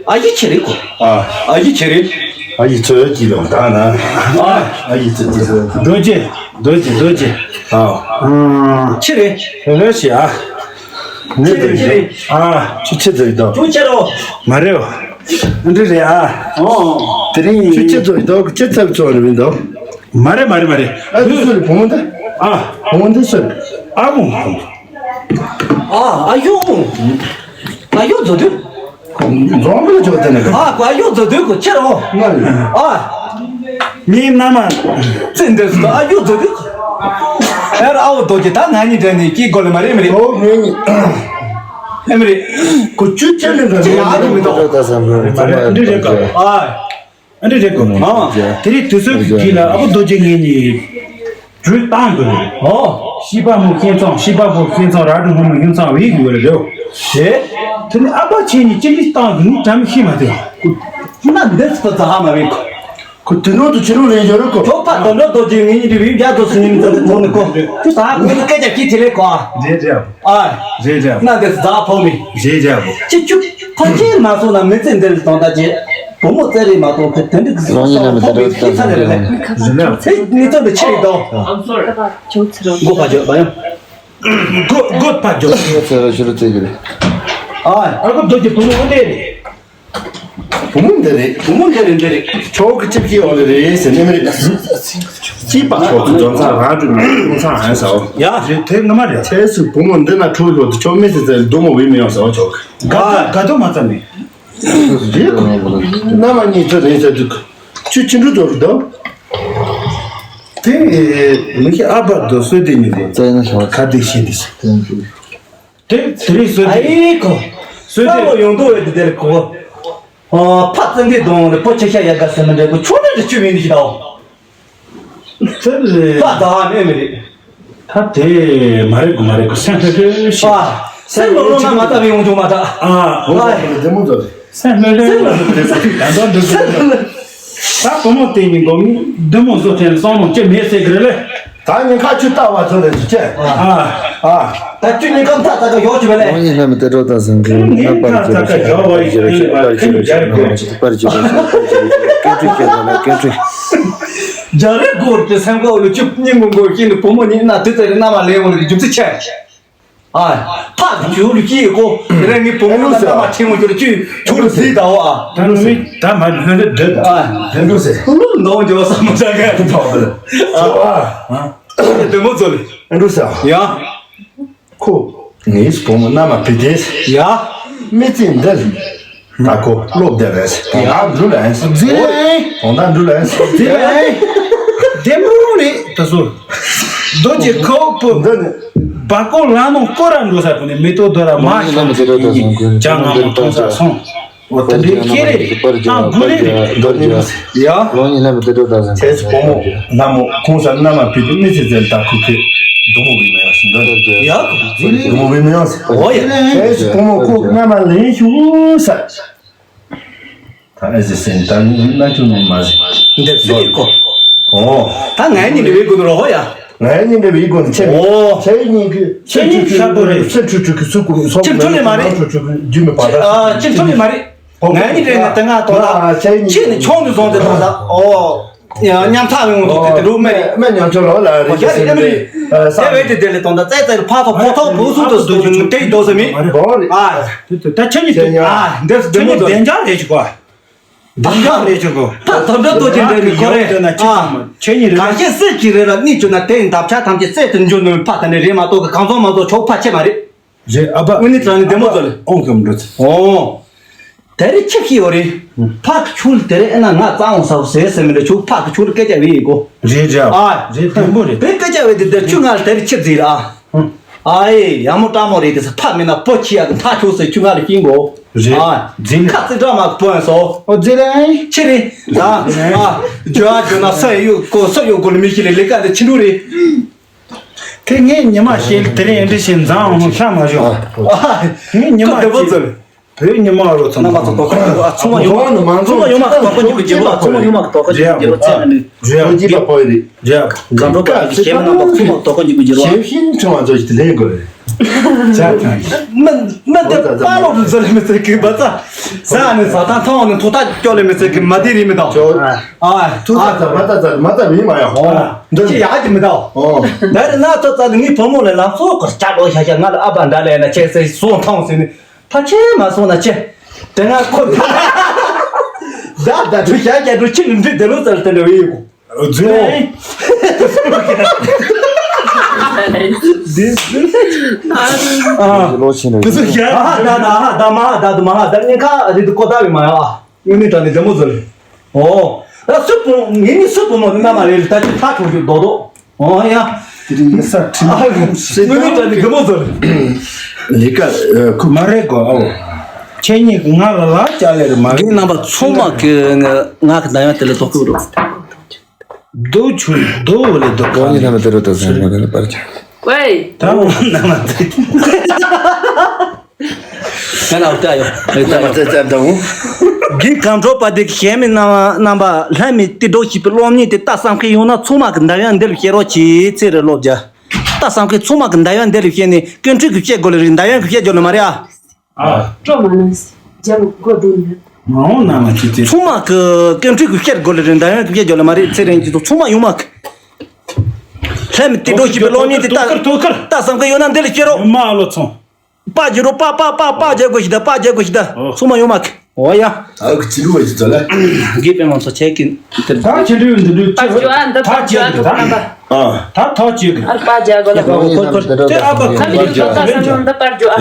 ཨ་ཡི་ཆེ་རེད་གོ། ཨ། ཨ་ཡི་ཆེ་རེད། ཨ་ཡི་ཚུལ་ཅི་ལོ་ད་ན། ཨ། ཨ་ཡི་ཚུལ་ཅི་ལོ། རྡོ་རྗེ། རྡོ་རྗེ་རྡོ་རྗེ། ཨ། ཨ། ཆེ་རེད། རེ་རེ་ཞིག་ཨ། ངས་ཆེ་རེད་ཆེ་རེད། ཨ། ཁྱོད་ཆེ་ཚུལ་དོ། ཁྱོད་ཆེ་རོ། མ་རེད་བ། འདི་རེད་ཨ། ཨོ། དེ་རིང་། ཁྱོད་ཆེ་ཚུལ་དོ་ཁྱོད་ཚབ་ཚོགས་རེད་མི་འདུག་མ་རེད་མ་རེད་མ་རེད། ཨ་འདི་སུ་རེད་བུ་མོ་འདི། ཨ། བུ་མོ་འདི་སུ་རེད། ཨ་མོ། ཨ་ཨ་ཡོ། ཨ་ཡོ་རྫོགས་དུས། རྫོང་གི་ལ་ཇོ་དེ་ནི་གི། ཨ་ཨ་ཡོ་རྫོགས་དུས་གོ་ཁྱེར་རོ། ང་རེད། ཨ། ངའི་མནའ་མ། བཙན་འདས་སུ་ཨ་ཡོ་རྫོགས་དུས། ཨེ་ར་ཨ་བོ་རྡོ་རྗེ་ད་ང་གཉིས་འདྲ་ནི་སྐྱིད་གོ་ལ་མ་རེད་མི་རེད། ཨོ་ངའི་ཨེ་མི་རེད། ཁོ་ཆུ་ཆེ་ནི་འདྲ་ཅི་ཡ་ནི་མི་འདུག་ཨ་འདི་རེད་ག་ཨ། ཨ་འདྲ་རེད་གོ། ཨ། དེ་རིང་དུས་ཚོད་ཀྱི་དཀྱིལ་ལ་ཨ་བོ་རྡོ་རྗེ་ངེད་གཉིས་གྲོས་བཏང་དགོས་རེད། ཨོ། ཤི་པ་མོ་ཁྱེད་ཚང་ཤི་པ་པོ་ཁྱེད་ཚང་ར་དྲུག་ཧོ་མོ་ཁྱེད་ཚང་བས་དགོས་རེད་རེད། ཞེས། དེ་ནི་ཨ་ཕ་ཁྱེད་གཉིས་ཅི་འདྲ་བཏང་དགོས་ནི་བྲམ་ཤེས་མ་ཐུབ། ན་འདི་ཚོ་ཙ་ཧ་མ་བས་ཁོ། ཁོ་དུ་ནོ་དུ་ཕྱི་རོལ་ལས་ཡོད་རོ་ཁོ། ཁྱོད་ཕ་དོན་འགྲོ་རྡོ་རྗེ་ངེད་གཉིས་འདྲི་བའི་རྒྱ་དོ་སུ་ཉིན་ཙམ་དུ་ཐོག་ནས་ཁོ། ཁྱོད་ཙ་ཧ་ཁོ་ནི་སྐད་ཆ་ཁྱི་དེ་ལས་ཁོ་ཨ། རེད་རེད། ཨ། རེད་རེད། ན་འདི་ཙ་ཧ་ཕོ་མི། རེད་རེད་བོ། ཅི་ཅུ། ཕ་ཁྱི་མ་སོང་ན་མི་ཚེ་འདིར་དང་ད་ཅེ། བུ་མོ་བཙལ་རེ་མ་གཏོང་ཁོས་དོན་འགྲིག་གི་སོང་ཕོ་མི་ཁྱི་ཚ་རེ་རེད། རེད་ན། ཚེ་ངེད་ཚོ་འདི་ཆེ་རེད་དོ། I'm sorry. མགོ་ཕ་ཇོ་བ་ཡང་། མགོ་མགོ་ཕ་ཇོ། ཚེ་ར་ཤུ་རུ་ཚེ་གི་རེད། ཨ། ཨ་ཁོ་རྡོ་རྗེ་བུ་མོ་འོ་དེ་རེད། བུ་མོ་འདི་རེད། བུ་མོ་འདི་རེད་འདི་རེད། ཆོག་གི་ཅིབ་ཀི་འོ་རེད་རེད་ཟེར་ནས་མི་རེད། ཅི་པ་ཁོ་ཚོ་འཛོམས་ཚང་རང་གྲུབ་ནས་འཛོམས་ཚང་ཧན་ཟའོ། ཡ་རེད་དེ་ངོ་མ་རེད། ཁྱེད་སུ་བུ་མོ་འདི་ན་ཁྲོ་ལོ་དུ་ཆོག་མི་ཟེར་ཟེར་སྡུག་མོ་བི་མི་ཡོང་ཟའོ་ཆོག་གི། དགའ་དགའ་དོ་མ་ཙམ་མེད། རེད་ཁོ་རྣམ་པ་གཉིས་ཚོ་རེད་ཟེར་དུས་ཁྱོད་ཅི་འགྲུ་དོ་རེད་དོ། དེ་མི་ཁྱེད་ཨ་ཕ་དོ་སོས་དེ་ཉིད་དེ་ཁ་དེ་ཤེས་དེ་ཤེས། དེ་དེ་རིང་སོས་དེ། ཨ་ཡེ་ཁོ། སོས་དེ་ཡོང་དོ་ཡོད་དེ་དེར་ཁོ། ཨ་ཕ་ཙན་དེ་དོང་ལ་ཕོ་ཆེ་ཤ་ཡ་དགའ་སེ་མི་འདྲ་ཁོ་ཆོ་འདྲ་འདྲ་ཆུ་མིན་ནི་ཞིག་དང་། ཚེ་རེད། ད་ད་ནས་མི་རེད། ད་དེ་མ་རེད་གོ་མ་རེད་གོ་སེམས་ལྷོད་ལྷོད་ཤིག་ཨ། སེམས་ལོ་ལོ་ན་མ་ལྟ་བའི་ཡོང་ཆུང་མ་ད། ཨ། ཨ། བདེ་མོ་མཛོད། སེམས་ལྷོད་ལྷོད་ལ་ད་དོན་འདི་ཚོ་ད་བུ་མོ་དེ་ནི་གོ་བདེ་མོ་བཟོ་ཐེན་སོང་ནོ་ཅེ་མེད་ཟེར་གི་རེད་ལེ། ད་ཉིན་ཁ་ཆུ་ལྟ་བ་ཚོ་རེད་ཅེ། ཨ། ཨ། ད་ཁྱོད་ཉིན་ཁམས་ཐག་ཐག་ག་ཡོག་ཅི་བ་ལེ། ངའི་ལྷ་མི་དེ་འགྲོ་ད་ཟིན་གི་ན་པར་གྱི་རེ་ཞིག་པར་གྱི་རེ་ཞིག་པར་གྱི་རེ་ཞིག་པར་གྱི་རེ་ཞིག་པར་གྱི་རེ་ཞིག་པར་གྱི་རེ་ཞིག་ཀེ་ཀྲི་ཀེ་ད་ལ་ཀེ་ཀྲི། རྒྱ་རི་སྒོར་དེ་སེམས་ཁ་འོ་ལུ་བཅུ་གཉིས་མི་འགོར་ཤིན་ཏུ་བུ་མོ་གཉིས་ན་དུས་ཚོད་རེ་ན་མ་ལེན་འོ་ལུ་རྒྱུ་མཚན་ཆེ། ཨ། ཕ་གི་ཇུ་ལུ་ཀི་ཡེ་ཀོ་རེ་ངི་བུ་མོ་ལ་ད་མ་ཁྲིམ་འོ་ཇུ་ལུ་ཅུ་ཇུ་ལུ་ཟི་ད་འོ་ཨ། ད་ནུ་མི་ད་མ་ལྷོད་ལྷོད་འདོད་ཨ། ལྷོད་ལྷོད་ཟེར། ལུ་ནོ་ཇོ་ས་མ་ས་ག་ཐོག་ལ་ཨ། ཨ། དེ་མོ་ཚོ་ལེ། ཨ་འགྲོ་ས། ཡ། ཁོ། ངའི་བུ་མོ་མནའ་མ་བི་དེ། ཡ། མི་ཚེ་འདིར། ད་ཁོ་སློབ་བདེ་རེད། དོང་ཐང་འགྲུལ་ལན། ཟི་ལན། དོང་ཐང་འགྲུལ་ལན། ཟི་ལན། བདེ་མོ་རེད་ད་སུ། རྡོ་རྗེ་ཁོ་བུ། འདི་ནི། བ་ཀོ་ལ་མོ་ཀོ་ར་འགྲོ་ས་བུ་ནི་མི་ཏོ་དོ་ར་མ་ཤ་ཅང་ང་མོ་མཐོང་ས་སོང་། འོ་དེ་འདྲའི་ཁྱེད་རེད་ད་དགུ་རེད། ཡ། ལོ་གཉིས་ལྷག་མི་དེ་འགྲོ་ད་ཟིན་ཁྱེད་ཚོ་བུ་མོ་ལ་མོ་ཁོང་ས་མནའ་མ་བི་དེ་མི་ཚེ་ཟེར་ད་ཁུ་ཁེ་སྡུག་མོ་བི་མ་ཡོང་ཟིན་ད། ཡ། སྡུག་མོ་བི་མ་ཡོང་ཟིན། འོ་ཡ། ཁྱེད་ཚོ་བུ་མོ་ཁོ་མནའ་མ་ལེན་ཤུ་ས། ད་ཨེ་ཟེར་སེམས་ད་ནི་ན་ཆུང་ནི་མ་ཟེར། འདི་ཚོ་ཡི་གོ། ཨོ། ད་ང་གཉིས་འདྲ་བའི་གོ་ནོ་རོ་ཧོ་ཡ། ང་གཉིས་འདྲ་བའི་གོ་ནི་ཆེ། ཨོ། ཆེ་གཉིས་ཀྱི་ཆེ་གཉིས་ཤ་པོ་རེད། ཆེ་ཁྲུ་ཁྲུ་ཁི་སུ་ཀུ་སོ། ཆེ་ཁྲུ་ནི་མ་རེད། ཁྲུ་ཁྲུ་ཁི་རྒྱུ་མི་པ་ད། ཨ་ཆེ་ཁྲུ་ནི་མ་རེད། ང་གཉིས་འདྲ་ན་ད་ང་ཏོ་ད། ཆེ་གཉིས་ཆེ་ནི་ཆུང་ནི་བཟུང་དེ་ད་ད། ཨོ། ཡང་ཉམ་ཐག་ཡོང་འདུག་དེ་དེ་འདུག་མེད། སྨན་ཉམ་ཆུང་ལོ་ལ་རེད་ཟེར་ནས། དེ་བས་དེ་དེ་ལས་དོན་དག་ཙེ་ཙེ་ཕ་ཐོག་ཕོ་ཐོག་བུ་སུ་དུ་སུ་དུ་ཆུང་དེ་འདུག་ཟེར་མི། ཨ། ད་ཆ་ཉི་ཨ་འདིར་ཆ་ཉི་བདེ་འཇགས་རེད་ཅིག་གོ། བདེ་འཇགས་རེད་ཅིག་གོ། ད་དམ་དྲག་ཏོ་ཅན་དེ་ནི་ཁོ་རེད། ཨ། ཆ་ཉི་རེད། གང་ཤེས་སྲིད་ཀྱི་རེད་ལ་གནས་བཅུ་ན་དེ་ཡིན་འདབ་ཆགས་ཐམས་ཅད་སྲིད་དུ་འཇུ་ནུས་ཕ་ད་ནི་རེད་མ་གཏོགས་གི་གང་བཟང་མ་གཏོགས་ཆོག་ཕ་ཆེ་མ་རེད། རེད་ཨ་ཕ། དངོས་གནས་དྲང་ནས་བདེ་མོ་ཚོ་ལ། ཨོང་གམ་འགྲོ་ཚེ། ཨོ། དེ་རིང་ཁྱི་ཤི་ཡོད་རེད། ཕ་གི་ཆུ་ལ་དེ་རིང་ཨེ་ན་ང་རྩ་འོང་ས་བོ་ཟེར་ཟེར་མི་འདྲ་ཆུ་ཕ་གི་ཆུ་ལ་སྐད་ཆ་བེ་ཡི་གོ། རེད་རེད་ཨ། ཨ། རེད་བདེ་མོ་རེད། བེ་སྐད་ཆ་བེ་དེ་དེར་ཆུ་ང་ལ་དེ་རིང་ཁྱི་རྫི་ར་ཨ། ཨ་ཨེ་ཡ་མོ་སྤྲ་མོ་རེད་དེ་ས་ཕ་མེད་ན་པོ་ཁྱི་ཡ་གི་མཐའ་ཆུ་ཟེར་ཆུ་ང་ལ་ཤིང་གོ། རེད། ཨ། རྫི་ལ། ཁ་རྩི་སྒྲ་མ་གི་པོ་ཡ་སོ། ཨོ་རྫི་ལ། ཁྱི་རེད། ད། ཨ། ཇོ་ཨ་ཇོ་ན་ས་ཡོད་གོ་ས་ཡོད་གོ་ལ་མི་ཤི་ལེ་ལེ་ཀ་དེ་ཁྱི་འགྲོ་རེད། དེ་ངས་ཉི་མ་ཤེལ་དེ་རིང་འདྲི་ཞིང་མཛངས་འོང་ཤ་མ་ཞོག་ཨ། ངས་ཉི་མ་ཁོ་བདེ་པོ་ཅིག་ཚོལ། བོད་ཉི་མ་རོ་ཚང་རྣམ་པ་ཚོ་དོ་ཁ་ཉུག་ཨ། ཚང་མ་ཡོང་མ་ཚང་མ་ཡོང་མ་དོ་ཁ་ཉུག་གི་རྒྱལ་པོ། ཚང་མ་ཡོང་མ་དོ་ཁ་ཉུག་གི་རྒྱལ་པོ་ཚེ་ནི། རེད་ཨ། གང་འགྲོ་ག་གི་གཞན་མི་རྣམ་པ་ཚང་མ་དོ་ཁ་ཉུག་གི་རྒྱལ་པོ། ཞེ་ཤིན་ཁྲི་མ་ཚོ་ཞིག་ལེན་དགོས་རེད། མི་མི་འདི་དཔའ་ལོ་རུ་ཟ་ལེ་མི་ཚེ་གི་བ་ཙ། ཟ་ནི་ཟ་ཐང་ཐང་ནི་ཐོ་ཐག་སྐྱོ་ལེ་མི་ཚེ་གི་མ་དེ་རི་མི་དང་། ཨ། ཐུ་ཙ་ཙ་མ་ཙ་ཙ་མ་ཙ་མི་མ་ཡ་ཧོ། འདི་ཅི་ཡག་གི་མི་དང་། ད་རེ་ན་ཙ་ཙ་ནི་ངའི་བུ་མོ་ལ་ལམ་སོ་གར་ཅག་ལོ་ཤ་ཤ་ང་ལ་ཨ་བ་འདྲ་ལེ་ན་ཆེ་སེ་སོང་ཐང་སེ་ནི། ཕ་ཆེ་མ་སོང་ན་ཆེ། དེ་ང་ཁོ། ད་ད་དུ་ཤ་ཤ་དུ་ཆི་ནི་འདི་དེ་ལོ་ཙར་དེ་འདྲ་བའི་ཡོད་གོ། རྫུན་རེད། འདི་ལོ་ཆེན་རེད། དེ་ཚོ་ཡ། ཨ་ཧ་ད་ད་ཧ་ད་མ་ཧ་ད་དུ་མ་ཧ་ད་ཉེན་ཁ་རེད་དུ་གོ་ད་བའི་མ་ཡ། དངོས་གནས་དྲང་ནས་བདེ་མོ་ཚོ་རེད། ཨོ། ད་སུ་བུ་ངེད་གཉིས་སུ་བུ་མོ་ནི་མནའ་མ་རེད་ད་ཅི་ཐག་ཆོད་ཞིག་རྡོག་རྡོག་ཨོ་ཡ། དེ་རིང་ས་ཁྲིམས་ཨ་དངོས་གནས་དྲང་ནས་བདེ་མོ་ཚོ་རེད། ལས་ཀ་ཁུ་མ་རེད་གོ་ཨོ། ཁྱེད་གཉིས་ཀྱི་ང་ལ་ལག་བཅག་ལེ་རེད་མ་རེད། རྣམ་པ་ཚང་མ་གི་ང་གི་ན་ཡང་དེ་ལས་དོ་ཁུ་རོ། རྡོ་ཆུ་རྡོ་འོ་ལེ་རྡོ་གང་ཡིན་ན་མི་དེ་རུ་དུ་སེམས་ཁོ་ནི་པར་ཆ། ཝེ། ད་འོ་ན་མ་དེ། ད་ན་འོ་ད་ཡོ། ད་ན་མ་དེ་ཙམ་ད་འོ། དགེ་རྒན་གྲོགས་པ་དེ་གི་གཞན་མི་རྣམ་པ་ལྷ་མི་དུད་འགྲོ་ཞེས་པའི་སློབ་གཉེར་དེ་ལྟ་བསམ་མཁན་ཡོད་ན་ཚང་མ་གི་འདམ་ཡག་འདི་ལ་བཤད་རོགས་གྱིས། ཚེ་རིང་སློབ་རྒྱ། ལྟ་བསམ་མཁན་ཚང་མ་གི་འདམ་ཡག་འདི་ལ་བཤད་ནས་ཀུན་འཕྲོད་ཀྱི་བཤད་དགོས་ལེ་རེད། འདམ་ཡག་གི་བཤད་རྒྱུ་ལ་མ་རེད་ཨ། ཨ། སྤྲོ་མ་ནང་རྒྱ་མོ་སྒོ་རྡུང་ནས། མ་འོངས་ན་མ་ཁྱི་ཚེ། ཚང་མ་གི་ཀུན་འཕྲོད་ཀྱི་བཤད་དགོས་ལེ་རེད། འདམ་ཡག་གི་བཤད་རྒྱུ་ལ་མ་རེད། ཚེ་རིང་གྱི་ཚོ་ཚང་མ་ཡོང་མ་གི། ལྷ་མི་དུད་འགྲོ་ཞེས་པའི་སློབ་གཉེར་དེ་ལྟ་དོ་ཁུར་དོ་ཁུར། ལྟ་བསམ་མཁན་ཡོད་ན་འདི་ལ་བཤད་རོགས། མ་ཨ་ལོ་ཚོང་། པ་རྒྱག་རོགས། པ་པ་པ་པ་རྒྱག་དགོས་ཤི་ད། པ་རྒྱག་དགོས་ཤི་ད། ཨོ། ཚང་མ་ཡོང་མ་གི། ཨོ་ཡ། ཨ་ཁུ་ཅི་རུ་བ་ཅི་ཙོ་ལ། དགེ་སྤེལ་མང་ཚོགས་ཆེ་གི་དེར། ད་ཆེ་འདྲི་འདི་འདྲི་པར་བཅུ་ཨ་འདི་པར་བཅུ་ཨ་ཐོག་རྣམ་པ། ཨ། ད་ཐོག་ཅིག་གི། ཨར་པ་རྒྱག་དགོས་ལ། ཁོ་ཁོ་ཁོ་དེ་ཨ་པ་ཁོ་ཁ་མི་རིགས་ཁ་ས་སམ་ཡོང་འདི་པར་རྒྱུ་ཨ།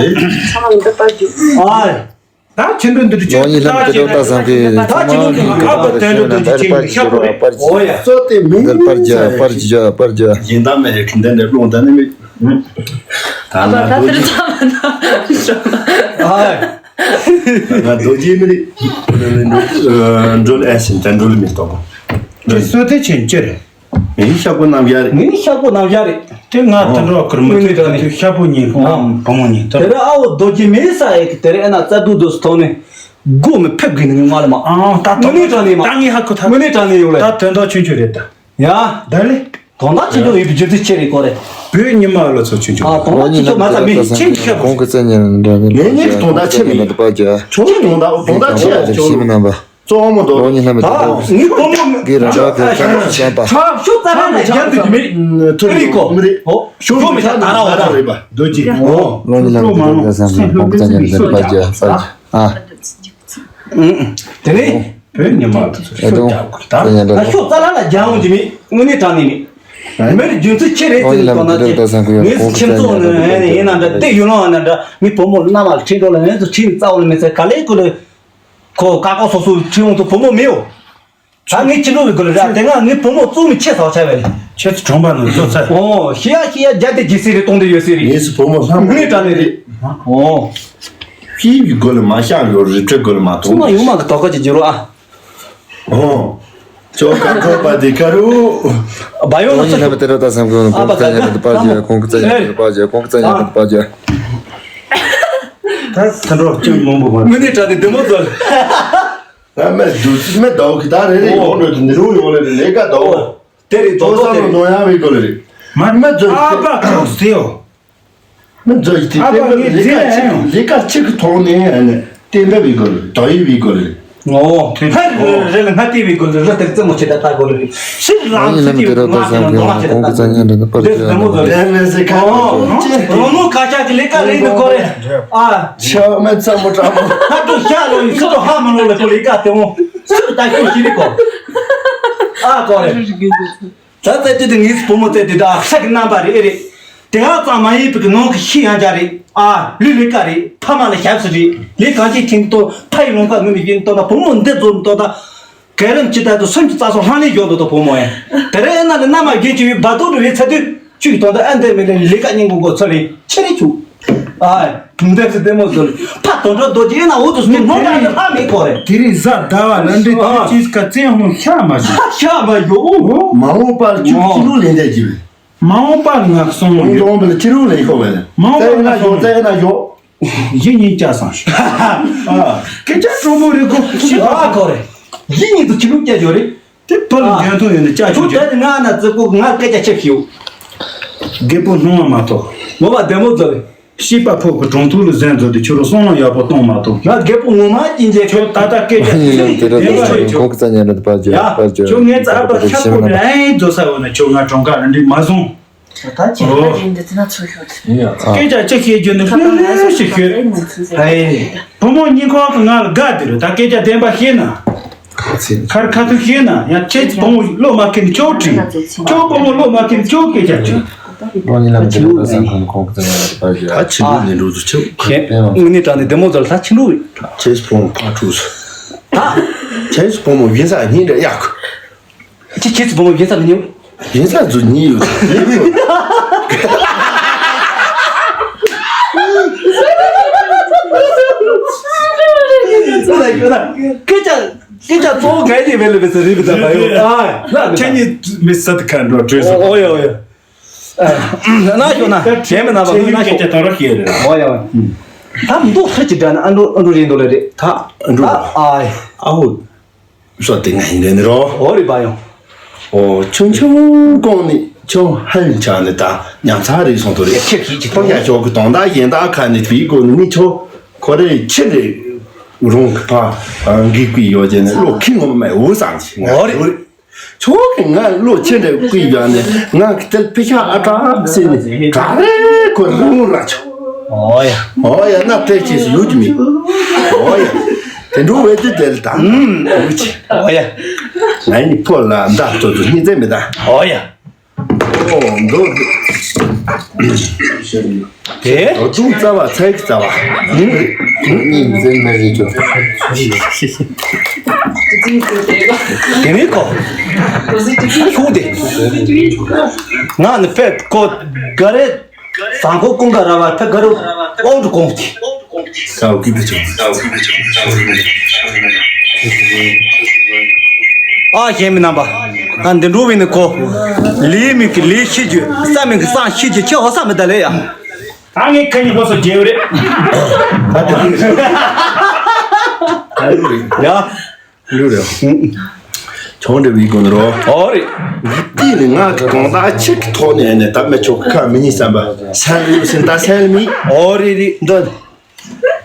ཚང་མ་འདི་པར་རྒྱུ། ཨ། ད་ཆེ་འདྲི་འདི་འདྲི་ཆེ་ལོ་གཉིས་ལྷག་ད་ཆེ་འདྲི་ད་བསམ་གི་ད་ཆེ་འདྲི་འདི་ཨ་པ་དེ་འདྲི་འདི་ཆེ་ཤ་པོ་རེད། ཨོ་ཡ། གཙོ་དེ་མི་འདིར་པར་རྒྱག་པར་རྒྱག་པར་རྒྱག་གཞན་དག་མེད་རེད། ཁྱིམ་ཚང་འདྲ་སློང་ད་ནི་མེད། ད་ང་ད་རྡོ་དེར་རྗེ་ཚང་མ་ད་ང་རྡོ་རྗེ་མི་རིགས་འགྲོ་ཨེ་ཤིན་ད་འགྲོ་ལ་མི་གཏོང་གོ། དེ་སོ་དེ་ཆེན་ཅི་རེད། ངའི་ཤ་པོ་རྣམ་གཞག་རེད། ངའི་ཤ་པོ་རྣམ་གཞག་རེད། དེ་ང་ད་འགྲོ་ཁུར་མི་ཐུབ་ད་དུས་ཤ་པོ་ཉིན་གང་བུ་མོ་ཉིན་ད། དེ་ར་ཨ་བོ་རྡོ་རྗེ་མི་ས་ཡེ་གི་དེ་ར་ཨེ་ན་རྩ་དུ་དུ་སུ་ཐོག་ནས་སྒོ་མི་ཕེབས་གི་ནི་ང་ལ་མ། ཨང་ད་དངོས་གནས་དྲང་གནས་མ། ད་ངའི་ཧ་གོ་ཐལ། དངོས་གནས་དྲང་གནས་ཡོད་ལ། ད་དོན་དག་ཆུང་ཆུང་རེད་ད། ཡ། ད་ལེ། དོན་དག་ཆེ་ཆུང་ཡོད་པའི་རྒྱུ་མཚན་ཆེ་རེད་གོ་རེད། བོད་ཉི་མ་ལ་ཚོ་ཆུང་ཆུང་། ཨ་དོན་དག་ཆེ་ཆུང་མ་ཚ་མེད་ཆེ་ཆེ་ཁོང་གི་བཙན་ཉར་འདྲ་མིན་ངེད་གཉིས་ཀྱི་དོན་དག་ཆེ་མེད། ཁྱོད་དོན་དག་དོན་དག་ཆེ་ཡ་ཆེ་མི་རྣམ་པ། གཙོ་བོ་མོ་དོ། ལོ་ཉི་ལྷ་མི་དོ་ད་ངའི་བུ་མོ་གི་ར་ཤ་གི་ཤ་ཤ་པ། ཤོག་ཙ་ར་ལ་རྒྱབ་ཏུ་མི་ཐུར་རིག་གོ། མི་རེད། ཤོག་མི་ཤ་ད་ར་བ་ད་རེད་པ། རྡོ་རྗེ། ལོ་ཉི་ལྷ་མི་དོ་ད་སང་ཁོང་གི་བཙན་ཉར་འདྲ་པ་རྒྱ་པ། ཨ། དེ་ནས། བོད་ཉི་མ་ལ་ཚོ་ཤོག་རྒྱག་དགོས་ད། ད་ཤོག་རྩ་ལ་ལ་རྒྱག་འོང་གི་མེད། དངོས་གནས་དྲང་གནས་མེད། མི་རྒྱུ་མཚན་ཆེ་རེད་ཟེར་ནས་དོ་སྣང་ཆེ། ངས་ཁྱིམ་ཚང་ནས་ཡིན་ན་འདྲ་དེ་ཡུལ་ལུང་ན་འདྲ་ངའི་བུ་མོ་མནའ་མ་ལ་ཁྲིད་འགྲོ་ལ་ངས་ཚོ་ཁྲིད་རྩ་བ་ལ་མི་ཚེ་ག་ལེ་ཀུ་ལེ། ཁོ་ཀ་ཀོ་སོ་སོ་ཁྲིད་འོང་དུ་བུ་མོ་མེའོ། ད་ངས་ཁྱི་ལུག་གི་དགོས་རེད་དེ་ང་ངའི་བུ་མོ་བཙུགས་ནས་ཁྱེད་ཚོ་ཆ་བས། ཁྱེད་ཚོ་གྲོང་པ་ནང་བཟོ་ཚར། ཨོ་ཤི་ཡ་ཤི་ཡ་རྒྱ་དེ་རྒྱལ་སྲིད་རེད་གཏོང་དེ་ཡོད་སྲིད་རེད། ངས་སུ་བུ་མོ་ལྷམ་ངས་དྲང་ནས་རེད། ཨོ། ཤི་བའི་སྒོ་ལ་མ་བཤགས་ཡོད་རི་ཁྲོད་སྒོ་ལ་མ་ཐོག་ཚང་མ་ཡོང་མ་གི་དོགས་ཀ་ཅིག་འགྱུར་རོ་ཨ། ཨོ། ཅོ་ཀ་ཁོ་པ་དེ་ཁ་རུ། བ་ཡོང་ལ་ཚ། ལོ་ཉི་ལྷ་མི་དོ་ད་སང་ཁོང་ཁོང་གི་བཙན་ཉར་འདྲ་པ་རྒྱ་ཁོང་གི་བཙན་ཉར་འདྲ་པ་རྒྱ་ཁོང་གི་བཙན་ཉར་འདྲ་པ་རྒྱ། ད་ཚ་འགྲོ་ཅུང་མང་པོ་མ། ངས་ནི་དྲང་ནས་བདེ་མོ་ཚོ། ང་མེད་དུ་མེད་དོ་གི་ད་རེ་རེ་ཡོང་རེ་དུ་ནི་རུ་ཡོང་རེ་རེ་ལས་ཀ་དོ། དེ་རེད་དོ་དོ་དེ་རེད། ནོ་ཡང་བི་གོ་རེ་རེ། མ་མེད་ཚོ་ཨ་པ་ཁོག་སེའོ། མེད་ཚོ་ཡི་ཨ་པ་ངས་ལས་ཀ་ཆེ་ལས་ཀ་ཆེ་གི་ཐོག་ནས་ཨ་ནི་བསྟན་པ་བི་གོ་རེ་རེ་དོ་ཡི་བི་གོ་རེ་རེ། ངོ་། ཧ་རེ་ལ་ང་དེ་བི་གོ་རེ་རེ་དེ་རྩེ་མོ་ཆེ་ད་ད་གོ་རེ་རེ། ཕྱིར་ལང་ཚུལ་གྱི་ནོ་མ་ཁྱེད་ད་ད་གོ་རེ་རེ། དེ་རྩེ་མོ་ཚོ་རེ། ལས་མེད་ཟེར་ཁ་ཨོ། རོ་ནོ་ཀ་ཤ་གི་ལས་ཀ་རེ་ནི་གོ་རེ། ཨ། ཆོ་མེད་ཚ་མོ་དྲག་མོ། ཧ་ཏོ་ཤ་ལོ་ཡི་སི་ཏོ་ཧ་མ་ལོ་ལ་ཁོ་ལས་ཀ་དེ་མོ་སུ་ད་ཁྱོད་ཤི་རི་གོ། ཨ་གོ་རེ། ད་ཙེ་ཏི་དེ་ངས་བུ་མོ་ཙེ་ཏི་ད་ཤ་གི་རྣམ་པ་རེ་ཨེ་རེད། དེ་ཧ་ཙང་མ་ཡིན་པའི་གི་ནང་གི་ཤི་ཡང་རྒྱ་རེད། ཨ་ལུས་ལས་ཀ་རེད། ཕ་མ་ལ་ཞབས་སུ་རེད། ལས་གང་ཅི་ཁྱིམ་ཏོ་ཕ་ཡི་ལུང་ཁ་ངུ་མི་ཡིན་ཏོ་ད་བུ་མོ་འདི་ཙོ་ཏོ་ད། གལ་རིམ་ཅི་ལྟར་དུ་སུམ་ཅུ་རྩ་གསུམ་ལྷང་ལེན་ཡོད་འདུག་ཏོ་བུ་མོ་ཡང་། དེ་རེ་ཨེ་ན་ལས་རྣམ་མ་རྒན་ཅི་ཡོད་བ་དོ་རུ་རེད་ཚ་དུས། ཅུས་དོན་དུ་ཨ་འདས་མི་ལས་ལས་ཀ་སྙིང་པོ་མགོ་ཚོད་རེད་ཆེ་རེ་ཆུ། ཨ། དུང་དེབ་སུ་ལྟད་མོ་བཟོ་རེད། ཕ་དོན་གྲུབ་རྡོ་རྗེ་ན་འུ་ཚོ་སུ་ནོ་ད་ནི་ཕ་མེད་ཁོ་རེད། དེ་རིང་གཟའ་ཟླ་བ་ལ་འདྲེ་ཨ། ཁྱོད་ཀྱིས་ཀ་བཙན་ཧོང་ཤ་མ་བཞུ། ཤ་མ་བཞུ། མ་འོངས་པར་ཁྱོད་ཨོ། ཕྱི་ལོགས་ལས་འདས་ཀྱི་བས། མ་འོངས་པར་ང་གསུང་ཡོད། འོང་བ་ལ་ཕྱི་ལོགས་ལས་ཁོ་བས། མ་འོངས་པར་ང་གསུང་ཡོད། ཡིན་ཉིན་སྐྱ་སང་ཞིག་ཨ། སྐད་ཆ་དྲང་པོ་རེད་གོ་ཤི་ཨ་ཁོ་རེད། ཡིན་ཉིན་དུ་ཕྱི་ལོགས་སྐྱ་ཡོད་རེད། དེ་ཕར་ལ་འགན་ཐོག་ཡོད་ན་ཅག་ཁྱོད་ཆུ་ཆུ། ད་ང་ན་ཙི་ཀོ་ང་སྐད་ཆ་ཆེ་ཤིའོ། རྒད་པོ་སྣང་བ་མ་གཏོགས། ངོ་མ་བདེ་མོ་ཛོ་རེད། སྐྱེས་པ་ཕོ་གི་གྲོང་ཐུག་ལ་གཟན་ཛོ་དེ་ཁྱོད་རང་བསམ་བློ་ཡག་པོ་གཏོང་མ་གཏོང་། ང་རྒད་པོ་ངོ་མ་ཅི་འཇལ་ཁྱོད་ད་ལྟ་སྐད་ཆ་ཡིན་ཡིན་དེ་ར་ད་ཁྱོད་ཁོང་གི་རྩ་ཉལ་ར་དུ་པར་ཡ་ཁྱོད་ངའི་རྩ་ཨ་པ་ཁྱབ་ཁོ་རེ་ཨེ་ཛོ་ས་འོ་ན་ཁྱོད་ང་གྲོང་ཁ་ར་འདྲི་མ་བཟུང་། ད་ཁྱེད་ཀ་རིང་འདི་ཚེ་ན་ཚོ་ཤོད། ཡིན་ཡ། སྐད་ཆ་ཅིག་བཤད་རྒྱུ་ནི་ལྷོད་ལྷོད་ཞིག་ཤོད། ཧེ། བུ་མོ་གཉིས་ཁོག་གི་ང་ལ་དགའ་དེ་རུ་ད་སྐད་ཆ་བདེན་པ་བཤད་ན། ཁར་ཁ་ཐུག་བཤད་ན་ཡང་ཁྱེད་ཀྱི་བུ་མོ་བློ་མ་ཁེལ་ནི་ཁྱོད་དྲིས། ཁྱོད་བུ་མོ་བློ་མ་ཁེལ་ནི་ཁྱོད་སྐད་ཆ་དྲིས། ཁོང་གཉིས་ལ་མི་དྲན་པ་བསམ་ཁོང་ཁོང་གི་ཚང་མ་པར་བརྒྱབ། ད་ཕྱི་ལོགས་ནས་འགྲོ་ཚུལ་ཆེ། ཁྱེད་དངོས་གནས་དྲང་ནས་བདེ་མོ་ཚོར་ད་ཕྱི་ལོགས་རེད། ཁྱེད་བུ་མོ་ཕར་འཁྲུགས་སོང་། ད་ཁྱེད་བུ་མོ་ཡིན་ས་ཉིན་འདྲ་ཡག་ཁྱེད་ཁྱེད་ཚོ་བུ་མོ་ཡིན་ས་མི་ཉན། ཡིན་ས་ཚོ་གཉིས་ཡོད་ཚོད་ཡིན་ཚོད། སྐད་ཆ་སྐད་ཆ་གཙོ་བོ་ངའི་ནི་མེད་ལ་མེད་ས་རེད་མི་ཚ་བ་ཡོད་ཨ། ཁྱེད་གཉིས་མི་ས་དེ་ཁ་འགྲོ་བྲོས་སོང་། ཨོ་ཡ་ཨོ་ཡ། ན་ཞོ་ན་གཞན་མི་ན་བ་ཁྱེད་གཉིས་སྐད་ཆ་དང་རོགས་བཤད་རེད། ཨོ་ཡ་ཨོ་ཡ། ད་མདོ་ཧྲི་ཅི་དྲ་ན་ཨ་འགྲོ་ཨ་འགྲོ་རེད་འདུག་ལ་རེད་ད། ཨ་འགྲོ། ཨ་ཨ་ཨ་ཧོ། སོ་དེ་ང་ཡིན་རེད་ནི་རོ། ཨོ་རེད་པ་ཡོང་། ཨོ་ཆུང་ཆུང་གོང་ནི་ཆུང་ཧན་ཆ་ནི་ད་ཉམས་ཚ་རེད་སོང་དུ་རེད། ཁྱེད་ཁྱེད་ཀྱི་ཐོག་ཡ་ཤོག་གི་དོང་ད་ཡིན་ད་ཁ་ནི་བི་གོ་ནི་མི་ཆོ་ཁོ་རེ་ཁྱེད་རེ་རུང་གི་ཕ་འགིག་པའི་ཡོ་ཅན་ནི་བློ་ཁེངས་ངོ་མ་འུ་སང་ཞིག་ང་ཨོ་རེད། ཆོག་གི་ང་བློ་ཆེ་འདྲ་བསྐུལ་ཡོད་ནས་ང་གི་དལ་ཕི་ཤ་ཨ་དྲག་ཟེར་ནས་ག་རེ་ཁོ་རུང་ར་ཆོག་ཨོ་ཡ། ཨོ་ཡ་ན་དེ་ཅེས་ཡོད་ཀྱི་མེད། ཨོ་ཡ། དེ་འགྲོ་བའི་དུས་དལ་དང་འུ་ཆེ། ཨོ་ཡ། ང་ནི་ཕོ་ལ་མདའ་ཐོ་ཐོ་སྙིང་རྩེ་མི་དང་། ཨོ་ཡ། ཨོ་མདོ། དེ། ཨོ་ཏུང་རྩ་བ་ཚལ་གྱི་རྩ་བ། ཨུང་། ཨུང་། འཛིན་མེད་རེད་ཅོ། དེ་ནི་ཁོ། ཤུགས་དེ། ང་ནི་ཕེད་ཁོ་ག་རེ། ཟང་ཁོ་ཀུན་དགའ་ར་བ་ཕེད་ག་རུ་ཨོང་དུ་གོང་དེ། ཨ་གཞན་མི་རྣམ་པ། ཨ་འདི་འགྲོ་བའི་ནི་ཁོ། ལིའི་མིག་གི་ལིའི་ཤི་རྒྱུ་ས་མིག་གི་སང་ཤི་རྒྱུ་ཁྱེད་ཧོ་ས་མི་ད་ལེ་ཡ། ད་ངས་ཁ་ཉིན་ཁོ་སོ་རྒྱལ་བ་རེད། ད་དེ་ཡ། ལུ་རེད། ཆུང་འདྲ་བའི་དགོན་རོ། ཨོ་རེད། ཡིད་ལྟས་ནི་ང་གི་དོང་དག་ཆེ་གི་ཐོག་ནས་ནས་ད་མི་ཆོག་ཁ་མི་ཉིད་བསམ་པ་སན་ལུ་སིན་ད་སན་ལ་མི། ཨོ་རེད་རེད་འདོན།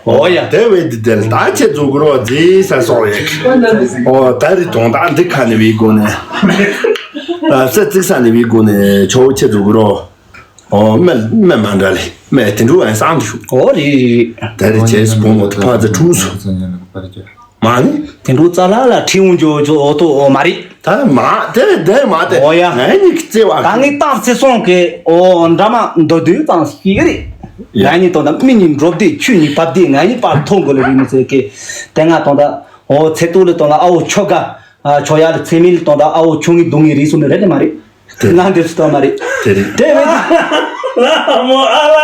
ཨོ་ཡ། དེ་བས་འདི་དེར་ད་ཆེ་རྫོགས་རོགས་མཛེས་ས་སོགས་ཡོད། ཨོ་ད་རི་དོང་དག་འདི་ཁ་ནས་བའི་སྒོ་ནས། ཨ་ས་ཙིག་ས་ནས་བའི་སྒོ་ནས་ཆོག་ཆེ་རྫོགས་རོགས། ཨོ་སྨན་སྨན་མ་འདྲ་ལེ་སྨན་དེ་འགྲོ་ཨན་སང་དུ་ཞུ། ཨོ་རེད་རེད་རེད། ད་རི་ཆེ་སུ་བུ་མོ་དུ་ཕ་ཙི་ཁྲུས་སུ། མ་ནི། དེ་འགྲོ་རྩ་ལ་ལ་ཁྲིད་འོང་འཇོ་འཇོ་ཨོ་ཏོ་ཨོ་མ་རེད། ད་མ་དེ་དེ་མ་དེ། ཨོ་ཡ། ང་ནི་ཀི་ཙེ་བ། ད་ངས་རྟགས་ཚེ་སོང་གི་ཨོ་འདྲ་མ་མདོ་དུས་ཙང་ཤེས་གི་རེད། ཡ། ང་ནི་དོན་དག་མི་ཉིད་འགྲོ་བདེ་ཆོས་ཉིད་བབ་བདེ་ང་ནི་པར་མཐོང་དགོས་ལ་རེད་མི་ཚེ་གི། དེ་ང་དོན་དག་ཨོ་ཚེ་ཏོག་ལ་དོན་དག་ཨ་འོ་ཆོ་ག་ཆོ་ཡ་ལ་ཚེ་མི་ལ་དོན་དག་ཨ་འོ་ཆུང་ངི་སྡུག་ངི་རེད་སོང་ནི་རེད་ལ་མ་རེད། དེ་ང་འདི་སུ་དོན་མ་རེད། དེ་རེད། དེ་བས། ལ་མོ་ཨ་ལ།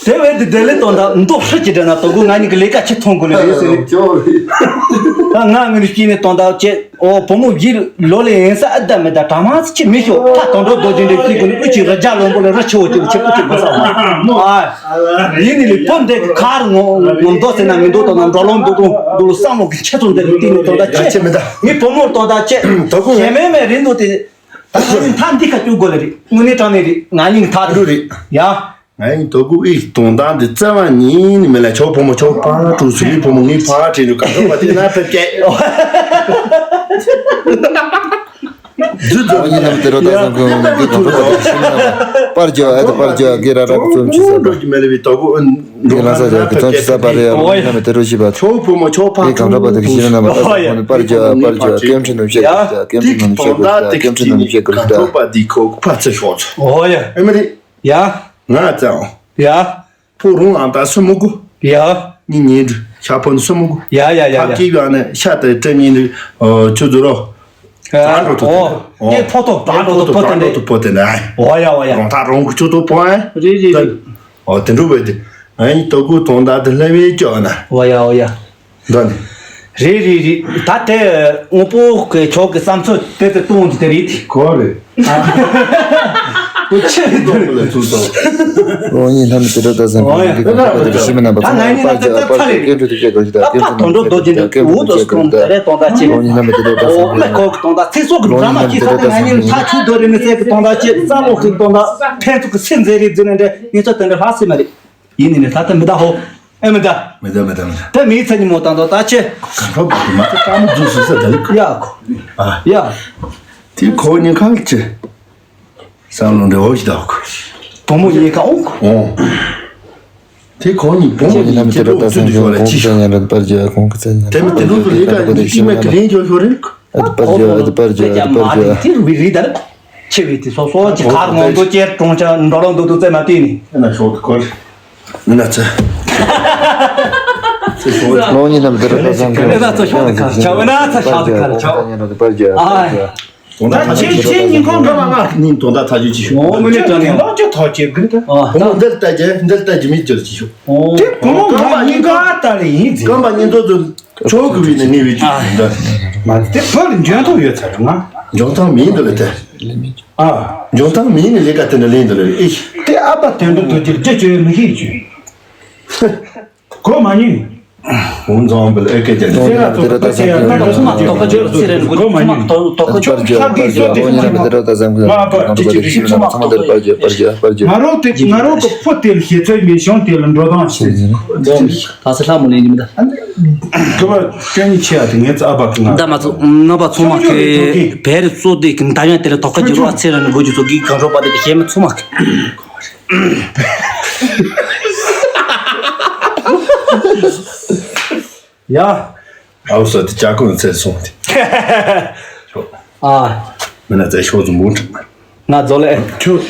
དེ་བས་དེ་དེ་ལས་དོན་དག་མདོ་ཧྲི་ཅི་དྲན་ན་དོ་གུ་ང་གཉིས་ཀྱི་ལས་ཀ་ཆེ་མཐོང་དགོས་ལས་རེད་ཟེར་ནས། ད་ང་ངོས་ནས་སྐྱེས་ནས་དོན་དག་བཅད་ཨོ་བུ་མོ་བཞི་ལོ་ལས་ཡིན་ས་ཨ་ད་མེད་ད་གྲ་མ་ཚི་ཆེ་མི་ཤོག་ད་དོན་འགྲོ་རྡོ་རྗེ་འདྲེ་སྐྱེས་དགོས་ནས་ཨུ་ཅི་ར་རྒྱ་ལོན་པོ་ལས་ར་ཆེ་བོ་ཅིག་ཆེ་ཨུ་ཅི་གོ་ས་བ་ཨ་ཡིན་ནི་ལས་བུ་འདས་ཀྱི་ཁར་ངོ་ངོ་མདོ་ཟེར་ན་མི་འདུག་དོན་དག་འགྲོ་ལོང་འདུག་དོན་འདུག་བསམ་བློ་གི་ཆེ་ཚོ་འདི་ལ་བལྟས་ནས་དོན་དག་ཆེ་ཆེ་མེད་ད་ངའི་བུ་མོར་དོན་དག་ཆེ་དོ་གུ་ཞེ་མེད་མེད་རིན་འདུག་དེ། ད་ཁ་ནི་མཐའ་འདི་ཁ་བཅུག་དགོས་ལ་རེད། དངོས་གནས་དྲང་གནས་རེད། ང་གཉིས་ཀྱི་མཐའ་རུ་རེད། ཡ། ང་གཉིས་དོ་གུ་ཨི་དོང་དང་འདི་རྩ་བ་ཉིད་ནི་མེད་ལ་ཆོག་བུ་མོ་ཆོག་ཕ་གྲུ་སུ་ལི་བུ་མོ་ངའི་ཕ་དྲིན་རུ་ག་ཐོག་པ་དེ་ན་ཕེབས་སྐྱེ། རྫུ་འཛོམས་ཉིན་ནམ་དེ་རོ་ད་སང་ཁོང་གི་དོང་ཁྲོ་པ་དེ་ཤི་ན་པར་ཇོ་ཨ་དེ་པར་ཇོ་ཨ་གི་ར་ར་གི་བཙོན་ཆུ་ས་འགྲོ་གི་མེད་ལ་བའི་དོ་གུ་ཨུན། ངའི་ལྷ་ས་ཇ་གི་ཚོན་ཆུ་ས་པ་རེ་ཡ་ལོ་ན་མེ་ཏེ་རོ་ཤི་པ། ཆོ་བུ་མོ་ཆོ་ཕ་ཨེ་གང་འདྲ་པ་དེ་གི་ཤི་ན་མ་ཏ་ཁོ་ནི་པར་ཇ་པར་ཇ་ཀེམ་ཁྲི་ནུ་ཤེ་གི་ཏ་ཀེམ་ཁྲི་ནུ་ཤེ་གི་ཏ་ཀེམ་ཁྲི་ནུ་ཤེ་གི་ཏ། ཁོ་པ་དེ་ཁོ་ཕ་ཚེ་ཤོག་ཚོ། ཨོ་ཡ། ཨེ་མ་རེད། ཡ། ང་ཙང་། ཡ། ཕོ་རུང་ཨང་ཏ་སུ་མོ་གུ། ཡ། ཉི་ཉི་འདྲ་ཤ་ཕོ་ནི་སུ་མོ་གུ། ཡ་ཡ་ཡ་ཡ། ཕ་སྐྱེ་ཡོད་ནི་ཤ་ཏེ་ཏྲེ་ཉི་འདྲ་ཆུ་ཛུ་རོ། ཨོ། ཨེ་ཕོ་ཏོ་བྲང་འགྲོ་ཏོ་ཕོ་ཏེ་འདྲ། ཕོ་ཏེ་འདྲ། ཨོ་ཡ་ཨོ་ཡ། རོང་ཐག་རོང་གི་ཆུ་ཏོ་ཕོ་ཨེ། རེད་རེད་རེད། ཨོ་དེ་འགྲོ་བས་དེ། ཨ་ནི་ཏོ་གུ་དོང་དག་དེ་ལྷ་བའི་ལྕོག་ན། ཨོ་ཡ་ཨོ་ཡ། འདོན། རེད་རེད་རེད། ད་དེ་དངོས་པོ་གི་ཆོག་གི་བསམ་ཚུལ་དེ་དེ་གཏོང་རྒྱུ་དེ་རེད། གོ་རེད། ཨོ་ཆེ་རེད་དེ་རེད། ལོ་གཉིས་ལྷ་མི་དེ་འདྲ་ད་བཟང་གི་གི་གི་གི་ཞི་མི་རྣམ་པ་ད་ང་ནི་ད་ད་ད་ཚ་རེད། ད་ད་ཕ་དོན་འགྲོ་རྡོ་རྗེ་འདི་འུ་དོ་སྐོང་དེ་རེད་དོང་ད་ཅེ། ལོ་གཉིས་ལྷ་མི་དེ་འདྲ་ད་བཟང་གི་གི་གི་ད་ཀེམ་དེ་ནང་ཅེ་ད་ད་ང་ནི་ད་ཆུ་རྡོ་རེད་མི་ཚེ་གི་དོང་ད་ཅེ་བསམ་བློ་གི་དོང་ད་ཕན་ཚུགས་གི་སེམས་མཛད་རེད་འཛིན་ནས་འདྲ་ངེད་ཚོ་དེ་འདྲ་ལྷག་སྲིད་མ་རེད། ཡིན་ནི་ནི་ད་ལྟ་མི་ད་ཧོ། ཨེ་མི་ད། མི་ད་མི་ད་མི་ད། ད་མིའི་མཚན་ཉིད་མོ་དང་དོ་ད་ཅེ། ག་འཕྲོ་བ་དུ་མ་ད་ཀ་མོ་རྫུ་སུ་ས་ད་ལི་ཀ་ཡ་ཁོ། ཨ། ཡ། དེ་ཁོ་ཉིན་ཁང་ཅེ། བསམ་བློ་འདྲ་བོ་ཞིག་ད་ཁོ། བུ་མོ་ཉིན་ཁང་འོང་ཁོ། འོང་། དེ་ཁོ་ཉིན་བུ་མོ་ཉིན་ཁང་དེ་རོ་ཚུ་དུ་ཞོ་ལ་ཅི་ཤོ། དེ་མི་དེ་རོ་དུ་ལི་ཀ་ཉི་ཤི་མ་ཀི་ལེན་ཞོ་ཞོ་རེད། ཨ་ཏི་པར་ཇ་ཨ་ཏི་པར་ཇ་ཨ་ཏི་པར་ཇ། དེ་རུ་བི་རི་དར། ཆེ་བའི་དེ་སོ་སོ་ཅི་ཁར་ངོ་མདོ་ཅེར་གྲོང་ཆ་འགྲོ་ལོང་འདུག་འདུག་ཙེ་མ་བལྟས་ནི། ཨ་ན་ཤོག་ཏུ་ཁོར། ཨ་ན་ཚེ། ཚེ་ཤོག་ལོ་གཉིས་ལམ་དེ་ར་ད་སང་ཁ། ཨ་ན་ཚེ་ཤོག་ཏུ་ཁར་ཆ་ཨ་ན་ཚེ་ཤོག་ཏུ་ཁར་ཆ། ཨ་ཏི་པར་ཇ་ཨ་ཏི་པར་ཇ། ད་ཁྱེད་ཁྱེད་ཉིན་གང་འགྲོ་མ་ང་ཉིན་དོན་དག་ཐག་གཅོད་ཅི་ཤོག་ངོ་མི་ནི་དོན་ནི་ང་ཅོ་ཐག་གཅོད་གི་ད། ཨ་ད་འདིར་ལྟ་རྒྱ་འདིར་ལྟ་རྒྱ་མི་ཅོ་ཅི་ཤོག་དེ་གོང་མ་ཉིན་གང་ལྟ་རེ་ཡིན་ཟེར། གང་མ་ཉིན་དོ་དོ། ཆོག་གི་བའི་ནི་ངེས་པའི་ཆོས་ཡིན་ད། མ་དེ་བོད་ལ་འཇོན་ཐང་ཡོད་ཚར་ང་། འཇོན་ཐང་མིན་འདི་ལ་དེ། ཨ། འཇོན་ཐང་མིན་ནི་ལས་ཀ་དེ་འདྲ་ལེན་འདི་ལ་ཨེ་ཤི། དེ་ཨ་ཕ་དོན་འགྲུབ་རྡོ་རྗེར་རྒྱ་ཆོས་མི་ཤེས་ཆོས། གོ་མ་ཉན། འོང་ཙང་བལ་ཨེ་སྐད་ཀྱང་ཟེར་ལ་ཐོག་ཁ་ཆེ་ཡ་ཐོག་ཁ་ཆེ་ཡ་ཐོག་ཁ་ཆེ་ཡ་ཐོག་ཁ་ཆེ་ཡ་ཐོག་ཁ་ཆེ་ཡ་ཐོག་ཁ་ཆེ་ཡ་ཐོག་ཁ་ཆེ་ཡ་ཐོག་ཁ་ཆེ་ཡ་ཐོག་ཁ་ཆེ་ཡ་ཐོག་ཁ་ཆེ་ཡ་མ་པ་ཅི་ཅི་རིགས་ཤིག་ཚང་མ་ཐོག་ཁ་ཆེ་ཡ་ང་རོ་དེ་ང་རོ་གི་ཕོ་དེ་ལ་ཤེས་ཚོད་མེད་གཞུང་དེ་ལ་འགྲོ་སྟངས་ཤེས། ད་སེ་ལྷ་མོ་ལེན་གྱི་མི་འདུག་གི་བ་སྐྱོན་ཉི་ཆེ་ཡ་དེ་ངའི་རྩ་བ་གི་ང་ད་མ་ཚོ་ནོ་པ་ཚང་མ་གི་བེ་རི་ཙོ་དེ་གི་མདའ་ཡང་དེ་ལ་ཐོག་ཁ་ཆེ་རོ་ཨ་ཚེ་ར་ནི་གོ་རྒྱུ་ཚོ་གི་གང་རོ་པ་དེ་གི་ཤེས་མི་ཚང་མ་གི་ཡ། ཨའུ་ས་དེ་ཅག་ཀུན་ཚེ་སོང་དེ། ཨ། མི་ན་ཚེ་ཤོག་ཙམ་མོ་འཁྲིག་ང་ཛོ་ལེ། ཁྱོད།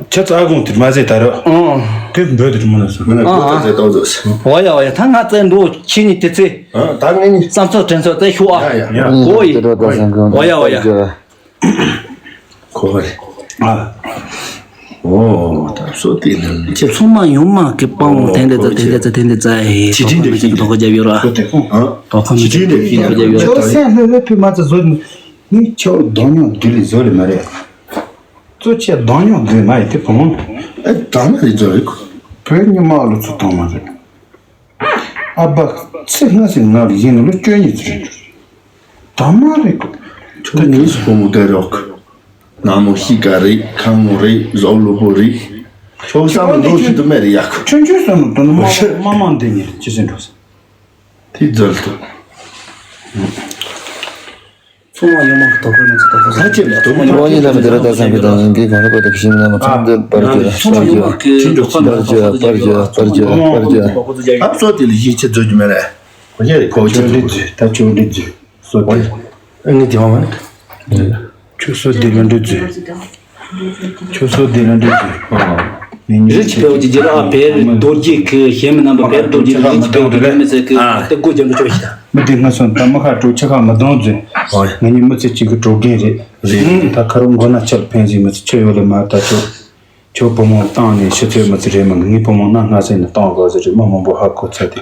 ཁྱོད་ཚ་གོང་དེ་མ་ཟེ་ད་ར། ཨང་། ཁྱོད་འབོད་དེ་མོ་ན་སོང་། མི་ན་ཁྱོད་ཚ་ཚེ་ཏོ་ཛོ་སོང་། འོ་ཡ་འོ་ཡ་ད་ང་ཚེ་འགྲོ་ཁྱེད་གཉིས་དེ་ཚེ། ཨ་ད་ངེད་གཉིས། བསམ་ཚོད་དྲན་ཚོད་ཚེ་ཤོག་ཨ། ཡ་ཡ། འོ་ཡ། འོ་ཡ་འོ་ཡ། ཁོ་རེད། ཨ། ཨོ་ད་སོ་དེ་ནི་ཁྱེད་ཚང་མ་ཡོང་མ་གི་པང་དེ་འདྲ་ཙ་དེ་འདྲ་ཙ་དེ་འདྲ་ཙ་ཧེ། ཆི་ཁྲིན་དེ་ཁྱེད་དོ་ཁ་རྒྱབ་ཡོད་ར། ཁོ་དེ་ཁོ་ཨ། དོ་ཁ་མི་ཆི་ཁྲིན་དེ་ཁྱེད་དོ་ཁ་རྒྱབ་ཡོད་ར། ཁྱོད་སེམས་ལྷོད་ལྷོད་ཕུད་མ་ཙ་བཟོ། ངས་ཁྱོད་གདོང་ཉོག་དུ་ལི་བཟོ་ལི་མ་རེད། གཙོ་ཆེ་གདོང་ཉོག་དུ་མ་ཡི་དེ་བུ་མོ། ཨེ་ད་མ་རེད་བཟོ་རེད་ཁོ། བོད་ཉི་མ་ལོ་ཚོ་དང་མ་རེད། ཨ་ཕ་ཚེ་སྔ་ཕྱི་ང་ལ་ཡིན་ནོ་ལོ་བཅུ་གཉིས་ཙམ་རེད། ད་མ་རེད་ཁོ། ཁྱོད་ངའི་སུ་བུ་མོ་དེ་རོགས། ནག་མོ་ཤི་ཀ་རེད། ཁ་མོ་རེད། གཟུགས་ལུ་པོ་རེད། ཁྱོད་བསམ་བློ་ཤི་དུ་མེད་རེད་ཡ་ཁོ། ཆུང་ཆུང་བསམ་བློ་དོན་མ་མ་མ་འདི་ཉེར་ཅི་ཟེར་འགྲོ་ས། དེ་རྫལ་དུ། ཚོང་བ་ཡོང་མ་གི་དོ་ཁུར་མི་ཚོ་དོ་ཁུར་ས་ཆེ་མི་དོ་མི་ལོ་གཉིས་ལ་མི་དེ་ར་ད་སང་གི་དང་གི་གོང་ལ་པ་དེ་གི་ཤིང་ན་མ་ཚང་དེ་པར་གྱི་པར་གྱི་པར་གྱི་པར་གྱི་པར་གྱི། ཨ་ཚོ་དེ་ལ་ཡིན་ཆེ་རྫོགས་རྒྱུ་མེད་རེད། ཁོ་ཆེ་ཆོས་འབྲེལ་མཛོད། ད་ཆོས་འབྲེལ་མཛོད། སོ་ཏི། ཨ་ནི་དེ་བ་མ་ནི། ཁྱོད་སོ་ཏི་ལ་འགྲོ་མཛོད། ཁྱོད་སོ་ཏི་ལ་འགྲོ་མཛོད། ཨ། ནི་རི་ཆི་ཕེའུ་ཅི་ཇི་ར་ཨ་བེར་རྡོ་རྗེ་ཁི་ཞེ་མི་རྣམ་པ་བེར་རྡོ་རྗེ་རི་ཆི་ཕེའུ་ཅི་ཇི་ར་མི་ཚེ་ཁི་ཨ། དེ་སྒོ་རྒྱབ་འགྲོ་ཆོག་ཤི་ད། མི་དེ་ང་སོང་ད་མི་ཁ་གྲོ་ཆི་ཁ་མི་གཏོང་མཛོད། ཨ། ང་ནི་མི་ཚེ་གཅིག་གི་གྲོ་རྒན་རེད། རེད། ད་ཁ་རུ་མགོ་ན་ཆར་ཕན་ཟིན་མི་ཚེ་ཆོས་ཡོད་ལ་མ་ད་ཆོག་ཁྱོད་བུ་མོ་བཏང་ནས་ཤི་ཚོད་མི་ཚེ་རེད་མ། ངའི་བུ་མོ་སྣ་སྔ་ཟེར་ནས་བཏང་དགོས་ཟེར་རེད། མི་མང་པོ་ཧ་གོ་ཚར་ཏེ་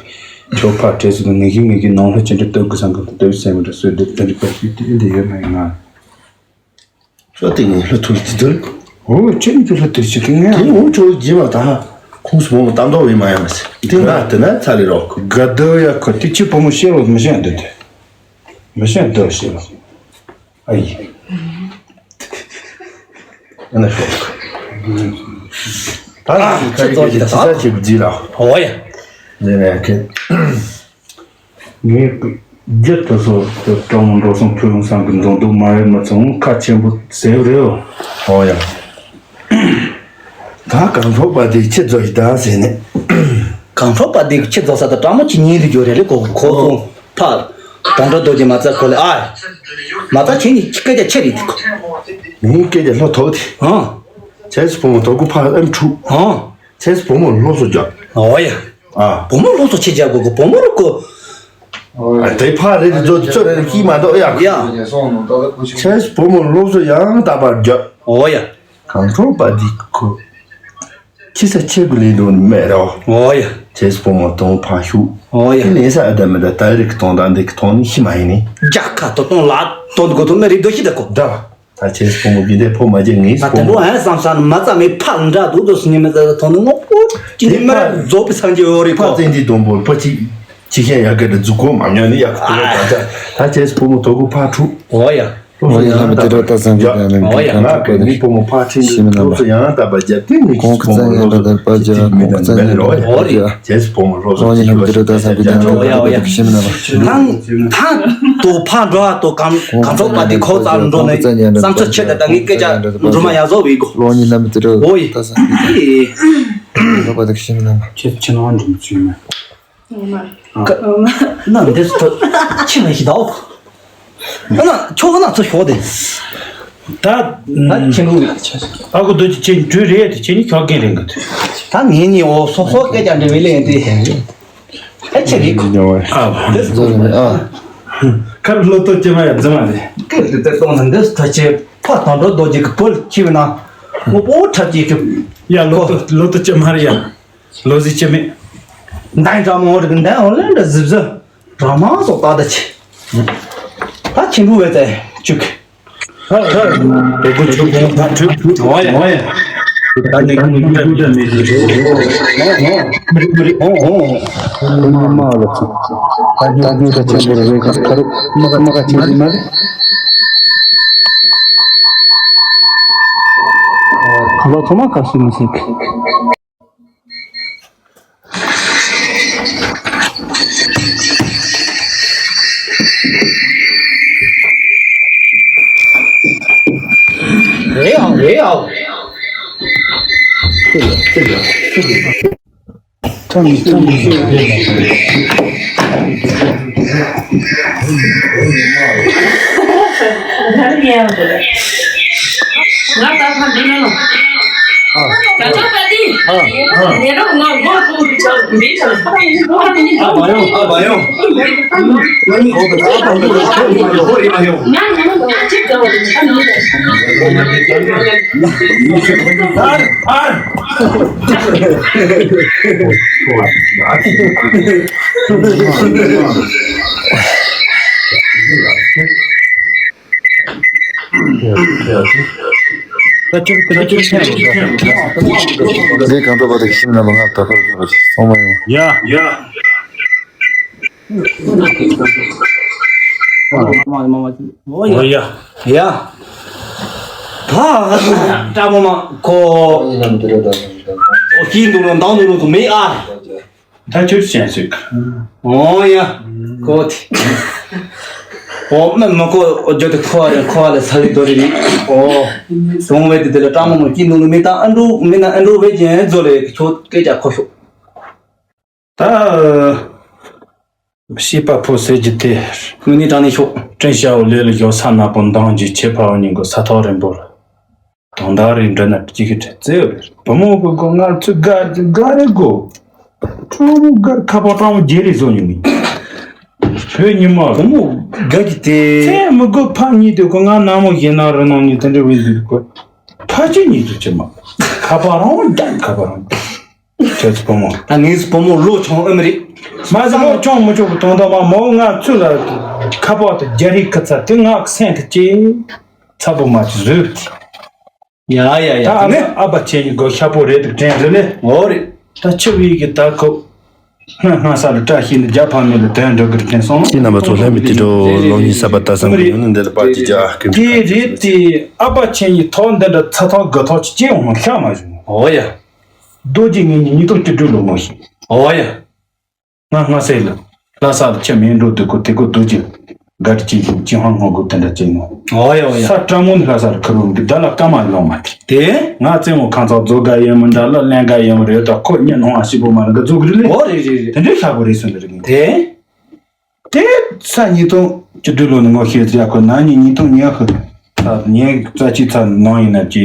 ཁྱོད་ཕར་བྲེལ་ཟེར་ནས་ངེད་ཀྱི་ངེད་ཀྱི་ནང་ལྷོད་ཅི་འདྲ་སྟོབས་ཀྱི་བཟང་གི་འདུག་སྟོབས་སེམས་འདྲ་སོས་འདུག་དེ་འདྲ་པར་ཞིག་དེ་འདྲ་ཡོད་མ་ཡིན་ང་། ཁྱོད་དེ་ངའི་ལྷོད་ཐུལ་གྱི་འདུག་འོ་ཁྱོད་ནི་ཁྱོད་ལྷོད་ཐུལ་ཞིག་གི་ངས་དེ་འོ་ཁྱོད་རྗེས་མ་ད་ཁོང་སུ་མོ་མོ་གཏམ་དོག་ཡིན་མ་ཡང་མ་ཟེར་དེ་ང་དེ་ན་ཚ་ལི་རོགས་ག་དོ་ཡ་ཁོ་དེ་ཁྱོད་བུ་མོ་ཤེས་རོགས་མི་ཤེས་འདུག་དེ་མི་ཤེས་འདུག་ཤེས་རོགས། ཨ་ཡི། ཨ་ན་ཤོག་ད་ཁྱེད་ཚོ་ཅི་ད་ས་ཅིག་བརྫིས་ལ། ཨོ་ཡ། ལེ་ནས་ཁྱེད། ངས་རྒྱུ་དེ་ཚོ་སྤྲང་མོ་འགྲོ་སོང་ཕུལ་ཡོང་སང་གི་འདོན་འདུག་མ་རེད་མ་ཚོང་ཁ་ཆེན་པོ་ཟེར་རེད། ཨོ་ཡ། ད་གང་ཐོག་པ་དེ་ཁྱེད་ཚོ་ཡི་ད་ཟེར་ནས། གང་ཐོག་པ་དེ་ཁྱེད་ཚོ་ས་ད་སྤྲང་མོ་ཁྱེད་གཉིས་ལ་འགྱོ་རེད་ལེ་གོ་གོ་སོང་། ཕར། དོན་གྲུབ་རྡོ་རྗེ་མ་རྩ་གོ་ལེ་ཨ། མ་རྩ་ཁྱེད་གཉིས་སྐད་ཆ་ཆེ་རེད་དེ་གོ། ངའི་སྐད་ཆ་ལྷོ་ཐོག་དེ། ཨང་། ཁྱེད་སུ་བུ་མོ་དོ་ཀུ་ཕ་ཨེམ་ཕྲུག་ཨང་། ཁྱེད་སུ་བུ་མོ་ལྷོ་སུ་རྒྱག་ཨོ་ཡ། ཨ། བུ་མོ་ལྷོ་སུ་ཆེ་རྒྱག་གོ་གོ་བུ་མོ་རུ་གོ། ཨ། དེ་ཕ་རེད་དེ་ཚོ་ཚོ་རེད་ཀྱིས་མ་གཏོགས་ཡ། ཡ། ཁྱེད་སུ་བུ་མོ་ལྷོ་སུ་ཡང་དག་པར་རྒྱག་ཨོ་ཡ། གང་འཕྲོག་པ་འདི་ཁོ། ཁྱི་ས་ཆེ་གུ་ལེན་འདུག་མེད་རོ། ཨོ་ཡ། ཁྱེད་སྤོ་མོ་དང་ཕ་ཤུ། ཨོ་ཡ། ཁྱི་ལེན་ས་ཨ་ད་མི་ད་ད་རིག་གཏོང་ད་འདི་གི་གཏོང་ནི་ཤི་མ་ཡིན་ནི། རྒྱ་ཁ་ཏོ་གཏོང་ལ་གཏོང་དགོ་ཐོ་མེ་རིག་དོ་ཤི་ད་གོ། ད། ད་ཁྱེད་སྤོ་མོ་གི་འདི་ཕོ་མ་བྱེད་ངས་ང་སྤོ་དེ་མོ། འགྲོ་ཧན་བསམ་ས་ནི་མ་རྩ་མེད་ཕ་འདྲ་འདུག་དོ་སི་ཉི་མ་ད་ད་ཐོང་ནི་ངོ་པོ་ཅི་ནི་མ་ར་རྫོགས་པའི་སངས་རྒྱས་ཡོད་རེད་ཕ་གོ། བཙན་འདི་སྡོང་པོ་ཕ་ཅིག་ཅི་ཤེས་ཡ་གི་འདི་རྫུ་གོ་མ་ཉོ་ནི་ཡ་གི་ད་ད་ད་ཁྱེད་སྤོ་མོ་དོ་གུ་ཕ་ཕྲུ། ཨོ་ཡ། ཨོ་ཡ། ལྷ་མི་དེ་ར་ད་སང་གི་ད་ནི་ཨོ་ཡ། ང་གི་མི་ཕོ་མོ་ཕ་ཁྲིན་ཤི་མི་ན་ལོ་སོ་ཡང་ད་པ་རྒྱབ་དེ་ངི་ཁོང་གི་ཙན་ཡང་ད་ད་པ་རྒྱ་ཁོང་གི་ཙན་ཡང་ད་པ་རྒྱ་ཁོང་གི་ཙན་ཡང་ད་པ་རྒྱ། ཨོ་ཡ། ལྷ་མི་དེ་ར་ད་སང་གི་ད་ནི་ཨོ་ཡ་ཨོ་ཡ། ཤི་མི་ན་ལོ། ཐང་ཐང་དུ་ཕ་འགྲོ་ཨ་དུ་གང་གང་ཚོགས་པ་དེ་ཁོ་ཙམ་འགྲོ་ནས་བསམ་ཚུལ་ཆེ་ད་ད་ངི་སྐད་ཆ་འགྲོ་མ་ཡ་བཟོ་བའི་གོ། ལོ་ཉི་ལྷ་མི་དེ་ར་ཨོ་ཡ། ད་སང་གི་ད་ནི་ཨོ་ཡ་ད་པ་རྒྱ་ཤི་མི་ན་ལོ། ཁྱེད་ཁྱེད་ནང་འགྲོ་མི་ཚུལ་མེད། ན་འདི་ཚོ་ཁྱི་ལ་ཞིག་དའོ། ཨ་ན་ཁྱོ་ག་ན་ཚོ་ཤོག་དེ། ད་ད་ཁྱི་ལུ། ཨ་ཁུ་རྡོ་རྗེ་ཁྱེད་འགྲུལ་རེད་དེ་ཁྱེད་ནི་ཁྱོ་རྒན་རེད་འགི། ད་ངེད་གཉིས་འོ་སོ་སོ་སྐད་ཀྱང་འདྲི་བའི་ལན་དེ། ཨ་ཁྱེད་རིག་གོ། ཨ་འདི་ཚོ་ཨ། ཁར་ལོ་ཏོ་ཅེ་མ་ཡ་རྫི་མ་རེད། སྐད་དེ་ཏེ་གཏོང་ན་འདི་ཚོ་ཁྱེད་ཕ་དང་འགྲོ་རྡོ་རྗེ་གི་བུ་ལ་ཁྱི་བ་ན། ངོ་པོ་འཁྲབ་ཀྱི་ཁྱི། ཡ་ལོ་ཏོ་ལོ་ཏོ་ཅེ་མ་རེད་ཡ། ལོ་ཟི་ཅི་མེད། འདན་འདྲ་མོ་རིག་འདན་འོ་ལེ་འདྲ་ཟིབ་ཟི། ར་མ་སོགས་ཏག་ཏག་ཆེ། ད་ཁྱིམ་བུ་བས་ཙེ་བཅུག་ཧ་ཧ། དོ་ཀུ་ཆུ་ཁོང་ད་ཁྲུ་ཁྲུ་འོ་ཡ་འོ་ཡ། ད་ནི་ཁོང་གི་ཡུལ་ལ་མི་ཟེར་ཏེ། ཨོ་ཨོ། མི་རིགས་མི་རིགས་ཨོ་ཨོ། ཁོང་མི་མ་ལ་ཚོ། ད་ཉོ་ད་ཉོ་ད་ཆེན་པོ་རེད། ཁ་ཁ་རུ་མ་ཁ་མ་ཁ་ཆེན་པོ་མ་རེད། ཁ་ལོ་ཚོ་མ་ཁ་སུ་མི་སྲིད། རེད་ཨང་རེད་ཨང་། ཐོན་མི་ཐོན་མི་ཤེས། ང་ད་ཁ་འདི་ནས་ལོ། ཨ། ད་ཅོག་པ་འདི། ཨ། ཨ། ནས་རོགས་ང་མགོ་ཀུ་ཀུ་ཅོག་འདི་ཅོག་ཁ་ཡིན་ཁ་ཡིན། ཨ་བ་ཡོང་ཨ་བ་ཡོང་། ང་ནི་ཨ་བ་ཡོང་ཁ་ཡིན་ཁ་ཡིན་ཁ་ཡིན། ང་ང་ང་ཅིག་ག་བ་ཡིན་ཁ་ཡིན། ཨར་ཨར། ཟས་གང་ཐོབ་པ་དེ་ཤིམ་ལ་མ་ང་ད་ཕར་ཕར་སོང་མ་ཡོང་། ཡ། ཡ། ཨོ་ཡ། ཡ། ད་སྐྲ་མོ་མ་ཁོ། ཨོ་ཀི་འདུག་ལ་འདང་འདུག་ལ་མེད་ཨ། ད་ཁྱོད་ཅན་ཞིག་ཨོ་ཡ། ཀོ་ཐི། ཨོ་མ་མ་ཀོ་ཨོ་ཇོ་དེ་ཁོ་རེ་ཁོ་ལ་ས་ལི་དོ་རི་རི། ཨོ། སོང་བས་དེ་དེ་ལ་ཀྲང་མོ་མོ་ཀི་ནུ་ནུ་མི་ད་ཨ་འགྲོ་མི་ན་ཨ་འགྲོ་བས་ཅན་ཛོ་ལེ་ཁྱོད་སྐད་ཆ་ཁོ་ཤོག་ད། ཤེས་པ་ཕོ་ཟེར་གྱི་དེ། ངོས་ནས་དྲང་ནས་ཤོག་སྤྲིན་ཤར་བ་ལས་ལ་ཞོག་ས་ན་པོ་འདང་གྱི་ཆེ་ཕ་བ་ཉིན་གོ་ས་ཐོག་རིང་པོ་ལ། དོན་དག་རིགས་འདྲ་ན་གཅིག་གི་དྲི་རྩེ་བས། བུ་མོ་གི་གོ་ང་ཚོས་དགའ་གི་དགའ་རེ་གོ། ཁྲོ་མོ་དགའ་ཁ་པར་སྤྲང་མོ་བརྗེ་རེ་བཟོ་ཉིན་ནི། བོད་ཉི་མ་བུ་མོ་དགའ་གི་དེ། ཚེ་མི་དགོས་ཕམ་གཉིས་དེ་གོ་ང་ནག་མོ་བཞིན་ན་རི་ནང་ནས་དེ་འདྲ་བས་འདུག་གོ། ཕ་ཆུ་གཉིས་དུ་ཆུ་མ། ཁ་པར་རང་དགའ་ཁ་པར་རང་། ཁྱོད་ཚོ་བུ་མོ། ད་ངས་བུ་མོ་ལོ་ཆུང་ཨེ་མ་རེད། མ་ཟད་ལོ་ཆུང་མི་ཆུང་གི་དོན་དག་མ་མོ་ང་ཚོ་ལ་ཁ་པར་དུ་རྒྱ་རིགས་ཁ་ཚ་དེ་ང་གི་སེམས་ཁ་ཅེ། ཚ་པོ་མ་ཅིག་བཟོས་ཏེ། ཡ་ཡ་ཡ། ད་ཨ་ནི་ཨ་ཕ་ཆེ་ཉི་གོ་ཤ་པོ་རེད་འདུག་དྲན་རེད་ལེ། འོ་རེད། ད་ཆུ་བི་གི་ད་ཁོ། སྔ་སྔ་ས་ལ་བཀྲ་ཤིས་ནི་རྒྱ་ཕ་མེ་ལ་དོན་འགྲོ་གི་དྲན་སོང་། ཁྱེད་རྣམ་པ་ཚོ་ལྷན་མི་དེ་འགྲོ་ལོ་གཉིས་ས་པ་ད་སང་གི་ཡོང་ནི་འདི་ལ་པར་གྱི་རྒྱ་ཀིམ་དེ་རེད་དེ། ཨ་ཕ་ཆེ་ཉི་ཐོག་འདི་འདྲ་ཚ་ཐོག་དགུ་ཐོག་ཅི་ཅི་ཡོང་ཤ་མ་བྱུང་། འོ་ཡ། རྡོ་རྗེ་ངེད་གཉིས་ཉིས་སྟོང་བཅུ་དྲུག་ལོ་ངོ་ཤེས། འོ་ཡ། ང་སྔ་སེ་ལ་ལྷ་ས་ལ་ཁྱེད་མེད་འགྲོ་དུས་ཁོ་དེ་ཁོ་རྡོ་རྗེ་དགའ་དྲི་ཅིག་ཡིན་ཅི་ཧང་ཧང་གོ་དེ་འདྲ་ཅིག་ནོ། འོ་ཡ་འོ་ཡ། ས་ཀྲ་མོ་ནི་ལྷ་ས་ལ་ཁུ་རུ་འདི་ད་ལ་ཀ་མ་ཡོང་མ་དེ། དེ། ང་བཙན་བོ་ཁང་ཚང་རྫོགས་དགའ་ཡོད་མི་འདྲ་ལ་ལན་དགའ་ཡོད་མི་རེད་ད་ཁོ་ཉིད་ནང་ང་ཞིབ་པོ་མ་རེད་འགའ་རྫོགས་གི་རེད་ལེ། འོ་རེད་རེད་རེད། དེ་འདྲའི་ཤ་པོ་རེད་སོང་འདི་རེད་གིན། དེ། དེ་ས་ཉིས་སྟོང་བཅུ་དྲུག་ལོ་ནས་ངོ་ཤེས་ཟེར་ཡ་ཁོ་ན་ནི་ཉིས་སྟོང་ཉི་ཤུ་ཚ་ཉི་རྩ་གཅིག་ཚ་ནང་ཡིན་ན་ཅི་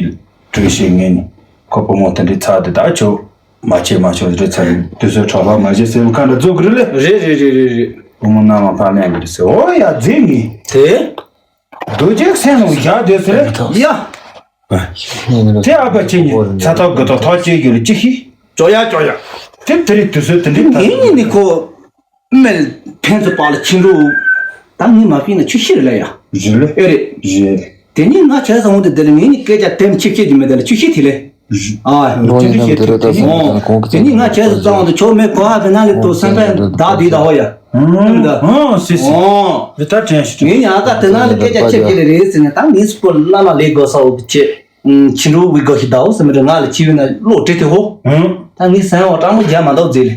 གྲོས་བྱེད་ངེས་ནི་ཁོ་བུ་མོ་དེ་འདྲའི་ཚ་དེ་ད་ཆོ་མ་བྱེད་མ་ཆོག་རེད་ཚ་དུས་ཚོད་འཕྲོ་བརླག་མ་བྱེད་ཟེར་བ་ཁ་འདྲ་རྫོགས་གི་རེད་ལེ། རེད་རེད་རེད་རེད་རེད། བུ་མོ་ན་མ་ཕ་ལན་གི་རེད་ཟེར་འོ་ཡ་རྫིག་ངེས། དེ། རྡོ་རྗེ་སེམས་ལ་བཞག་དེ་ཟེར། ཡ། དེ་ཨ་ཕ་ཆེ་ཉིད་ཚ་ཐོག་དགུ་ཐོག་ཐོག་བཅད་རྒྱུ་ལ་ཅི་ཤེས། ཅོ་ཡ་ཅོ་ཡ། དེ་དེ་རིང་དུས་ཚོད་དེ་འདྲའི་ངེད་གཉིས་ནི་ཁོ། མེལ་ཕན་ཚུན་བར་ལ་ཕྱིན་འགྲོ། ད་ངས་མ་ཕྱིན་ན་ཆུ་ཤི་རེད་ལ་ཡ། རེད་ལེ། ཨེ་རེད། རེད། དེ་ནི་ང་བྱས་ཙང་འོང་དུ་དེ་ལ་ངས་ནི་སྐད་ཆ་དེམ་ཆིབ་ཆེད་ཀྱི་མེད་དེ་ལ་ཆུ་ཤི་དེ་ལེ། ཨ། ལོ་ཡིན་ནམ་དེ་རེད་ད་སོང་ད་གོང་གི་དེ་ནི་ང་བྱས་ཙང་འོང་དུ་ཆོག་མེད་གོ་ཧ་བེ་ན་ལེ་ཏོ་སེམས་པ་ཡང་བདག་དེ་ད་ཧོ་ཡ། ཨང་ཨང་སི་སི། ཨང་། བི་ད་དྲན་ཤི་ངས་ཡང་ཀ་དེ་ན་ལེ་སྐད་ཆ་ཆིབ་ཆེད་ལེ་རེད་ཟེར་ནས་ད་ངས་སུ་པོ་ལ་ལ་ལེ་གོ་ས་འོ་བི་ཆེ། ཕྱི་འགྲོ་བི་གོ་ཤི་ད་འོ་ཟེར་མི་རེད་ང་ལ་ཕྱི་བི་ན་ལོ་དྲེ་དེ་ཧོ། ཨང་། ད་ངས་སེམས་འོ་དྲང་མོ་རྒྱ་མ་འདོག་ཟེར་ལེ།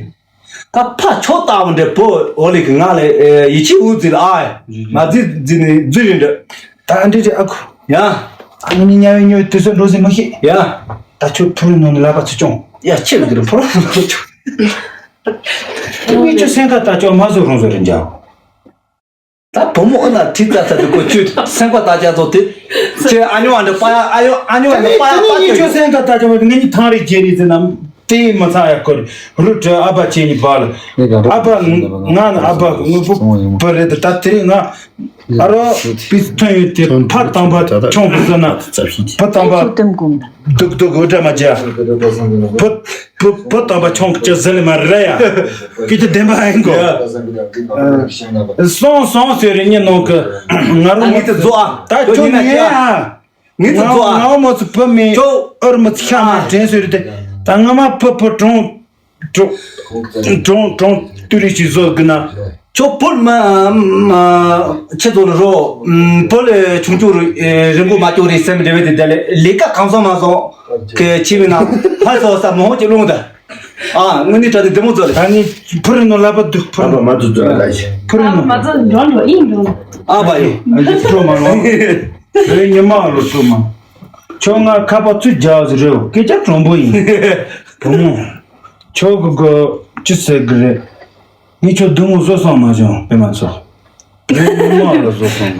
ད་ཕ་ཆོ་ལྟ་བུ་འདྲ་པོ་འོ་ལེ་གི་ང་ལ་ཡིད་ཆེས་འུ་ཛི་ལ་ཨ་མ་ཛི་ཛི་ནི་ཛི་རི་འདྲ། ད་འདྲི་རེ་ཨ་ཁུ། ཡ། ཨ་ནི་ཉ་བའི་ཉོ་དུས་ཚོད་འགྲོ་ཟིན་མ་ཤེས། ཡ། ད་ཁྱོད་ཕུ་རུ་ནང་ནས་ལག་པ་ཚུར་སྐྱོང་། ཡ་ཁྱེད་ལ་འདི་རུ་ཕུ་རུ་ནང་ནས་སྐྱོང་། ངས་ཁྱོད་སེམས་ཁ་ལྟ་ཅོག་མ་བཟོ་རུང་བཟོ་རེ་འཇགས། ད་བུ་མོ་ཨ་ན་ཁྲིད་ཙ་ཙ་དུ་གོ་ཁྱོད་སེམས་ཁ་ལྟ་ཅག་ཚོ་དེ། ཁྱོད་ཨ་ཉོ་ཨ་འདྲ་པ་ཡ་ཨ་ཡོ་ཨ་ཉོ་ཨ་འདྲ་པ་ཡ་པ་ཁྱོད་སེམས་ཁ་ལྟ་ཅག་མ་ངས་ཐང་རེ་ཁྱེད་རེ་ཟེར་ན། དེ་མ་ཚང་ཡ་སྐོར་རུ་དྲ་ཨ་ཕ་ཆེ་ཉི་བ་ལ། ཨ་ཕ་ང་ན་ཨ་ཕ་ངུ་བུ་བུ་རེད་ད་དེ་རིང་ང་ཨ་རོ་པིས་ཐོན་ཡོད་དེ་ཕ་དང་པ་ཆུང་བུ་ཟེར་ན་ཕ་དང་པ་སྡུག་སྡུག་འུ་འདྲ་མ་བྱ་བུ་བུ་ཕ་དང་པ་ཆུང་བུ་ཅི་ཟེར་ལེ་མ་རེད་ཡ་ཀི་ཅི་བདེན་པ་ཨེ་གོ་སོང་སོང་ཟེར་རེ་ཉི་ནང་གི་ང་རུ་ངི་དེ་ཛོ་ཨ་ད་ཁྱོད་ཉི་ཨ། ངའི་ཚོ་ཚོ་ཨ། ང་མ་ཚོ་བུ་མེད། ཅོ། ཨར་མ་ཚོ་ཤ་མ་དྲན་སོ་རེད་དེ། ད་ང་མ་བུ་བུ་གྲོང་གྲོང་གྲོང་གྲོང་ཏུ་རི་ཞིག་བཟོ་གི་ན། ཅོ་བོད་མ་མ་ཁྱེད་ཚོ་ལ་རོ། བོད་ལ་ཆུང་ཆུང་རེ་རིན་པོ་མ་ཅོ་རེ་སེམས་འདྲེ་བའི་དེ་དེ་ལས་ལས་ཀ་གང་སོང་མ་སོང་གི་ཆི་བི་ན་ཕ་ཚོ་ས་མོ་ཧོ་ཅི་རླུང་ད། ཨ་ངུ་ནི་ཏྲ་དེ་དེ་མོ་ཚོ་ལ། ད་ནི་ཕུ་རི་ནོ་ལ་པ་དུ་ཕུ་རི་ནོ་མ་དུ་ཚོ་ལ་ད་ཕུ་རི་ནོ་མ་ཚོ་འགྲོ་འགྲོ་ཨིན་འགྲོ། ཨ་བ་ཡོ། ཨ་ཅི་ཁྲོ་མ་ལོ། བོད་ཉི་མ་ལོ་སོ་མ། ཁྱོད་ང་ཁ་པ་ཚུར་རྒྱག་ཟེར་རེད། སྐད་ཆ་དྲང་པོ་ཡིན། བུ་མོ། ཁྱོད་གི་གི་ཅི་ཟེར་གི་རེད། ངས་ཁྱོད་སྡུག་བསྔལ་བཟོ་སོང་མ་བྱུང་པས་མ་ཚོ། བོད་ཉི་མ་ལོ་བཟོ་སོང་།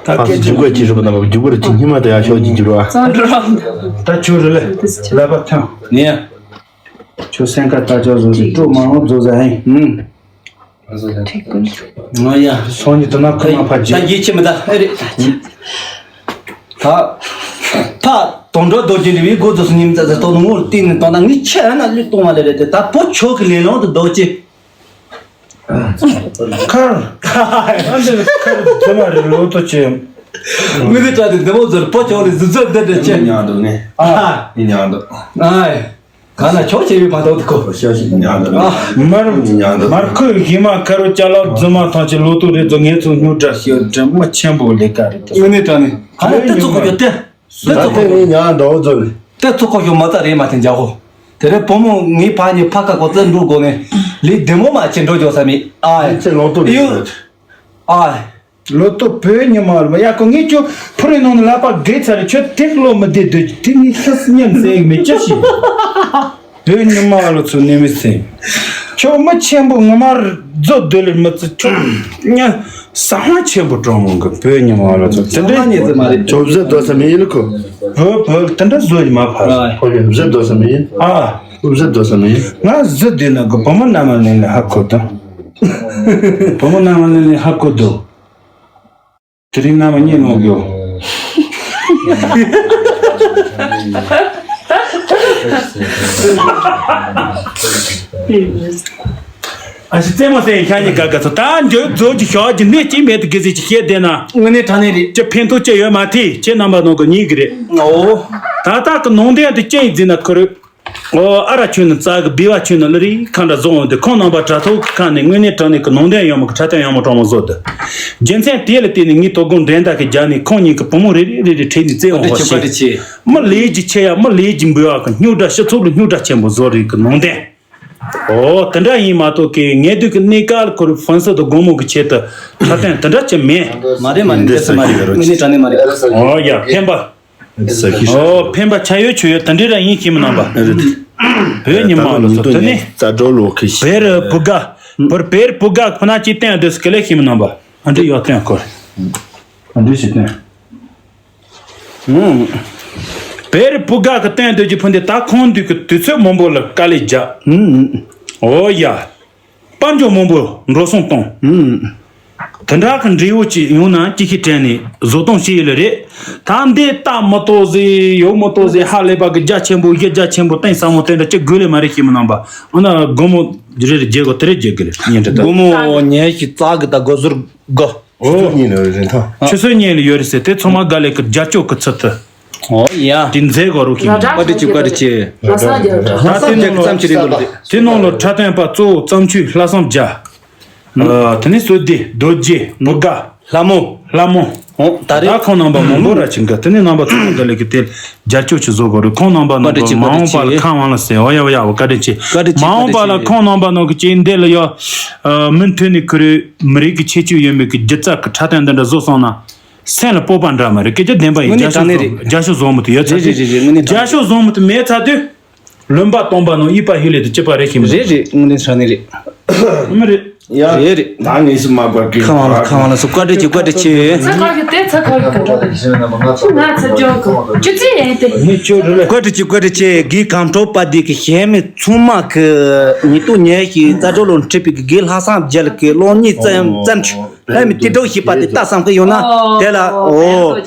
ད་ཨ་སྐད་ཆ་རྒྱུག་པ་ཅི་རུ་ན་རྒྱུག་པར་ཅི་ཉི་མ་དེ་ཡ་ཤོག་ཅི་རྒྱུ་ར། ད་ཁྱོད་རེད་ལེ། ལ་པ་ཐོན། ནས། ཁྱོད་སེམས་ཁ་ལྟ་ཅོག་བཟོ་ཟིག་སྤྲོ་མང་བོ་བཟོ་ཟ་ཧིན། ཨུམ། ང་ཡ། སོང་ཉིད་དུ་ན་ཁོ་མ་ཕ་ད་རྒྱུ། ཡིད་ཆེས་མི་ད་ཨེ་རེད། ད། ད་དོན་འགྲོ་རྡོ་རྗེ་འདྲི་བའི་སྒོ་དུ་སུ་ཉིམ་ཙ་ཙ་ཏོ་ནུ་ངོར་བལྟས་ནས་བཏང་ན་ངས་ཆེ་ཨ་ན་ལུས་གཏོང་བ་ལས་རེད་དེ། ད་བོ་ཆོག་གི་ལས་ལོང་དུ་རྡོ་རྗེ། ཁར། ཁར། ཨ་འདི་ཁར་དུ་མ་རེད་ལོ་ཏོ་ཆེ། མི་དེ་ཏྲ་དེ་འདི་མོ་ཟེར་བོ་ཆོག་ལས་ཟི་ཟི་འདི་འདྲ་ཆེ། ཉང་དུ་ནས། ཨ། ཉང་དུ། ཨ། ག་ན་ཆོག་ཆེ་བའི་མ་ཐོག་ཏུ་གོ། ཤ་ཞིག་ཉང་དུ། ཨ། མར་མར་ཁོས་ཞི་མ་ཁ་རུ་ཅ་ལག་རྫུན་མ་ཐང་ཆེ་ལོ་ཏོ་རེད་དོ། ངས་ཚོ་སྨྱོ་དྲ་ཤི་དྲ་མ་ཆེན་པོ་ལས་ཀ་རེད་དོ། ངས་ནི་ཏྲ་ནི། ག་ན་ཏི་ཚོ་གོ་རྒྱུ་ཏེ། ཏི་ཚོ་གོ་རྒྱུ་ཉང་དུ་ཚོ་ནི། ཏི་ཚོ་གོ་རྒྱུ་མ་ཏ་རེད་མ་ཏི་འཇའ་གོ། དེ་རེད་བུ་མོ་ངའི་ཕ་ཉི་ཕ་ཁ་གོ་ཙེ་འགྲོ་གོ་ནི། ལི་དེ་མོ་མ་ཆེ་འགྲོ་རྒྱུ་ས་མི། ཨ། ཁྱེད་ལོ་ཏོ་རེད། ཨ། ལོ་ཏོ་བོད་ཉི་མ་ལ་ཡ་ཁོ་ངས་ཁྱོད་ཕུ་རེ་ནང་ལ་པ་དགེ་ཚར་རེ་ཁྱོད་དེ་བློ་མི་བདེ་འདོད་ཀྱི་དེ་ངས་ཤི་སྙམ་ཟེར་མི་ཅི་ཞིག་བོད་ཉི་མ་ལ་ཚོ་ནི་མི་སེམས། ཁྱོད་མི་ཆེན་པོ་ངོ་མར་རྫོ་སྡོད་ལེར་མི་ཚེ་ཁྱོད་ཉ་ས་ཧང་ཆེན་པོ་གྲོང་མོ་གི་བོད་ཉི་མ་ལ་ཚོ་དེ་འདྲའི་ཉི་མ་རེད། ཁྱོད་བཟོད་དོ་ས་མི་ཡིན་ལ་ཁོ། བོད་བོད་དེ་འདྲ་བཟོ་ཡི་མ་ཕར། ཁོ་ཡོད་བཟོད་དོ་ས་མི་ཡིན། ཨ། བཟོད་དོ་ས་མི་ཡིན། ང་བཟོད་དེ་ན་གི་བུ་མོ་ན་མ་ལེན་ལ་ཧ་གོ་དང་། བུ་མོ་ན་མ་ལེན་ལ་ཧ་གོ་དོ། དེ་རིང་ང་མ་རྙེད་ནོ་གི། ཨ་ཞི་རྩེད་མོ་སེང་ཤ་ཉི་ག་ག་ཚོ་ད་འཇོ་རྫོ་གི་ཤོག་གི་གནས་གཅིག་མེད་དུ་གི་ཟིག་གི་བཤད་བསྡད་ན། དངོས་གནས་དྲང་གནས་རེད། ཅི་ཕན་ཐོགས་ཅི་ཡོད་མ་ཐེ་ཁྱེད་རྣམ་པ་ནང་གི་ཉིད་གི་རེད། ཨོ། ད་ལྟ་གི་ནང་བསྟན་དུ་ཅི་ཡིན་ཟིན་ན་ཁུ་རུ། ཨོ་ཨ་ར་ཆུ་ནི་རྩ་གི་བི་བ་ཆུ་ནི་ལ་རི་ཁ་འདྲ་བཟོ་འོང་དེ་ཁོང་རྣམ་པ་དྲ་ཐོག་གི་ཁ་ནས་དངོས་གནས་དྲང་གནས་ཀྱི་ནང་བསྟན་ཡོད་མོ་གི་འཁྲབ་སྟོན་ཡོད་མོ་གྲོགས་མོ་བཟོ་དུ། རྒྱུ་མཚན་དེ་ལ་བརྟེན་ནས་ངས་དོ་དགོང་འགྲན་ཟླ་གི་རྒྱ་ནས་ཁོང་གཉིས་ཀྱི་བུ་མོ་རེ་རེ་རེ་རེ་ཁྲིད་ནས་བཙལ་འོང་བ་བཀའ་དྲིན་ཆེ་བཀའ་དྲིན་ཆེ། མི་ལས་ཀྱི་ཆེ་ཡ་མི་ལས་ཀྱི་འབུལ་བ་གི་སྨྱོ་དྲ་སྤྱི་ཚོགས་ལ་སྨྱོ་དྲ་ཆེན་པོ་བཟོ་རེས་ཀྱི་ནང་བསྟན། ཨོ་དེ་འདྲ་ཡིན་མ་གཏོགས་ཀྱི་ངས་དུས་ཀྱི་གནས་སྐབས་ཁོར་ཧྥན་སི་དང་དགོང་མོ་གི་ཆེད་དུ་འཁྲབ་སྟོན་དེ་འདྲ་ཅི་མེད། མ་རེད་མ་རེད་འདི་སུ་མ་རེད་དངོས་གནས་དྲང་གནས་མ་རེད། ཨོ་ཡ་ཕན་པ། ཨོ་ཕན་པ་ཆ་ཡོད་ཆོས་ཡོད་དེ་འདྲའི་ར་ཡིན་ཤེས་མི་རྣམ་པ། བོད་ཉི་མ་ལ་སོ་དེ་ནི། རྩ་གྲོགས་ལོ་ཁི་ཤི། བེ་རི་བུ་ག་བར་བེ་རི་བུ་ག་ཁོ་ན་ཅི་བསྟན་འདི་སུ་ག་ལེ་ཤེས་མི་རྣམ་པ། ཨ་འདྲི་ཡོད་བསྟན་སྐོར། ཨ་འདྲི་ཞིག་བསྟན། བེ་རི་བུ་ག་གི་བསྟན་འདོད་ཀྱི་ཕུན་དེ་ད་ཁོང་འདུས་ཀྱི་དུས་ཚོད་མང་པོ་ལ་དཀའ་ལས་བརྒྱབ། ཨོ་ཡ། དཔལ་འབྱོར་མང་པོ་འགྲོ་སོང་བཏང་། དེ་འདྲ་གི་འབྲས་བུ་ཅིག་ཡོང་ན་ཅི་ཞིག་དྲན་ནས་བཟོ་སྟངས་ཤིག་ཡོད་ལེ་རེད། ད་འདི་ལྟ་མི་ལྟོ་ཟེ་ཡོད་མི་ལྟོ་ཟེ་ཧ་ལས་པ་གི་རྒྱ་ཆེན་པོ་གཞི་རྒྱ་ཆེན་པོ་བསྟན་ས་མོ་བསྟན་འདྲ་ཅི་དགོས་ལེ་མ་རེད་ཤེས་མི་རྣམ་པ། འོ་ན་སྒོར་མོ་རེ་རེ་རྒྱལ་གོ་དེ་རེ་རྒྱལ་གི་རེད་ཉན་འདྲ་ད། སྒོར་མོ་ཉལ་ཞིག་རྩ་གི་ད་སྒོ་ཟུར་སྒོ། ཆུ་ཚོད་གཉིས་ལ་ཡོད་རེད་ཟེར་དེ་ཚང་མ་དགའ་ལས་ཀྱི་རྒྱ་སྐྱོག་གི་ཚུལ་དུ། ཨོ་ཡ། དེ་མཛད་དགོས་རུ་ཁྱིམ། བཀའ་དྲིན་ཆེ་བཀའ་དྲིན་ཆེ། ལྷག་བསམ་རྒྱག་ལྷག་བསམ་རྒྱག་ཙམ་ཅིག་རེད་འདུག་རེད། དེ་ནང་ལ་འཁྲབ་སྟོན་པ་གཙོ་བོ་བརྩམས་ཆོས་ལྷག་བསམ་རྒྱག་ཨ་དེ་ནས་བསོད་བདེ་རྡོ་རྗེ་བུ་དགའ། ལྷ་མོ། ལྷ་མོ། ཨོ་ད་རེད། ད་ཁོང་རྣམ་པ་མང་པོ་ར་ཕྱིན་གི་དེ་ནས་རྣམ་པ་ཚོ་དགའ་ལས་ཀྱི་དེ། རྒྱ་སྐྱོག་ཆུ་བཟོ་དགོས་རེད་ཁོང་རྣམ་པ་ནང་གི་མ་འོངས་པ་ལ་ཁ་དབང་ལ་ཟེར་ཨོ་ཡ་ཨོ་ཡ་ཨོ་བཀའ་དྲིན་ཆེ། བཀའ་དྲིན་ཆེ་མ་འོངས་པ་ལ་ཁོང་རྣམ་པ་ནང་གི་ཅིག་འདི་ལ་ཡ། མུ་མཐུད་ནས་ཁུ་རུ་མི་རིགས་ཀྱི་ཁྱད་ཆོས་ཡོད་མེད་ཀྱི་སྒྱུ་རྩལ་གྱི་འཁྲབ་སྟོན་འདི་འདྲ་བཟོ་སོང་ན། སེམས་ལ་སྤོབས་པ་འདྲ་མ་རེད་སྐད་ཆ་བདེན་པ་ཡིན། དངོས་གནས་རྒྱ་ཤོག་དྲང་གནས་རེད། རྒྱ་ཤོག་བཟོ་མི་ཐུབ་ཡོད་ཚད་རེད་རེད་རེད་རེད་དངོས་གནས་དྲང་གནས། རྒྱ་ཤོག་བཟོ་མི་ཐུབ་མེད་ཚད་དུས། ལུང་པ་སྟོང་པ་ནང་གཡུག་པ་ཧི་ལས་དུ་སྐྱིད་པ་རེད་ཤེས་མི་རེད་རེད་དངོས་གནས་དྲང་གནས་རེད། མི་རེད། ཡ། རེད་རེད། ད་ངས་སུ་མ་བར་གི་ཁ་མང་ལ་ཁ་མང་ལ་སུ་བཀའ་དྲིན་ཆེ་བཀའ་དྲིན་ཆེ། ཚ་ཁ་གི་དེ་ཚ་ཁ་གི་ག་འདྲ་གི་ང་ཚ་ཇོ་གི་ཅི་ཚི་ཡན་དེ། ངས་ཁྱོད་རེ་ལ། བཀའ་དྲིན་ཆེ་བཀའ་དྲིན་ཆེ་གི་གང་ཐོབ་པ་དེ་གི་ཞེ་མི་ཚུང་མ་གི་ཉི་ཏུ་ཉལ་ཞིག་རྩ་གྲོགས་ལོ་འཁྲིད་པའི་གི་གི་ལྷག་བསམ་རྒྱལ་གི་ལོ་གཉིས་ཙམ་ཙམ་ཆུ། ལྷ་མི་ཏི་ཏོག་ཞིག་པ་དེ་ལྟ་བསམ་གི་ཡོད་ན། ཨོ། དེ་ལ་ཨོ། ཨོ།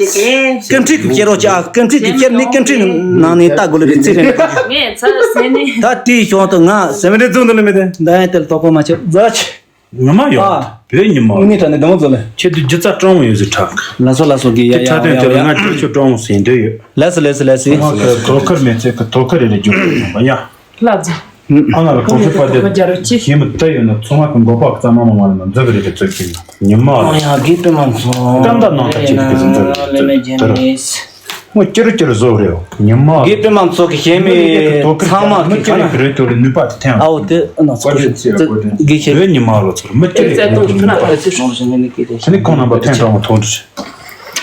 ཀུན་ཁྲིག་གི་ཕྱེ་རོགས་བྱ་ཀུན་ཁྲིག་གི་ཕྱེ་ནི་ཀུན་ཁྲིག་ནང་ནས་ལྟ་དགོས་ལ་རེད་ཚིག་རེད། ངས་ཚ་ཟེར་ནི། ད་དེའི་ཞོར་དུ་ང་སེམས་རེ་རྫོང་དུ་ལ་མེད་དེ་འདའ་ཡན་དེ་ལ་དོ་ཁོ་མ་ཆེ་རྫ་ཆེ། ངོ་མ་ཡོད། ཨ། བོད་ཉི་མ། དངོས་གནས་དྲང་གནས་བདེ་མོ་བཟོ་ལེ། ཁྱེད་དུ་སྒྱུ་རྩལ་སྤྲང་བོ་ཡོད་ཟེར་གྲགས། ལ་སོ་ལ་སོ་གི་ཡ་ཡ་ཁྲ་ཐོན་ཡ་དེ་ལ་ཡ། ང་ཁྱོད་ཁྱོད་སྤྲང་བོ་ཟེར་འདོད་ཡོད། ལ་སི་ལ་སི་ལ་སི། ང་གི་དོ་ཁུར་མེད་ཚེ་གི་དོ་ཁུར་རེ་རེ་རྒྱུགས་པ་ཡ། ལ་རྫ། ཨ་ང་ལ་གོང་ས་པ་དེ་ཞེས་མི་ལྟ་ཡོད་ན་ཚོང་བ་གི་མགོ་པག་གཙང་མ་མ་མ་ལ་མ་འཛུལ་བ་རེ་རེ་རྩོད་ཀྱིན་ཉི་མ་ཨ་ཡ་དགེ་སྤུན་མ་ཚོ་སྐམ་དང་ནང་ཁྲ་ཅིག་གི་ཟིན་ཚར་རེ་རྩོད་དེ་རེད། ངོ་ཅིར་ཅིར་བཟོ་རེད། ཉི་མ། དགེ་སྤུན་མ་ཚོ་གི་ཞེས་མི་ཚང་མ་གི་ཁ་ན་རེད་དོ་རེད་ནུས་པ་དེ་ཐེངས། ཨའོ་དེ་ཨ་ན་ཚོ་གི་ཞེས། བོད་ཉི་མ་ལོ་ཚོར་མི་ཅི་རེད། ཁོང་རྣམ་པ་ཐེངས་གྲངས་མ་ཐོག་འདྲི།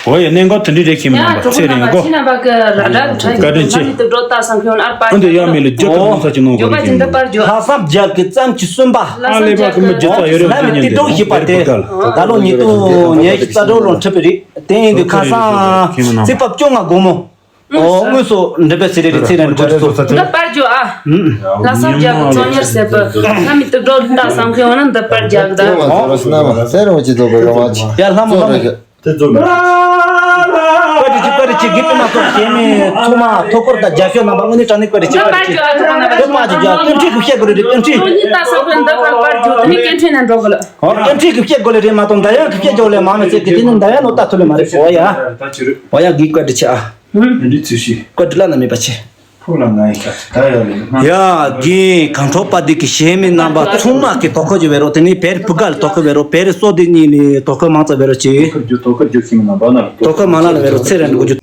འོ་ཡ་གནད་འགག་དེ་འདྲ་རེད་ཁྱིམ་རྣམ་པ་ཚེ་རིང་གོ། བཀའ་དྲིན་ཆེ། འོན་ཏེ་ཡང་མི་ལ་རྒྱུ་དང་ས་ཀྱི་ནང་གོ་རེད། ལྷག་བསམ་རྒྱལ་གྱི་བརྩམས་ཀྱི་གསུམ་པ། ཨ་ལེ་བ་གི་མི་རྒྱུ་ཚ་ཡོད་རེད། ལྷ་མི་དེ་འགྲོ་ཞིག་པ་དེ་ད་ལོ་ཉིས་སྟོང་ཉི་ཤུ་རྩ་དྲུག་ལོ་འཁྲིད་པ་རེད། དེ་ཡིན་དུས་ཁ་སང་ཚེས་པ་བཅོ་ལྔ་དགོང་མོ། ཨོ་དངོས་སུ་འགྲེམས་སྤེལ་བྱེད་རེས་ཀྱི་ཚེ་རིང་འགོ་ཚུགས། འདི་པར་འཇོག་ཨ། ལྷག་བསམ་རྒྱལ་གྱི་གཙོ་གཉེར་ཟེར་བུ་ལྷ་མི་དུད་འགྲོ་ལྟ་བསམ་མཁན་འོ་ན་འདི་པར་རྒྱག་གི་ད། ཚེ་རིང་གི་ཚེ་རིང་གི་ཚེ་རིང་གི་ཚེ་རིང་གི། ཡ་ལྷ་མོ་ལྷ་མོ། དེ་ཚོ་བཀའ་དྲིན་ཆེ། བཀའ་དྲིན་ཆེ། དགེ་སྤུན་མ་ཚོ་གཞན་མི་ཚང་མ་ཐོག་འཁོར་དང་རྒྱབ་སྐྱོར་གནང་བ་དངོས་གནས་དྲང་གནས་བཀའ་དྲིན་ཆེ། བཀའ་དྲིན་ཆེ། བཀའ་དྲིན་ཆེ། སྐུ་ཕྱག་དགོས་རེད། བཀའ་དྲིན་ཆེ། ལྟ་བསམ་མཁན་འདི་པར་པར་འཇོག་དེ་ནི་སྐད་འཕྲིན་ནང་འགྲོ་གི་ལ། ཨོ་སྐད་འཕྲིན་གྱི་བཤད་དགོས་ལེ་རེད་མ་གཏོགས་འདར་དབྱངས་ཀྱི་བཤད་རྒྱུ་ལས་མང་ནི་ཟེར་གི་དེ་ནི་འདར་དབྱངས་ནོ་ལྟ་ཐུབ་ལེ་མ་རེད། ཨོ་ཡ། ད་ཅི་རེད། ཨོ་ཡ་གི་བཀའ་དྲིན་ཆེ་ཨ། འདི་ཚུལ་ཤིས། བཀའ་དྲིན་བླ་ན་མེད་པ་ཆེ། ཕུགས་ལ་ང་ཡི་ཁ་ད་ཡ་ལེ་ཡ་གི་གངས་ཁྲོད་པ་འདི་གི་གཞན་མི་རྣམ་པ་ཚང་མ་གི་དོ་ཁུར་བྱེད་པའི་རོགས། དེ་ནི་བེར་བུ་ག་ལ་དོ་ཁུར་བྱེད་རོགས། བེར་སོ་དེ་གཉིས་ནི་དོ་ཁུར་མང་ཙམ་བྱེད་རོགས་ཅེས། དོ་ཁུར་རྒྱུ་དོ་ཁུར་རྒྱུ་ཤིང་ན་བ་ན་དོ་ཁུར་མ་ལ་ལ་བྱེད་རོགས། ཚེ་རིང་དགོས་རྒྱུ།